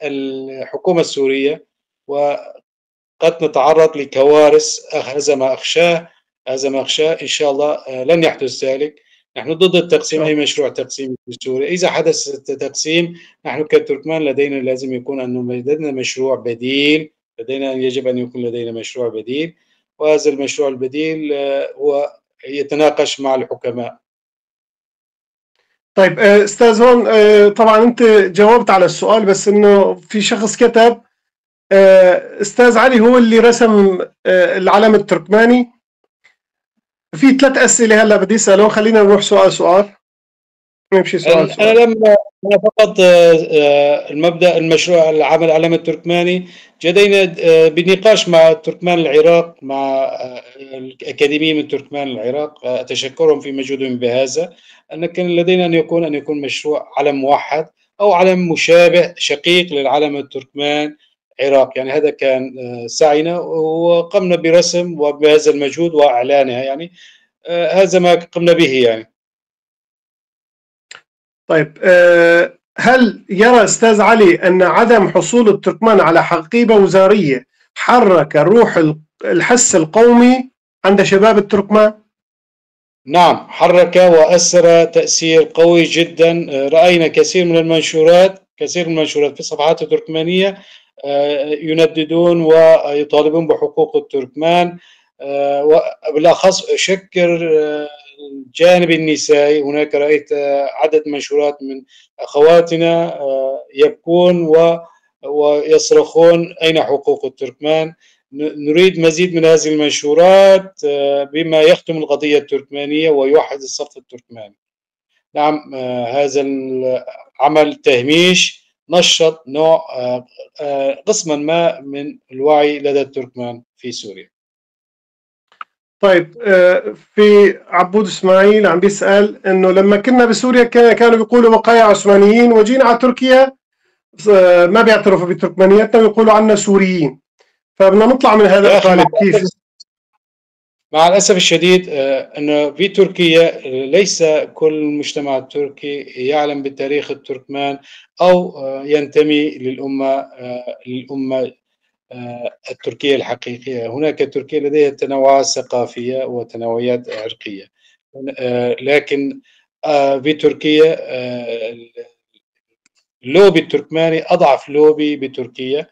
الحكومة السورية وقد نتعرض لكوارث. هذا ما أخشاه، هذا ما أخشاه. إن شاء الله لن يحدث ذلك. نحن ضد التقسيم، أي مشروع تقسيم في سوريا. إذا حدث التقسيم نحن كتركمان لدينا لازم يكون أنه لدينا مشروع بديل، لدينا يجب أن يكون لدينا مشروع بديل، وهذا المشروع البديل هو يتناقش مع الحكماء. طيب استاذ هون طبعا انت جاوبت على السؤال، بس انه في شخص كتب استاذ علي هو اللي رسم العلم التركماني. في 3 اسئله هلا بدي اسالهم، خلينا نروح سؤال سؤال، نمشي سؤال سؤال. انا لما فقط المبدا المشروع العمل العلم التركماني جدينا بنقاش مع تركمان العراق، مع الاكاديميه من تركمان العراق، اتشكرهم في مجهودهم بهذا، ان كان لدينا ان يكون مشروع علم موحد او علم مشابه شقيق للعلم التركمان العراق. يعني هذا كان سعينا وقمنا برسم وبهذا المجهود واعلانها، يعني هذا ما قمنا به يعني. طيب هل يرى أستاذ علي أن عدم حصول التركمان على حقيبة وزارية حرك روح الحس القومي عند شباب التركمان؟ نعم، حرك وأثر تأثير قوي جدا. رأينا كثير من المنشورات، كثير من المنشورات في الصفحات التركمانية ينددون ويطالبون بحقوق التركمان، وبالأخص أشكر الجانب النسائي. هناك رأيت عدد منشورات من أخواتنا يبكون ويصرخون أين حقوق التركمان. نريد مزيد من هذه المنشورات بما يخدم القضية التركمانية ويوحد الصف التركماني. نعم، هذا العمل تهميش نشط نوع قسما ما من الوعي لدى التركمان في سوريا. طيب في عبود اسماعيل عم بيسأل انه لما كنا بسوريا كانوا بيقولوا بقايا عثمانيين، وجينا على تركيا ما بيعترفوا بتركمانيتنا ويقولوا عنا سوريين، فبدنا نطلع من هذا القالب كيف؟ مع الاسف الشديد انه في تركيا ليس كل المجتمع التركي يعلم بتاريخ التركمان او ينتمي للامه التركية الحقيقية. هناك تركيا لديها تنوعات ثقافية وتنوعات عرقية، لكن في تركيا اللوبي التركماني أضعف لوبي بتركيا،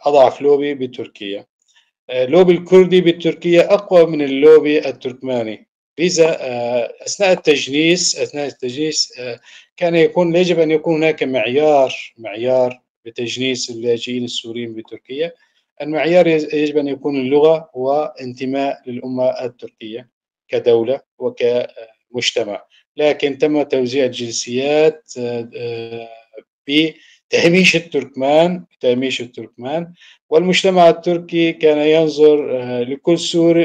أضعف لوبي بتركيا. اللوبي الكردي بتركيا أقوى من اللوبي التركماني. لذا أثناء التجنيس كان يجب أن يكون هناك معيار بتجنيس اللاجئين السوريين بتركيا. المعيار يجب أن يكون اللغة وانتماء للأمة التركية كدولة وكمجتمع، لكن تم توزيع الجنسيات بتهميش التركمان، والمجتمع التركي كان ينظر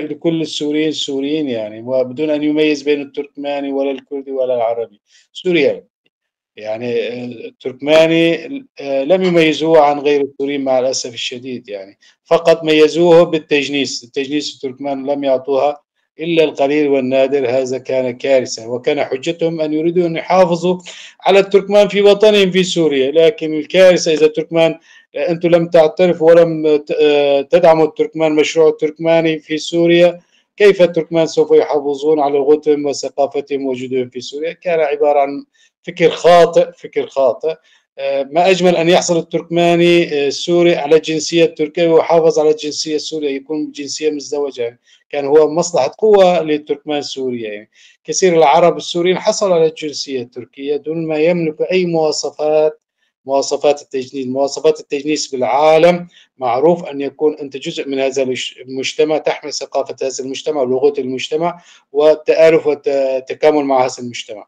لكل السوريين سوريين يعني، وبدون أن يميز بين التركماني ولا الكردي ولا العربي. سوريا يعني التركماني لم يميزوه عن غير السوريين مع الأسف الشديد، يعني فقط ميزوه بالتجنيس. التجنيس التركمان لم يعطوها إلا القليل والنادر، هذا كان كارثة، وكان حجتهم أن يريدوا أن يحافظوا على التركمان في وطنهم في سوريا. لكن الكارثة إذا التركمان أنتم لم تعترفوا ولم تدعموا التركمان، مشروع التركماني في سوريا، كيف التركمان سوف يحافظون على لغتهم وثقافتهم وجودهم في سوريا؟ كان عبارة عن فكر خاطئ. ما أجمل أن يحصل التركماني السوري على الجنسية التركية ويحافظ على الجنسية السورية، يكون جنسية مزدوجة، كان هو مصلحة قوة للتركمان السورية. يعني كثير العرب السوريين حصلوا على الجنسية التركية دون ما يملكوا أي مواصفات التجنيس. مواصفات التجنيس بالعالم معروف أن يكون أنت جزء من هذا المجتمع، تحمل ثقافة هذا المجتمع ولغة المجتمع والتآلف والتكامل مع هذا المجتمع.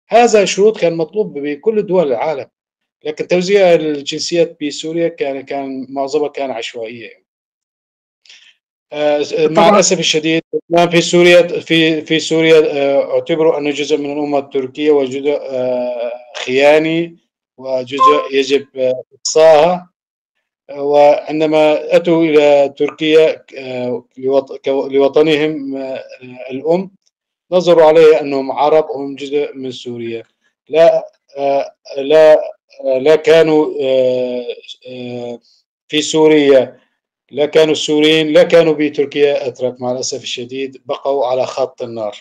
هذا شروط كان مطلوب بكل دول العالم، لكن توزيع الجنسيات بسوريا كان معظمها كان عشوائية. مع الأسف الشديد في سوريا في سوريا اعتبروا أنه جزء من الأمة التركية وجزء خياني وجزء يجب إقصاها. وعندما أتوا إلى تركيا لوطنهم الأم نظروا عليه أنهم عرب وهم جزء من سوريا، لا لا لا كانوا في سوريا، لا كانوا السوريين، لا كانوا بتركيا أتراك. مع الأسف الشديد بقوا على خط النار.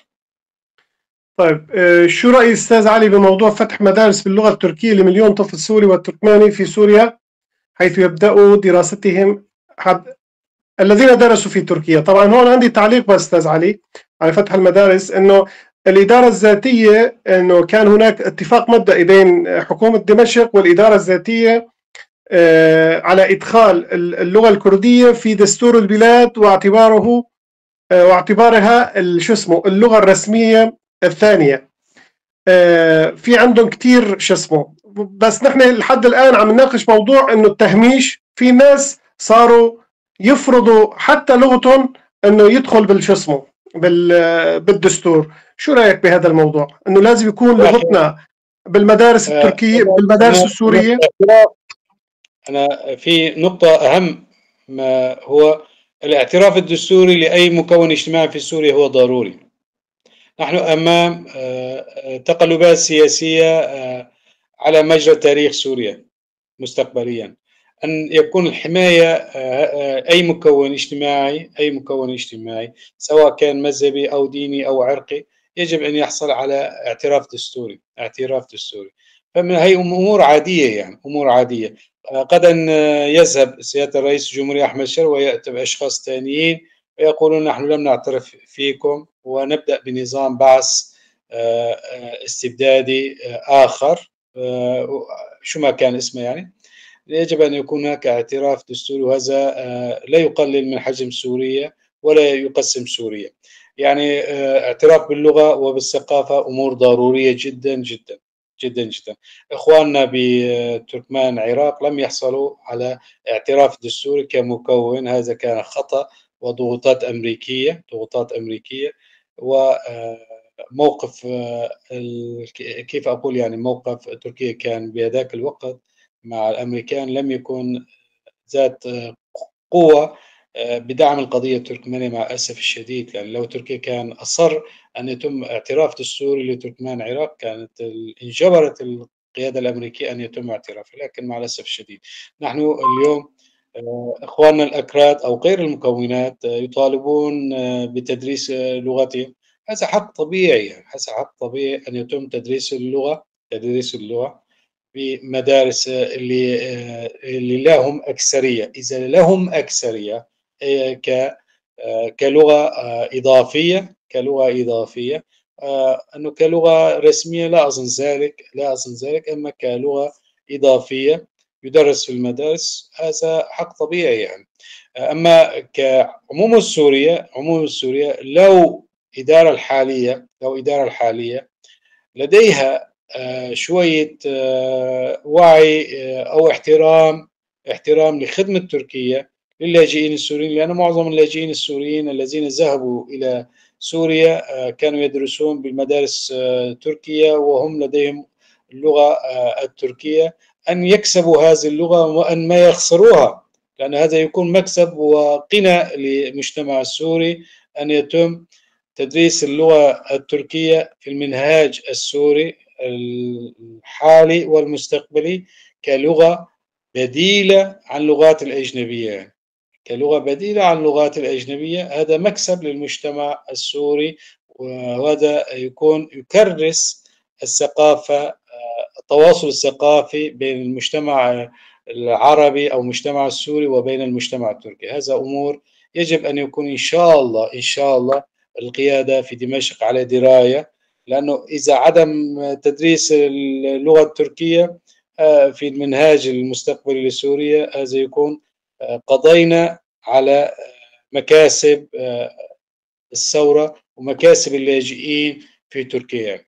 طيب شو رأي أستاذ علي بموضوع فتح مدارس باللغة التركية لمليون طفل سوري والتركماني في سوريا حيث يبدأوا دراستهم الذين درسوا في تركيا؟ طبعا هون عندي تعليق بس أستاذ علي على فتح المدارس، إنه الإدارة الذاتية، إنه كان هناك اتفاق مبدئي بين حكومة دمشق والإدارة الذاتية على إدخال اللغة الكردية في دستور البلاد واعتبارها شو اسمه اللغة الرسمية الثانية. في عندهم كثير شو اسمه، بس نحن لحد الآن عم نناقش موضوع إنه التهميش، في ناس صاروا يفرضوا حتى لغتهم إنه يدخل بالشو اسمه بالدستور. شو رأيك بهذا الموضوع؟ إنه لازم يكون لغتنا بالمدارس التركية، بالمدارس السورية؟ أنا في نقطة أهم، ما هو الاعتراف الدستوري لأي مكون اجتماعي في سوريا هو ضروري. نحن أمام تقلبات سياسية على مجرى تاريخ سوريا مستقبليا، أن يكون الحماية أي مكون اجتماعي سواء كان مذهبي أو ديني أو عرقي يجب أن يحصل على اعتراف دستوري. فمن هي أمور عادية، يعني أمور عادية. غدا يذهب سيادة الرئيس الجمهورية أحمد شر ويأتي بأشخاص ثانيين ويقولون نحن لم نعترف فيكم ونبدأ بنظام بعث استبدادي آخر، شو ما كان اسمه. يعني يجب أن يكون هناك اعتراف دستوري، وهذا لا يقلل من حجم سوريا ولا يقسم سوريا. يعني اعتراف باللغة وبالثقافة أمور ضرورية جدا جدا جدا جدا. إخواننا بتركمان العراق لم يحصلوا على اعتراف دستوري كمكون، هذا كان خطأ وضغوطات أمريكية، وموقف كيف أقول، يعني موقف تركيا كان بهذاك الوقت مع الأمريكان لم يكن ذات قوة بدعم القضية التركمانية مع الأسف الشديد. يعني لو تركيا كان أصر أن يتم اعتراف دستوري لتركمان العراق كانت انجبرت القيادة الأمريكية أن يتم اعترافه، لكن مع الأسف الشديد نحن اليوم إخواننا الأكراد أو غير المكونات يطالبون بتدريس لغتهم. هذا حق طبيعي، يعني هذا حق طبيعي أن يتم تدريس اللغة بمدارس اللي لهم أكثرية. إذا لهم أكثرية كلغة إضافية، كلغة إضافية، أنه كلغة رسمية لا أظن ذلك، لا أظن ذلك. أما كلغة إضافية يدرس في المدارس هذا حق طبيعي يعني. أما كعموم السورية، عموم السورية لو إدارة الحالية، لو إدارة الحالية لديها شوية وعي أو احترام لخدمة تركيا للاجئين السوريين، لأن معظم اللاجئين السوريين الذين ذهبوا إلى سوريا كانوا يدرسون بالمدارس تركيا وهم لديهم اللغة التركية، أن يكسبوا هذه اللغة وأن ما يخسروها، لأن هذا يكون مكسب وقنى للمجتمع السوري أن يتم تدريس اللغة التركية في المنهاج السوري الحالي والمستقبلي كلغة بديلة عن اللغات الأجنبية، كلغة بديلة عن اللغات الأجنبية. هذا مكسب للمجتمع السوري، وهذا يكون يكرس الثقافة، التواصل الثقافي بين المجتمع العربي أو المجتمع السوري وبين المجتمع التركي. هذا أمور يجب أن يكون إن شاء الله، إن شاء الله القيادة في دمشق على دراية، لأنه إذا عدم تدريس اللغة التركية في المنهاج المستقبلي لسوريا هذا يكون قضينا على مكاسب الثورة ومكاسب اللاجئين في تركيا.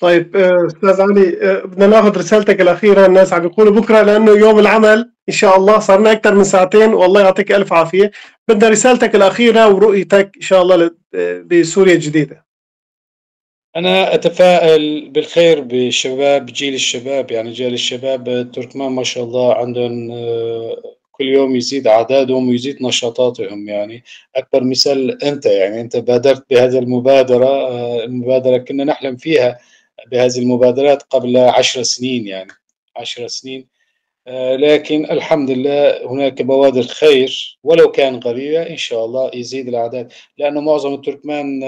طيب أستاذ علي، بدنا ناخذ رسالتك الأخيرة. الناس عم بيقولوا بكرة لأنه يوم العمل إن شاء الله، صار لنا أكثر من ساعتين، والله يعطيك ألف عافية. بدنا رسالتك الأخيرة ورؤيتك إن شاء الله بسوريا الجديدة. أنا أتفائل بالخير بالشباب، جيل الشباب، يعني جيل الشباب التركمان ما شاء الله عندهم كل يوم يزيد أعدادهم ويزيد نشاطاتهم. يعني أكبر مثال أنت، يعني أنت بادرت بهذه المبادرة، المبادرة كنا نحلم فيها بهذه المبادرات قبل 10 سنين، يعني 10 سنين، لكن الحمد لله هناك بوادر خير ولو كان قليلة، إن شاء الله يزيد الأعداد، لأنه معظم التركمان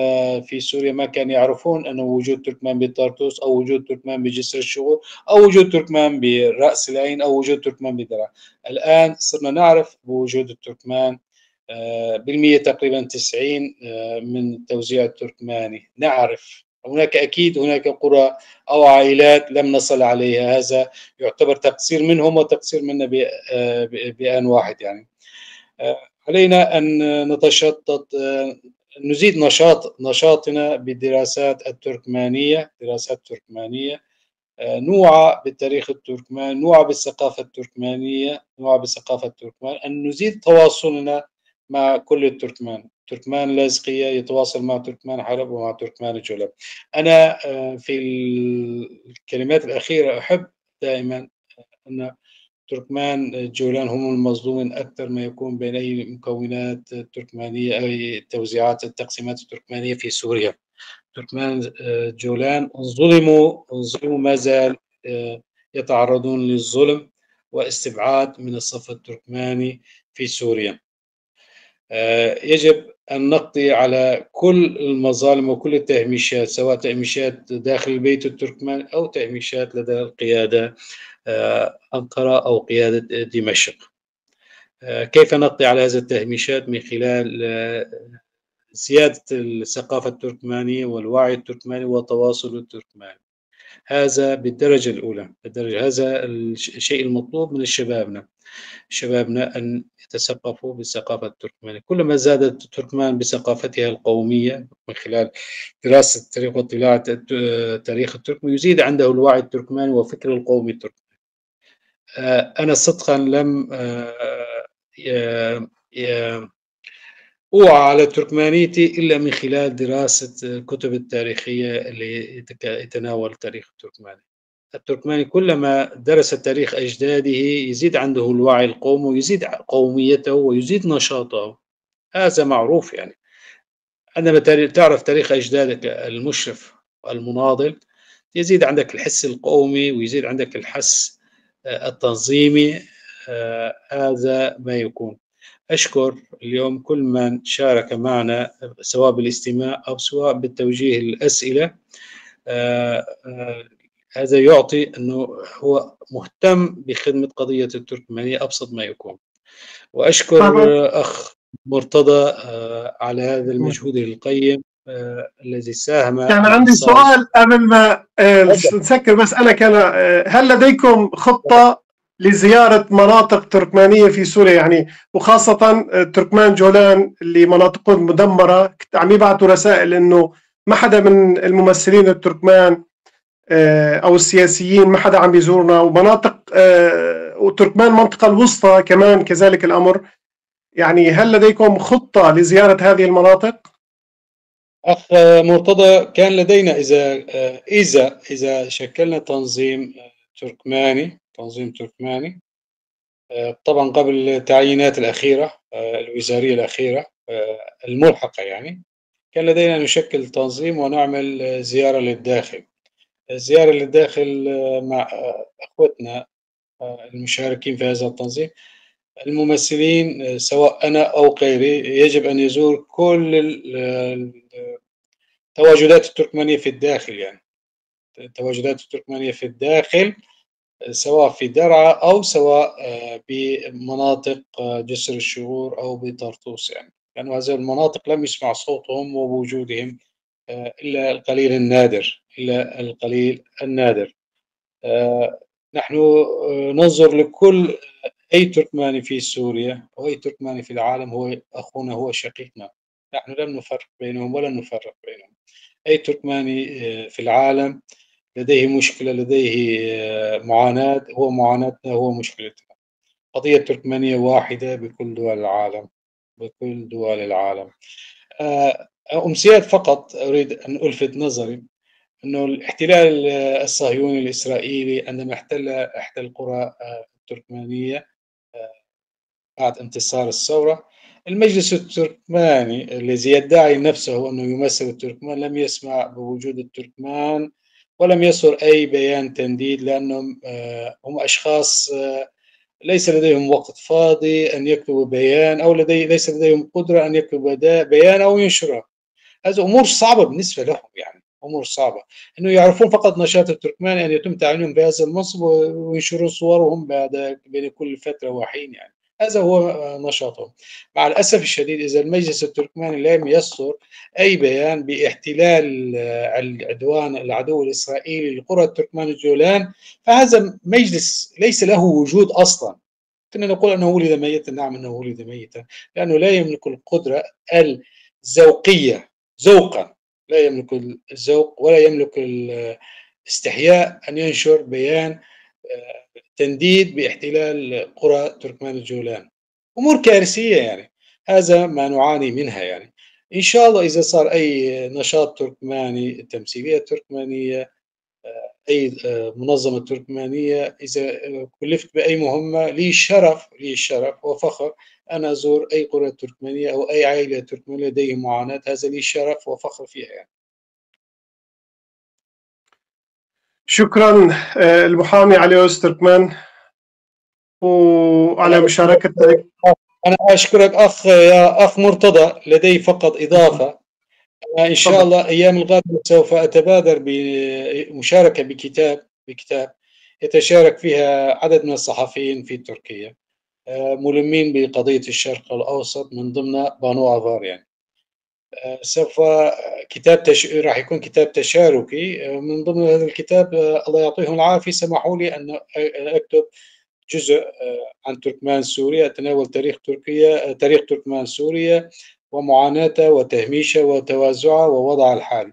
في سوريا ما كانوا يعرفون أنه وجود تركمان بطرطوس أو وجود تركمان بجسر الشغور أو وجود تركمان برأس العين أو وجود تركمان بدرعا. الآن صرنا نعرف بوجود التركمان بالمية تقريبا 90 من التوزيع التركماني. نعرف هناك أكيد هناك قرى أو عائلات لم نصل عليها، هذا يعتبر تقصير منهم وتقصير منا بآن واحد. يعني علينا أن نتشطط، نزيد نشاطنا بالدراسات التركمانية، دراسات تركمانية، نوعى بالتاريخ التركماني، نوعى بالثقافة التركمانية، نوعى بالثقافة التركمان، أن نزيد تواصلنا مع كل التركمان. تركمان لاذقية يتواصل مع تركمان حلب ومع تركمان الجولان. أنا في الكلمات الأخيرة أحب دائما أن تركمان الجولان هم المظلومين أكثر ما يكون بين أي مكونات تركمانية أي توزيعات التقسيمات التركمانية في سوريا. تركمان الجولان ظلموا، ما زال يتعرضون للظلم واستبعاد من الصف التركماني في سوريا. يجب أن نقضي على كل المظالم وكل التهميشات، سواء تهميشات داخل البيت التركماني أو تهميشات لدى القيادة أنقرة أو قيادة دمشق. كيف نقضي على هذه التهميشات؟ من خلال زيادة الثقافة التركمانية والوعي التركماني والتواصل التركماني. هذا بالدرجة الأولى، بالدرجة هذا الشيء المطلوب من شبابنا أن يتثقفوا بالثقافة التركمانية. كلما زادت التركمان بثقافتها القومية من خلال دراسة التاريخ واطلاع التاريخ التركماني يزيد عنده الوعي التركماني وفكر القومي التركماني. أنا صدقا لم أوعى على تركمانيتي إلا من خلال دراسة الكتب التاريخية اللي يتناول التاريخ التركماني. التركماني كلما درس تاريخ أجداده يزيد عنده الوعي القومي ويزيد قوميته ويزيد نشاطه، هذا معروف. يعني عندما تعرف تاريخ أجدادك المشرف المناضل يزيد عندك الحس القومي ويزيد عندك الحس التنظيمي. هذا ما يكون. أشكر اليوم كل من شارك معنا سواء بالاستماع أو سواء بالتوجيه الأسئلة. هذا يعطي أنه هو مهتم بخدمة قضية التركمانية أبسط ما يكون. وأشكر أخ مرتضى على هذا المجهود القيم الذي ساهم. كان عندي سؤال قبل ما نسكر، بس أنا كان هل لديكم خطة لزيارة مناطق تركمانية في سوريا، يعني وخاصة تركمان جولان اللي مناطقهم مدمرة، عم يبعثوا رسائل إنه ما حدا من الممثلين التركمان أو السياسيين ما حدا عم بيزورنا، ومناطق وتركمان منطقة الوسطى كمان كذلك الأمر، يعني هل لديكم خطة لزيارة هذه المناطق؟ أخ مرتضى، كان لدينا إذا شكلنا تنظيم تركماني، طبعا قبل التعيينات الأخيرة الوزارية الأخيرة الملحقة، يعني كان لدينا نشكل تنظيم ونعمل زيارة للداخل، زيارة للداخل مع أخوتنا المشاركين في هذا التنظيم، الممثلين سواء أنا أو غيري يجب أن يزور كل التواجدات التركمانية في الداخل، يعني التواجدات التركمانية في الداخل سواء في درعا أو سواء بمناطق جسر الشغور أو بطرطوس، يعني لأن هذه المناطق لم يسمع صوتهم ووجودهم إلا القليل النادر، إلا القليل النادر. نحن ننظر لكل أي تركماني في سوريا أو أي تركماني في العالم هو أخونا، هو شقيقنا، نحن لم نفرق بينهم ولا نفرق بينهم. أي تركماني في العالم لديه مشكلة، لديه معاناة، هو معاناتنا، هو مشكلتنا. قضية تركمانية واحدة بكل دول العالم، بكل دول العالم. أمسيات فقط أريد أن ألفت نظري أنه الاحتلال الصهيوني الإسرائيلي عندما احتل إحدى القرى التركمانية بعد انتصار الثورة، المجلس التركماني الذي يدعي نفسه أنه يمثل التركمان لم يسمع بوجود التركمان ولم يصدر أي بيان تنديد، لأنهم هم أشخاص ليس لديهم وقت فاضي أن يكتبوا بيان، أو ليس لديهم قدرة أن يكتبوا بيان أو ينشره. هذه أمور صعبة بالنسبة لهم، يعني أمور صعبة أنه يعرفون فقط نشاط التركمان أن يتم تعيينهم بهذا المنصب وينشرون صورهم بعد بين كل فترة وحين، يعني هذا هو نشاطهم. مع الأسف الشديد إذا المجلس التركماني لم يصدر أي بيان باحتلال العدوان العدو الإسرائيلي لقرى التركمان الجولان، فهذا مجلس ليس له وجود أصلا. كنا نقول أنه ولد ميتا، نعم أنه ولد ميتا، لأنه لا يملك القدرة الذوقية، ذوقا لا يملك الذوق ولا يملك الاستحياء أن ينشر بيان تنديد باحتلال قرى تركمان الجولان. أمور كارثية، يعني هذا ما نعاني منها. يعني إن شاء الله إذا صار أي نشاط تركماني، تمثيلية تركمانية، أي منظمة تركمانية، إذا كلفت بأي مهمة لي شرف، لي شرف وفخر أن أزور أي قرى تركمانية أو أي عائلة تركمانية لديه معاناة، هذا لي شرف وفخر فيها يعني. شكرا المحامي علي أوزتركمان وعلى مشاركتك. أنا أشكرك أخ، يا أخ مرتضى. لدي فقط إضافة، إن شاء الله أيام القادمة سوف أتبادر بمشاركة بكتاب يتشارك فيها عدد من الصحفيين في تركيا ملمين بقضية الشرق الأوسط، من ضمن بانو أفار. يعني سوف كتاب راح يكون كتاب تشاركي. من ضمن هذا الكتاب الله يعطيهم العافية سمحوا لي أن أكتب جزء عن تركمان سوريا، أتناول تاريخ تركيا، تاريخ تركمان سوريا ومعاناتها وتهميشها وتوازعها ووضعها الحالي.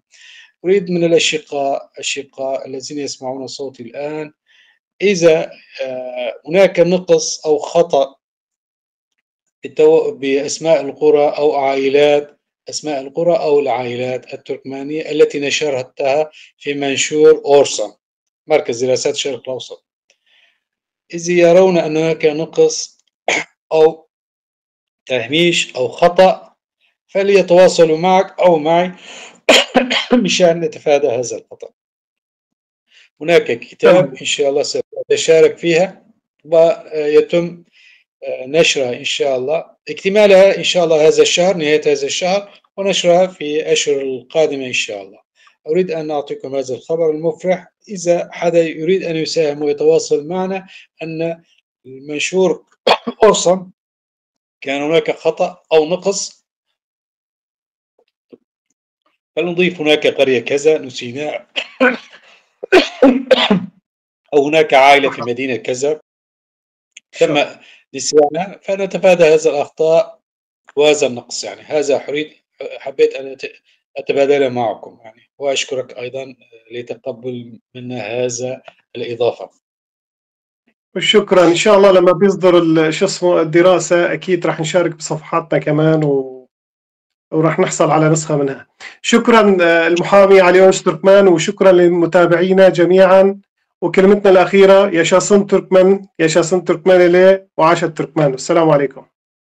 أريد من الأشقاء الذين يسمعون صوتي الآن، إذا هناك نقص أو خطأ بأسماء القرى أو عائلات، أسماء القرى أو العائلات التركمانية التي نشرتها في منشور أورسا مركز دراسات الشرق الأوسط، إذا يرون أن هناك نقص أو تهميش أو خطأ فليتواصلوا معك أو معي مشان نتفادى هذا الخطأ. هناك كتاب إن شاء الله سأتشارك فيها ويتم نشرها إن شاء الله، اكتمالها إن شاء الله هذا الشهر، نهاية هذا الشهر، ونشرها في أشهر القادمة إن شاء الله. أريد أن أعطيكم هذا الخبر المفرح. إذا حدا يريد أن يساهم ويتواصل معنا، أن المنشور أورسم كان هناك خطأ أو نقص فلنضيف هناك قرية كذا نسيناها، أو هناك عائلة في مدينة كذا تم نسيانها، فنتفادى هذا الأخطاء وهذا النقص. يعني هذا حبيت أن أتبادل معكم يعني، وأشكرك أيضا لتقبل منا هذا الإضافة. شكرا. إن شاء الله لما بيصدر شو اسمه الدراسة أكيد رح نشارك بصفحاتنا كمان وراح نحصل على نسخة منها. شكرا المحامي علي أونش تركمان، وشكرا لمتابعينا جميعا. وكلمتنا الأخيرة: يا شاسن تركمان، يا شاسن تركمان ليه، وعاش التركمان. السلام عليكم.